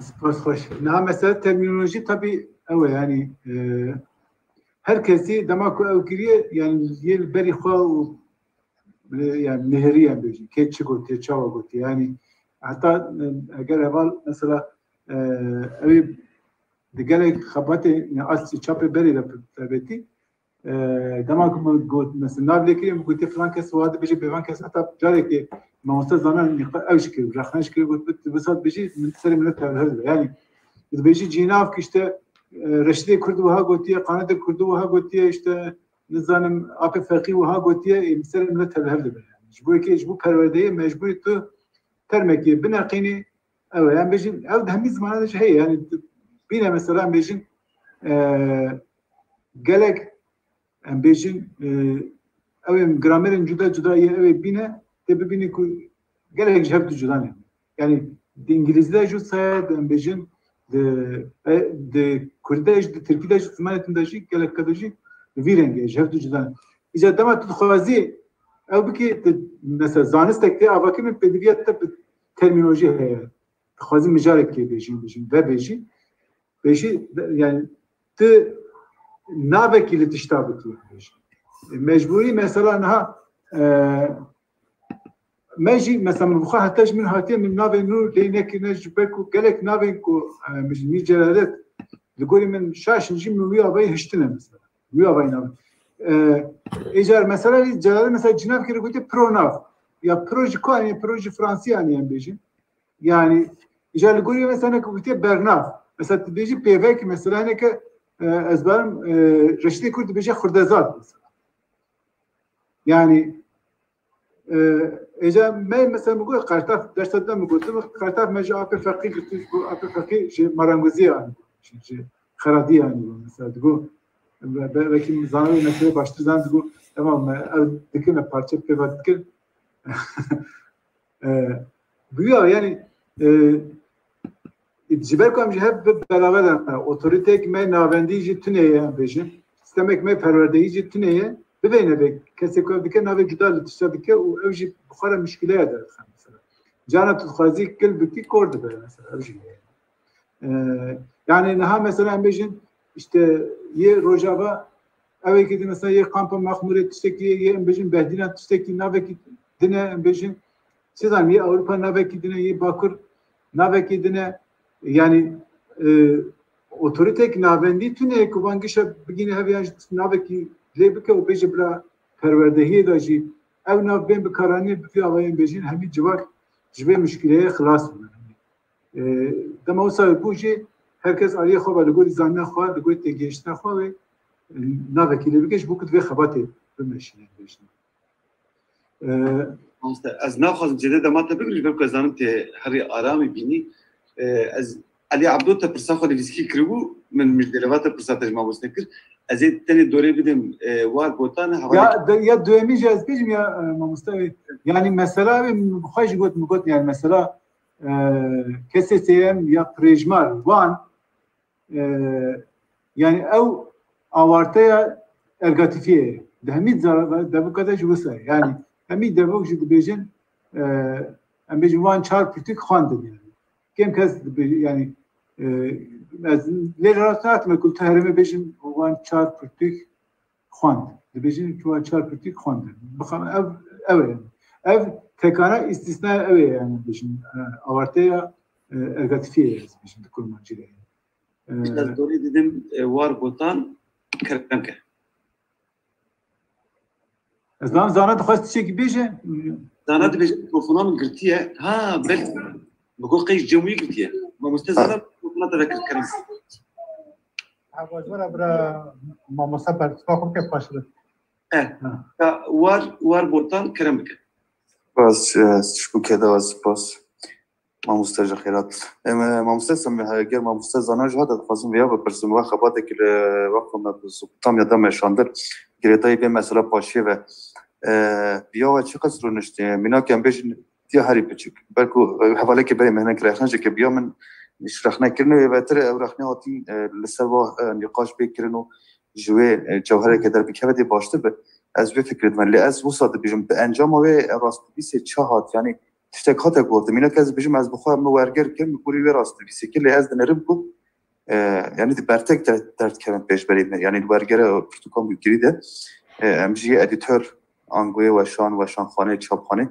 Spas xweş. Niha mesele termînolojî tabî ew e, yanî, e, her kesî dema ku ew kiriye, yanî yê li berî xwe û, e, yanî nihêrî em bêjin, kê çi gotiye, çawa gotiye, yanî heta, e, eger heval mesela, e, ew ê di gelek xebatê, yanî asî çapê berê de taybetî, e, dema ku min got, mesela, nav lê kiriye, min gotiye filan kes wiha dibêje, bêvan kes heta carekê mamoste Zana nîqa-, ew jî kir, rexne jî kir, got, tu wisa dibêjî, min serê min tevlihev dibe. Yanî, dibêjî cînav ki işte, e, Reşîdê Kurd wiha gotiye, Qanadê Kurd wiha gotiye, işte, nizanim, Apê Feqî wiha gotiye, ê, min serê min tevlihev dibe. Yanî, ji bo yekê, ji bo perwerdeyê mecbûrî tu termekê bineqînî, ew e. Em bêjin, ew di hemî zimanan de jî heye. Yanî, tu bîne mesela, em bêjin, e, gelek, em bêjin, e, ew ê gramerên cuda cuda yê ew ê bîne, tê bibînî ku gelek ji hev du cuda ne. Yanî, di îngilîzî de jî wisa ye, em bêjin, di, e, di kurdî de jî, di tirkî de jî, zimanê din de jî, gelek de jî bi vî rengî ye, ji hev du cuda ne. Îca dema tu dixwazî ew bikî, tu, mesela, zanistek tê avakirin, pêdiviya te bi termînolojî heye. Dixwazî mijarekê bêjî, bêjî, vebêjî. Bêjî, yanî, tu navekî li tişta bikî, bêjî. E, mecbûrî, mesela, niha, e, me jî, mesela, min bi xwe heta ji min hatiye, min navên nû lê nekirine, ji ber ku gelek navên ku, e, min ji Mîr Celadet, li gorî min şaş in jî, min wî avayî hiştine, mesela. Wî avayî navên. E, êcar, mesela, Celadet, mesela, cînavkê re gotiye pro nav. Ya pro ji ku aniye, pro ji fransî aniye, em bêjin. Yanî, îcar li gorî mesela, nek gotiye bernav. Mesela, tu bêjî pêvek, mesela, hineke, e, ez barim, e, Reşîdê Kurd dibêje xurdezad, mesela. Yanî, e, êca me, mesela, min got, Qertaf, dersa din min got, min Qertaf me ji Apê Feqî girtî, ji bo Apê Feqî ji marangoziyê anî, ji, ji xeradiyê anî, mesela, digo, be-, be-, belkî zanayê mesele baştir zan, digo, tamam, me ev dikin, me parçe pê ve dikin. E, bi wî ya, yanî, e, ji ber ku em ji hev bi belaver de, otorîteyek me navendî jî tune ye, em bêjin, sîstemek me perwerdehî jî tune ye, bibêne vê kesê ku ev dike, navê cuda li tişta dike û ew jî bi xwe re muşkîleya derdixe, mesela. Carna tu dixwazî kil bikî, kor dibe, mesela, ev jî heye. E, yanî niha, mesela, em bêjin, işte, yê Rojava, ew ê ki din, mesela, yê Kampa Mexmûrê tiştekî, yê, em bêjin, Behdîna tiştekî, navekî din e, em bêjin, çi zanim, yê Ewropa navekî din e, yê Bakur navekî din e. Yanî, e, otorîteyek navendî tune ye ku van gişa bigîne hev yan jî navekî lê bike û bêje bila perwerdehiyê de jî ew nav bên bikaranîn, bi vî avayê em bêjin, hemî civak ji vê muşkîleyê xilas bibin. E, dema wisa bû jî her kes aliyê xwe ve li gorî zanîna xwe, li gorî têgihiştina xwe wê, e, navekî lê bike ji bo ku divê xebatê bimeşîne, bêjin. E, Mamoste, ez naxwazim zêde dema te bigirim, ji ber ku ez zanim tê herî aramî bînî. E, ez, Elî Ebdo, te pirsa xwe nivîskî kiribû, min mijdeleva te pirsa te ji mamoste kir. Ez ê tenê dorê bidim, e, War Botan, hevalek- Ya, de, ya duyemî jî ez bêjim ya, e, mamoste wê. Yanî mesela wê min bi xwe jî got, min got, yanî mesela, e, kesê sêyem ya pirêjmar wan, e, yanî ew awarteya ergatîfiyê ye. Di hemî zara-, devûka de jî wisa ye. Yanî hemî devok jî dibêjin, e, em bêjin wan çar pirtûk xwendin yanî. Kêm kes dibê-, yanî, e, ez lê rast hatime ku tu herêmê bêjin wan çar pirtûk xwend. Dibêjin ku wan çar pirtûk xwendin. Bixwe ev, ew e. Ev tekana îstîsnaya ew e, yanî bêjin, e, awarteya, e, ergatîfiyê ye, ez bêjim di kurmancî de. E, Îşte ez dorê didim, e, War Botan, kerem ke. Ez zanim Zana dixwest tiştekî bêje. Zana dibêje mikrofona min girtiye. Ha, belkî bi got qey ji cem wî girtiye. Mamoste Zana mikrofona te vekir, kerem. Ha, ji ber bira mamoste perspektîfa xwe bike paştir. E, Ha. ya War, War Botan, kerem bike. Spas, e, ji bo keda, spas. Mamoste ji xêrat. Em, e, mamoste Semî, heger mamoste Zana jî hate, dixwazim vêya bipirsim, va xebatekî li wexta me bi Mezopotamya de meşandin, girêdayî vê mesela paşiyê ve, e, bi ya we çiqas rûniştiye? Mînak em bêjin, tiya herî biçûk. Belku, e, hevalekê berê me hinek rexne jî ke bi ya min ji rexnekirinê wê betir ew rexne hatin, e, li ser va, e, nîqaş bê kirin û ji wê, e, cewhereke derbikeve dê baştir be. Ez vê fikirê didim. Lê ez wisa dibêjim, bi encama wê rastnivîsê çi hat? Yanî tiştek hate gotin. Mînak ez dibêjim, ez bi xwe min werger kir, min gorî wê rastnivîsê kir, lê ez dinerim ku, e, yanî di bertek der-, derdikevin pêşberî me. Yanî li wergere pirtûkan bû kirî de, e, em jî edîtor, angoyê weşan, weşanxanê, çapxanê,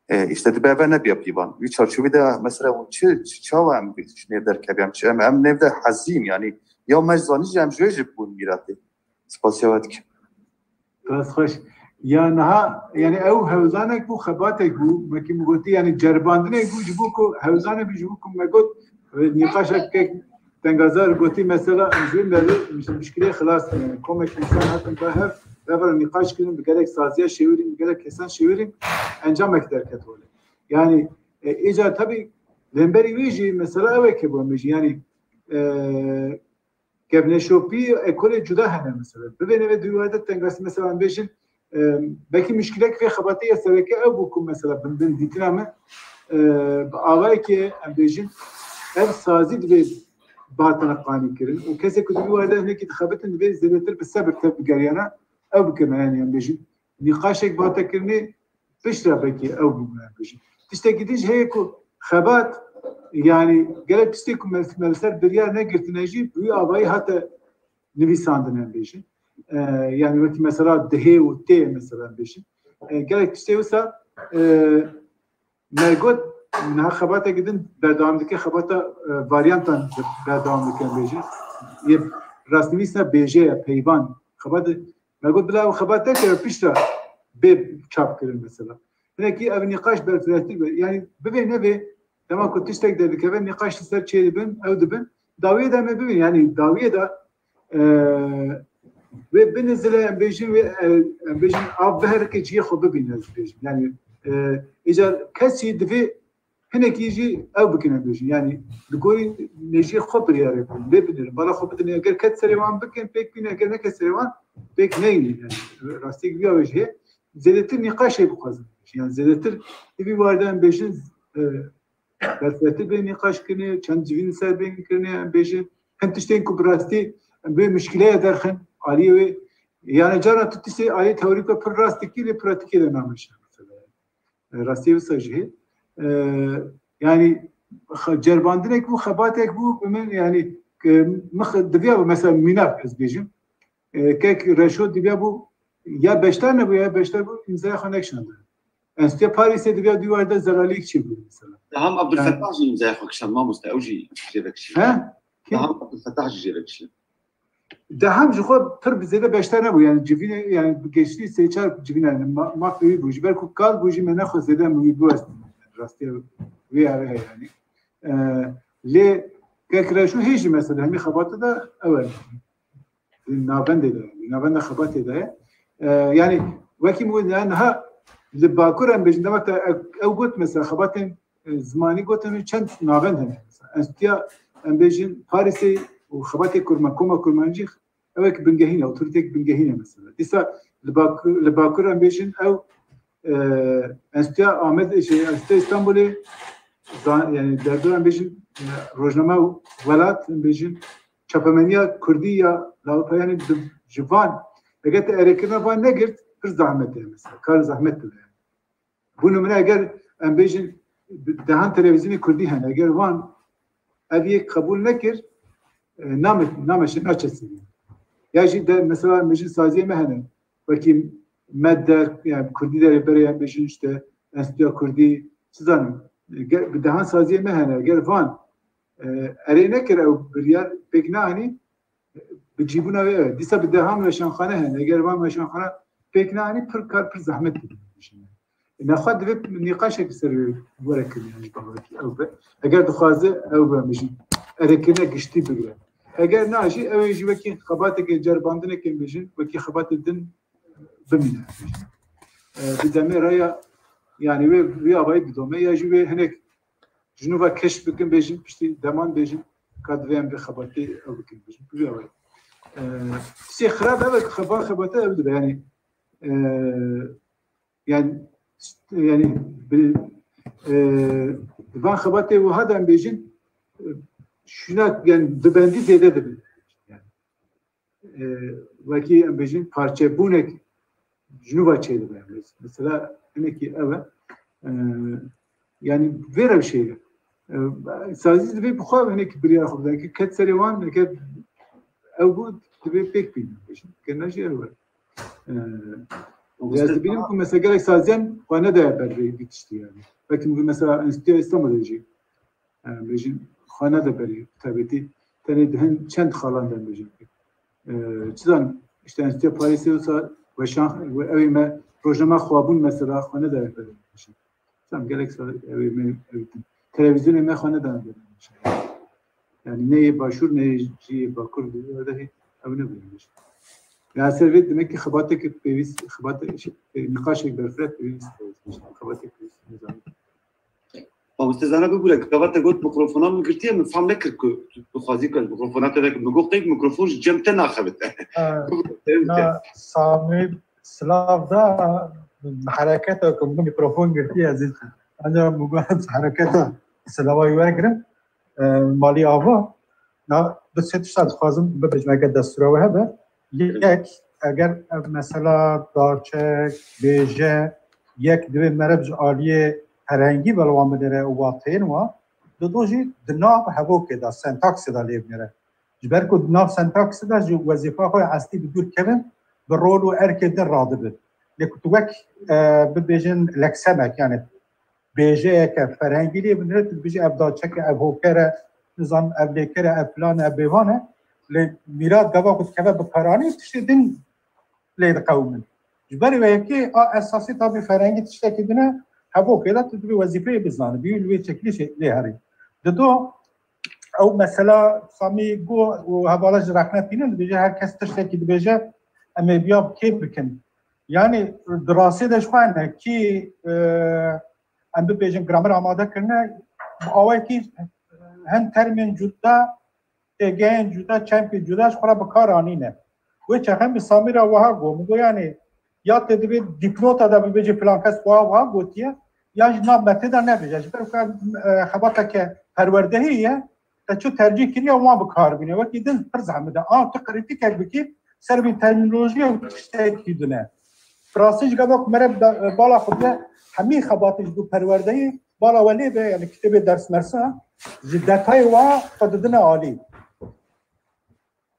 e, işte dibe ve nebiya pîvan. Wî çarçovî de mesela hûn çi, çi, çawa em ji nêv derkevî, em çi, em, em nêv de hezîn, yanî ya me zanî jî em ji wê jî bûn mîratê. Spasiya we dikim. Dest xweş. Ya niha, yani ew hewzanek bû, xebatek bû, wekî min gotî, yani ceribandinek bû, ji bo ku hewzanek bû, ji bo ku me got, e, nîqaşek kek tengazar gotî, mesela, em ji wê merê, miş-, mişkilê xilas, yani komek insan hatin ba hev, revera nîqaş kirin, bi gelek saziya şêwirîn, bi gelek kesan şêwirîn, encamek derket holê. Yani, e, îca tabii, lemberî wê jî, mesela, ew eke bû, em bêjin, yani, e, kevneşopî ekolê cuda hene mesela. Bibêne ve duyarda tengasî mesela em bêjin, e, belkî muşkilek vê xebatê ya sereke ew bû ku mesela bin, bin dîtina min, e, bi avayekê em bêjin ev sazî divê bihatine qanî kirin û kesê ku di wî warde hinekî dixebitin divê zêdetir bi sebir tev bigeriyana ew bikirine, yani em bêjin nîqaşek bihatekirinê piştre belkî ew bû, em bêjin. Tiştekî din jî heye ku xebat, yani gelek tiştê ku me, me li ser biryar negirtine jî bi wî avayî hate nivîsandin, em bêjin. E, yani wekî mesela dihê û tê mesela em bêjin. E, gelek tiştê wisa, e, me got niha xebateke din berdewam dike, xebata, e, varyantan berdewam dike em bêjin. Yê rastnivîsina bêje ye, peyvan. Xebat Me got bila ew xebat derkeve piştre bê çap kirin mesela. Hinekî ev nîqaş berfirehtir be. Yani bibê nevê, dema ku tiştek derdikeve nîqaş li ser çê dibin, ew dibin. Dawiyê de me bibin. Yani dawiyê de, e, wê binizile em bêjin wê, e, em bêjin av biherike cihê xwe bibîne ez bêjim. Yani, e, îcar kesî divê hinekî jî ew bikin em bêjin. Yani li gorî mejiyê xwe biryarê bikin, lê binirin. Bala xwe bidin. Eger ket serê wan bikin, pêk bîne, eger neket serê wan, pêk neyîne. Yani rastiyek vîya wê jî heye. Zêdetir nîqaşê bixwazin. Yani zêdetir di vî warde em bêjin, e, berfirehtir bê nîqaş kirinê, çend civîn ser bên kirinê em bêjin. Hin tiştên ku bi rastî em bê muşkileye derxin, aliyê wê. Yani cara tu tiştê aliyê teorîk ve pir rast dikî, lê pratîkê de nameşe mesela. E, rastiyê wisa jî heye. E, yani xe-, cerbandinek bû, xebatek bû, bi min yani, e, mix-, diviya bi mesela mînak ez bêjim. E, kek Reşo diviya bû, ya beşdar nebû, ya beşdar bû, îmzaya xwe nekişandiye. Enstitûya Parîsê diviya dîwar de zelalîk çêbû mesela. Deham Abdulfetah jî îmzaya xwe kişand, mamoste, ew jî jê vekişî. He? Kim? Deham Abdulfetah jî jê vekişî. Deham ji xwe pir bi zêde beşdar nebû. Yani civînê, yani bi geçtî sê çar civîn, yani ma-, mafê wî bû. Ji ber ku kal bû jî me nexwest zêde min wî biwestin. Rastiya wê ere heye yani. Ee, lê kek Reşo hê jî mesela hemî xebata de ew e. Di navendê de, di navenda xebatê de ye. Ee, yani wekî min got, yani niha li Bakur em bêjin, dema te ew, ew got mesela xebatên e, zimanî gotin û çend navend hene. Mesela, Enstitûya, em bêjin, Parîsê û xebatê Kurman, Koma Kurmancî, ew ek bingehîn e, otorîtek bingehîn e mesela. Dîsa li Bakur, li Bakur em bêjin ew, e, Enstitûya Amed, şey, Enstitûya Îstanbulê, za-, yani derdora em bêjin, e, rojname û welat, em bêjin, çapemeniya Kurdî ya li Ewropa, yani di, ji van, eger te erêkirina van negirt, pir zehmet e mesela, kar zehmet dibe yani. Bo nimûne eger em bêjin dehan televîzyonê kurdî hene, eger wan ev yek qebûl nekir, e, name-, nameşe, naçe serî. Ya jî de, mesela, em bêjin saziyê me hene, wekî Med Der, yani kurdî derê berê, em bêjin işte Enstitûya Kurdî, çi zanim, e, ge-, bi dehan saziyê me hene, eger van, e, erê nekir ew biryar pêk neanî, bi cîbûna wê ew e. Dîsa bi dehan weşanxane hene. Eger van weşanxane pêk neanî, pir kar, pir zehmet dibe. Nexwe divê nîqaşek ser wê were kirin, yani ji barekî ew be. Eger dixwaze ew be, bijî erêkirine giştî bigire. Eger na jî, ew ê jî wekî xebateke ceribandineke, bijîn, wekî xebatê din bimîne. E, bi demê raya, yani wê, wê avayî bidome, ya jî wê hinek ji nû ve keşf bikin, bêjin, piştî deman bêjin, ka divê em vê xebatê ew bikin, bêjin, bi vê awayî. Ee, tiştê xirab ev e, xebat, xebata ew dibe, yani, ee, yani, yani, bi, ee, van xebatê wiha de em bêjin, ee, şuna, yani dibendî zêde dibin. Yani, e, wekî em bêjin parçebûnek ji nû ve çêdibe. Mesela hinekî ev e, e, yani vê rewşê ye. E, sazî divê bi xwe hinekî biryara xwe bide. Ket serê wan, ket ew bû, divê pêk bînin. Bêjin ke ne jî ew e. E, ez dibînim ku mesela gelek saziyan xwe nedaye ber vê tiştî yani. Belkî mesela Enstitûya Îstanbulê jî, e, bêjin xwe nede berê, bi taybetî tenê di hin çend xalan de bêjin. E, çi zan, işte Enstitûya Parîsê wisa weşan, we-, ew ê me rojname xwabûn mesela xwe nede berê. Çi zan, gelek sal ew ê me, ew ê din. Televîzyonê me xwe neda berê. Yani ne yê Başûr ne yê jî yê Bakur, di wê de hê ew nebûye. Ya ser vê demek ki xebateke pêwîst, xebatek, şey, e, nîqaşek berfireh pêwîst e. Xebatek pêwîst, nizam. Mamoste Zana, bibûre, gava te got mikrofona min girtiye, min fam nekir ku tu dixwazî ku ez mikrofona te vekim. Min got qey mikrofon ji cem te naxebite. Ha, Bibûre, te na, Samî silav da, hereketa ku min mikrofon girtiye, ez ê, ancak min got ez hereketa silava wî wergirim. E, malî ava. Na, du sê tişta dixwazim bibêjim, eger destûra we hebe. Yek, eger ev mesela darçek, bêje, yek divê meriv ji aliyê ferhengî ve li wan binêre û wateyên wan, dido jî di nav hevokê de, sentaksê de lê binêre. Ji ber ku di nav sentaksê de ji wezîfa xwe ya eslî bi dûr kevin, bi rol û erkê din radibin. Lê ku tu wek, e, bibêjin leksemek, yani bêjeyeke ferhengî lê binêre, tu dibêjî ev daçek e, ev hoker e, nizam ev lêker e, ev filan e, ev bêvan e. Lê mîrat gava ku dikeve bi karanî, tiştê din lê diqewimin. Ji ber wê yekê a esasî tabî ferhengî tiştekî din e, hevokê de tu divê wezîfeyê bizanibî û li wê çekilîşê lê herî. Dido, ew mesela Samî got û hevala ji rexne tînin, dibêje her kes tiştekî dibêje, em ê biya bi kê bikin. Yani di rastî de ji xwe ne kî, e, em bibêjin gramer amade kirine, bi awayekî hin termên cuda, têgehên cuda, çemkê cuda ji xwe re bi kar anîne. Wê çaxê bi Samî re wiha got, min got, yani ya te divê dîpnota de bibêje filan kes wiha wiha gotiye, ya ji nav metê de nebêje. Ji ber ku ev, e, xebateke perwerdehiyê ye, te çi tercîh kiriye wan bi kar bîne. Wekî din pir zehmet e. A tu krîtîkek bikî, ser vî termînolojiyê û tiştekî din e. Bi rastî ji gava ku mere da-, bala xwe bide, hemî xebatê ji bo perwerdeyê, bala we lê be, yani kitêbê dersmersa, ji detayê wa xwe didine alî.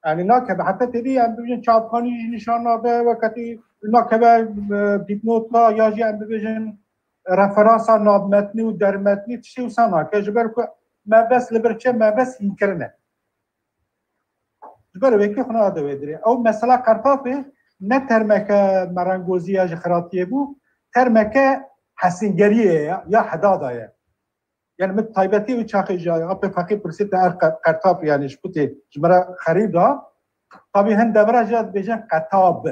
Yani nakeve, heta têdî em bibêjin çavkanî jî nîşan nade, weketî nakeve, e, dîpnota ya jî em bibêjin referansa navmetnî û dermetnî tiştê wisa nake. Ji ber ku mebest li vir çi, mebest hînkirin e. Ji ber wekî xwe nade wê dirê. Ew mesela Qertapê ne termeke merengozî ya ji xiratiyê bû, termeke hesingeriyê ye, ya hedada ye. Yani min taybetî wî çaxê ji Apê Feqî pirsî te er qe-, Qertap, yani ji kutê ji me re xerîb da. Tabî hin devre jî dibêjin Qetab.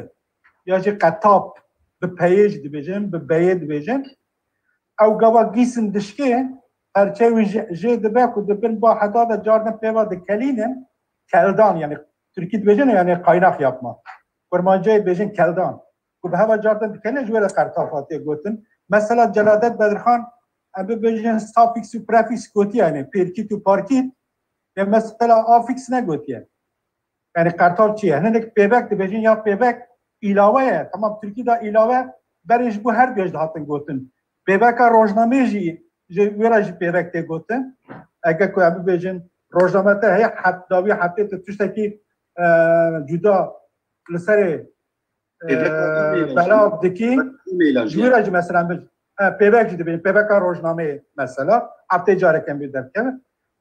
Ya jî Qetap, bi peyê jî dibêjin, bi beyê dibêjin. Ew gava gîsin dişkê, perçe wî jê, jê dibe ku di bin ba heda de cardin pêva dikelînin, keldan, yani Tirkî dibêjin, yani kaynak yapma. Kurmancayê dibêjin keldan. Ku bi heva cardin dikelînin, ji wê re Qertap hatiye gotin. Mesela Celadet Bedirxan, em bibêjin safîks û prefîks gotiye, yani pêrkît û parkît, ya mesela afîks negotiye. Yani Qertap çi ye? Hinek pêvek dibêjin ya pêvek îlawe ye. Tamam, Tirkî de îlawe berê ji bo her duya jî dihatin gotin. Pêveka rojnameyê jî ji wê re jî pêvek tê gotin. Eger ku em bibêjin rojname te heye, heft, dawî heftê tu tiştekî, e, cuda li serê, e, Pêvek e-maîlan jî. Belav dikî. Pêvek e-maîlan jî. Ji wê re jî mesela em bi-, e, pêvek jî dibêjin. Pêveka rojnameyê mesela. Heftê careke em bê derkeve.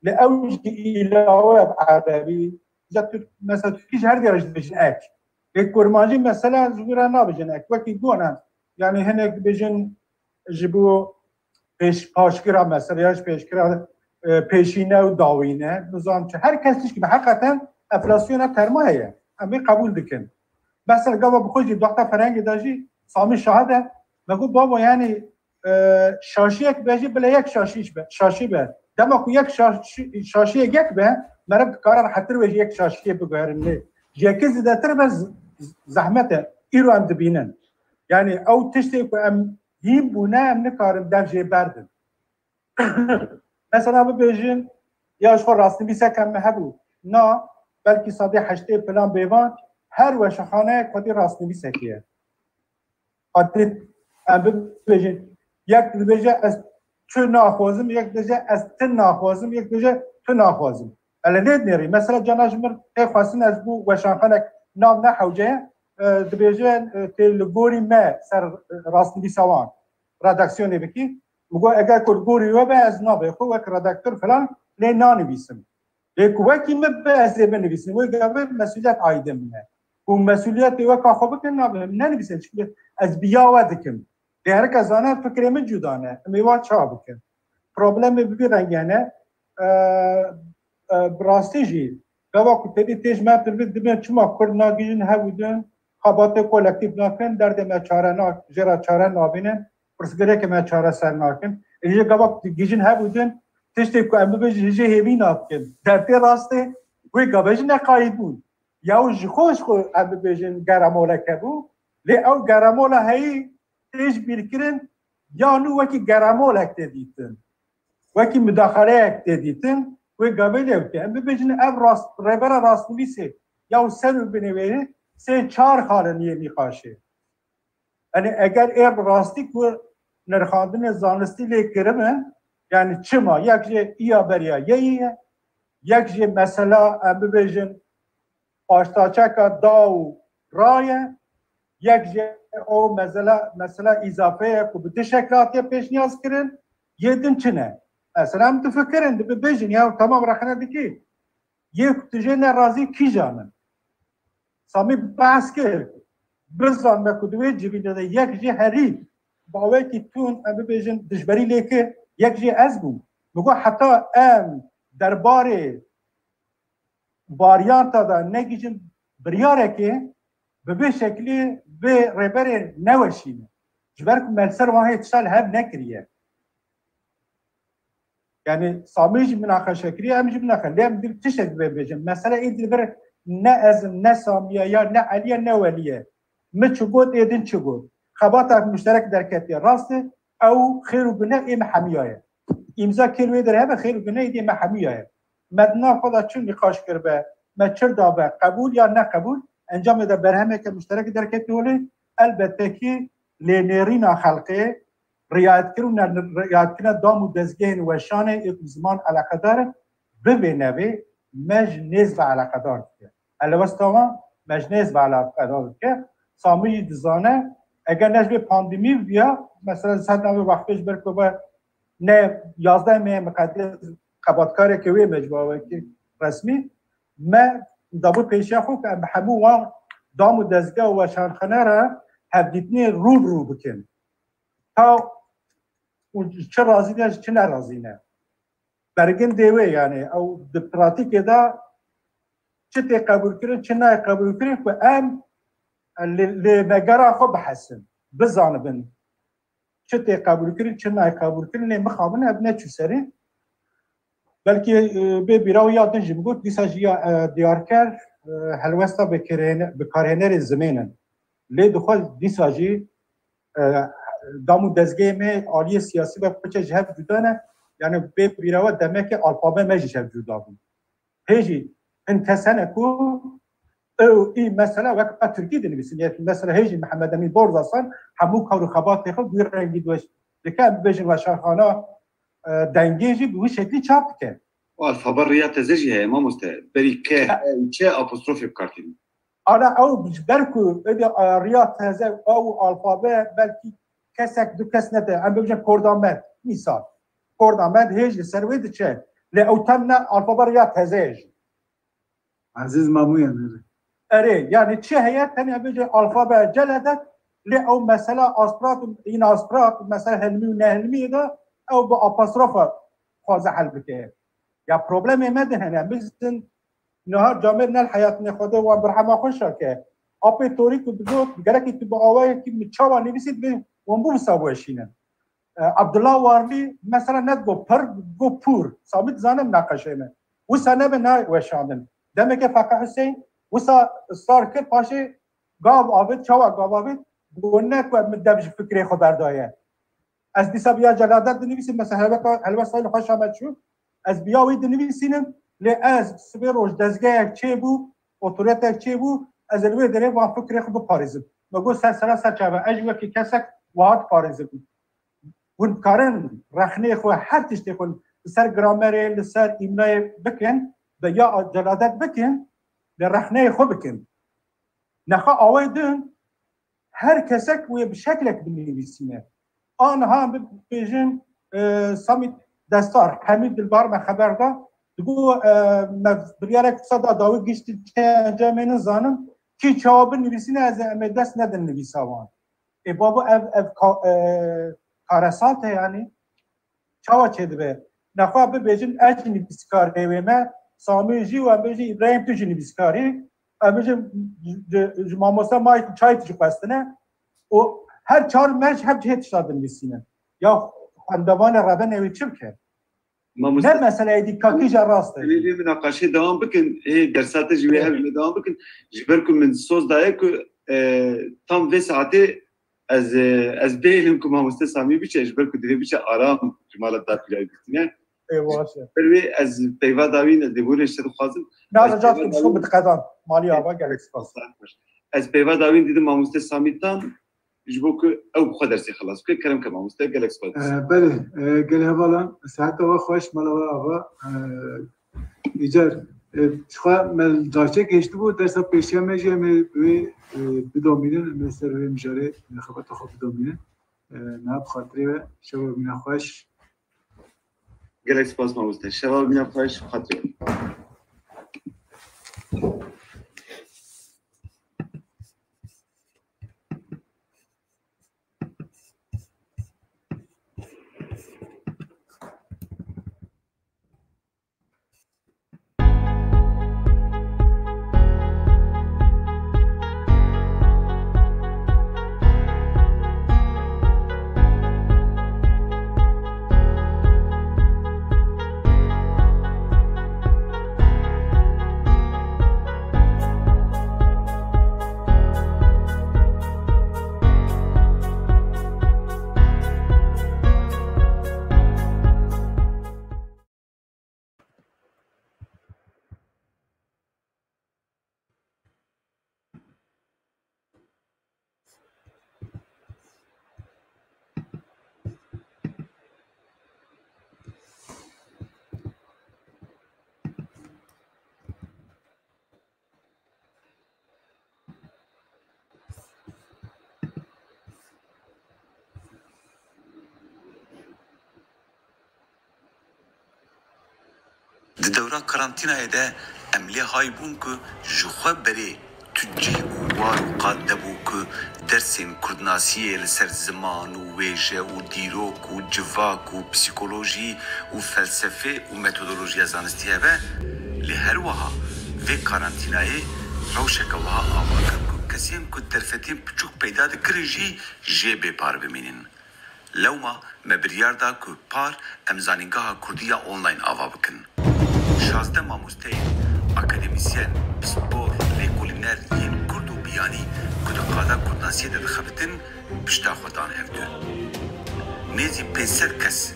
Lê ew jî îlawe bi erebî, ya Tirk-, mesela Tirkî jî her dera jî dibêjin ek. Lê kurmancî mesela ji wî re nabêjin ek. Wekî gona, yani hinek dibêjin ji bo pêş-, paşgira mesela ya ji pêşgira, e, pêşîne û dawîne, nizam çi. Her kes tişkî be, heqeten enflasyona termayê ye. Em vê qebûl dikin. Mesela gava bi xwe jî doxta ferhengê de jî Samî şahid e. Me got, babo, yani, e, şaşiyek be jî bile yek şaşî be, şaşî be. Dema ku yek şaşî, şaşiyek yek be, meriv dikare rehetir wê ji yek şaşiyê biguherin lê. Ji yekê zêdetir be z-, z-, zehmet e. Îro em dibînin. Yani ew tiştê ku em hîn bûne, em nikarin dev jê berdin. Mesela bibêjin, ya ji xwe rastnivîseke me hebû. Na, belkî sedê heştê filan bêvan, her weşanxaneyek xwedî rastnivîsekê ye. Xwedî em bibêjin, yek dibêje ez tu naxwazim, yek dibêje ez ti naxwazim, yek dibêje tu naxwazim. Ele nêdinêrî. Mesela cana ji min tê xwestin ez bû weşanxanek nav ne hewce ye, e, dibêje, e, tê li gorî me ser, e, rastnivîsa wan redaksiyonê bikî. Min got eger ku li gorî we be ez navê xwe wek redaktor filan lê nanivîsim. Lê ku wekî min be ez ê binivîsim. Wê gavê mesuliyet aîdê min e. Ku mesuliyetê weka xwe bikin nabe, min nenivîse çi ez bi ya we dikim. Lê herike zane fikrê min cuda ne. Em ê wan çawa bikin? Problemê bi vî rengê ne. E, e, bi rastî jî gava ku tevî tê ji me pirvî dibin çima Kurd nagihîjin hev û din, xebatê kolektîf nakin, derdê me çare nak, jê re çare nabînin, pirsgirêkê me çareser nakin. Ê jê gava ku digihîjin hev û din, tiştê ku em bibêjin jê hêvî nakin. Dertê rastê wê gavê jî neqayî bûn. Ya û ji xwe ji xwe em bibêjin geramoleke bû, lê ew geramola heyî tê ji bîr kirin, ya nû wekî geramolek tê dîtin, wekî mudaxaleyek tê dîtin, wê gavê lê bike. Em bibêjin ev rast, rêbera rastnivîsê ya û ser û binê wê sê çar xal in yê nîqaşê. Yanî eger ê bi rastî ku nirxandinê zanistî lê kiribin, yanî çima yek jê iya beriya yeyî ye, yek jê mesela em bibêjin paştaçeka da û ra ye, yek jê o mezela, mesela îzafe ye ku bi du şekil hatiye pêşniyaz kirin, yê din çi ne? Mesela em difikirin, dibibêjin ya tamam rexne dikî. Yê ku tu jê nerazî kîjan in? Samî behs kir. Bizanme ku di wê civînê de yek jê herî bi awekî tund em bibêjin dijberî lê kir, yek jê ez bûm. Min got heta em derbarê varyanta de negihîjin biryarekê, bi vê şeklî vê rêberê neweşîne. Ji ber ku me li ser wan hê tişta li hev nekiriye. Yani Samî jî minaqeşe kiriye, em jî minaqe. Lê em dil tiştek bê bêjin. Mesele ê dilbir ne ez im, ne Samî ye, ya ne Elî ye, ne Welî ye. Min çi got, ê din çi got. Xebata muşterek derketiye. Rast e, ew xêr û gune ê me hemiya ye. Îmza kêl wê derhebe xêr û gune êdî me hemiya ye. Me di nav xwe de çi nîqaş kiribe, me çi dabe, qebûl ya ne qebûl, encamê de berhemeke muşterek derketiye holê, elbette kî lênêrîna xelkê, riayetkirin û ne riayetkirina dam û dezgehên weşanê ê ku ziman eleqedar in, bivê nevê me ji nêz ve eleqedar dike. Helwesta wan me ji nêz ve eleqedar dike. Samî jî dizane, eger ne ji vê pandemî biya, mesela li ser navê wextê ji ber ku be ne yazdeh mehê miqedê xebatkarekê wê me ji bawekî resmî, me dabû pêşiya xwe ku em bi hemû wan dam û dezgeh û weşanxane re hevdîtinê rû bi rû bikin. Ta û çi razî ne, çi nerazî ne. Bergin dê wê, yani ew di pratîkê de çi tê qebûlkirin, çi nayê qebûlkirin ku em li, li vegera xwe bihesin, bizanibin. Çi tê qebûlkirin, çi nayê qebûlkirin, lê mixabin ev neçû serî. Belkî, e, bê bîra wî ya din jî bigot, dîsa jî ya, e, diyarker, e, helwesta bikarhêne-, bikarhênerê zimên in. Lê dixwe dîsa jî, e, dam û dezgehê me aliyê siyasî ve piçe ji hev cuda ne. Yani bê bîra we demekê alfabe me jî ji hev cuda bû. Hê jî hin kes hene ku ew î mesela wek me Tirkî dinivîsin. Yani mesela hê jî Mihemed Emîn Borzasan hemû kar û xebatê xwe bi wî rengî diweş-, dike, em bibêjin weşanxana, e, dengê jî bi wî şeklî çap dike. Û alfabe riya teze jî heye mamoste. Berî ke, e, çe apostrofê bi kar tînin. Ana ew ji ber ku êdî, e, riya teze ew alfabe belkî kesek du kes nete. Em bibêjin Kordamed. Mîsal. Kordamed hê jî li ser wê diçe. Lê ew tem ne alfabe riya teze ye jî. Ezîz Mamû ye nêrê. Erê, yani çi heye, tenê bêje alfabe celedet, lê ew mesela asprat û înasprat, mesela hilmî û nehilmî de ew bi apostrofa xwaze hel bike. Ya problemê me de hene, bizin niha camêr nel heyatine xwe de wan birhema xwe şake. Apê torî ku bigot, gerekî tu bi awayekî min çawa nivîsî dibê wan bû wisa weşînin. E, Abdullah Warlî mesela nedigot pir, digot pûr. Samî dizane minaqeşeyê me. Wisa nebe nayê weşandin. Demeke Feqî Huseyîn wisa sar kir, paşê gav avêt, çawa gav avêt? Got ne ku min dev ji fikrê xwe berdaye. Ez dîsa bi ya celadet dinivîsim, mesela helwesta, helwesta li xwe şame çû. Ez bi ya wî dinivîsînim, lê ez sibê roj dezgehek çêbû, otoretek çêbû, ez ê li wê derê van fikrê xwe biparêzim. Me got ser sera ser çava, ez jî wekî kesek wiha diparêzim. Hûn dikarin rexneyê xwe, her tiştê xwe li ser gramerê, li ser îmlayê bikin, bi ya celadet bikin, lê rexneyê xwe bikin. Nexa awayê din, her kesek wê bi şeklek binivîsîne. Aniha bibêjin, e, Samî Destar, Hemî Dilbar me xeber da, digo, e, me biryarek wisa da dawî giştî çi encamê nizanim, kî çawa binivîsîne, ez ê em ê dest nedin nivîsa wan. Ê babo, ev, ev ka-, e, karesat e yanî. Çawa çêdibe? Nexwe bibêjin, ez jî nivîskarê wê me, Samî jî, û em bêjin, Îbrahîm, tu jî nivîskar î. Em bêjin, ji, ji mamoste May çay tu jî xwestine. Û her çar me ji hev cihê tişta dinivîsîne. Ya xwendevanê rebenê wê çi bike? Mamoste, ne meseleyê dî, ka kîja rast e. Em ê vê minaqaşê dewam bikin, hê dersa te jî wê Evet. hev me dewam bikin. Ji ber ku min soz daye ku, e, tam vê saetê ez, e, ez bêlim ku mamoste Samî biçe, ji ber ku divê biçe aram ji mala dapîrayê bistîne. Ê, baş e. Ber wê ez peyva dawîn, ez lêborî ji te dixwazim. Na, Ez rica peyva dikim, ji xwe dawîn bidiqedan. Malî ava, gelek spas. Ez peyva dawîn didim mamoste Samî tan, ji bo ku ew bi xwe dersê xilas bike. Kerem ke mamoste, gelek spas. E, belê, e, gelê hevalan, saeta we xweş, mala we ava. E, Îcar, e, ji xwe me li carçe gihiştibû, dersa pêşiya me jî em ê bi wê, e, bidomînin, em ê ser wê mijarê, e, xebata xwe bidomînin. E, niha bi xatirê we, şeva wîna xweş. Gelek spas mamoste. Şeva wîna xweş, bi xatirê we. Di dewra karantînayê de em lê hay bûn ku ji xwe berê tu cih û war û qad nebû ku dersên kurdnasiyê li ser ziman û wêje û dîrok û civak û psîkolojî û felsefê û metodolojiya zanistî hebe, lê her wiha vê karantînayê rewşeke wiha ava kir ku kesên ku derfetên piçûk peyda dikirin jî jê bê par bimînin. Lewma me biryar da ku par em Zanîngeha Kurdî ya online ava bikin. Şazdeh mamosteyên, akademîsyen, pispor, lêkolîner yên kurd û biyanî ku di qada kurdnasiyê de dixebitin, pişta xwe dan hevdû. Nêzî pênc sed kes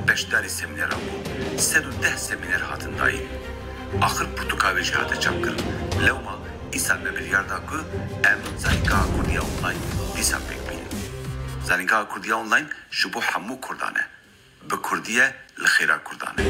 beşdarî semîneran bûn, sed û deh semîner hatin dayîn. Axir pirtûka wê jî hate çapkirin. Lewma îsal me biryar da ku em Zanîngeha Kurdî ya Online dîsa pêk bînin. Zanîngeha Kurdî ya Online ji bo hemû kurdan e. Bi kurdî ye, li xêra kurdan e.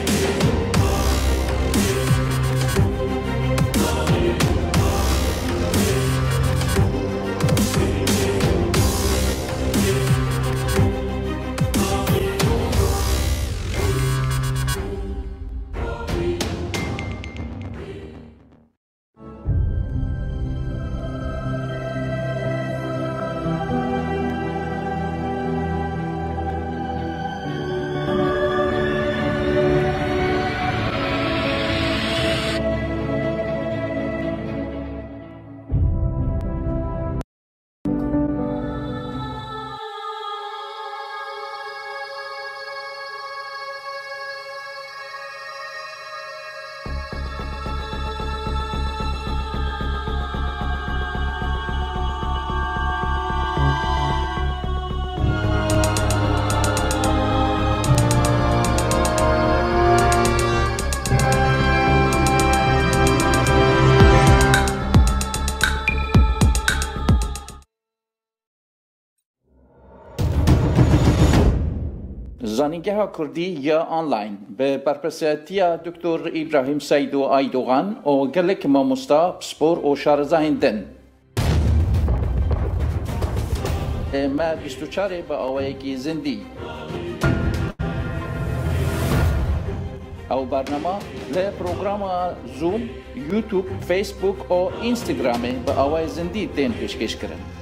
Zanîngeha Kurdî ya online bi berpirsiyatiya Doktor Îbrahîm Seydo Aydogan û gelek mamosta, pispor û şarezahên din. Me bîst û çar ê bi awayekî zindî. Ew bernama li programa Zoom, YouTube, Facebook û Instagramê bi awayê zindî tên pêşkêşkirin.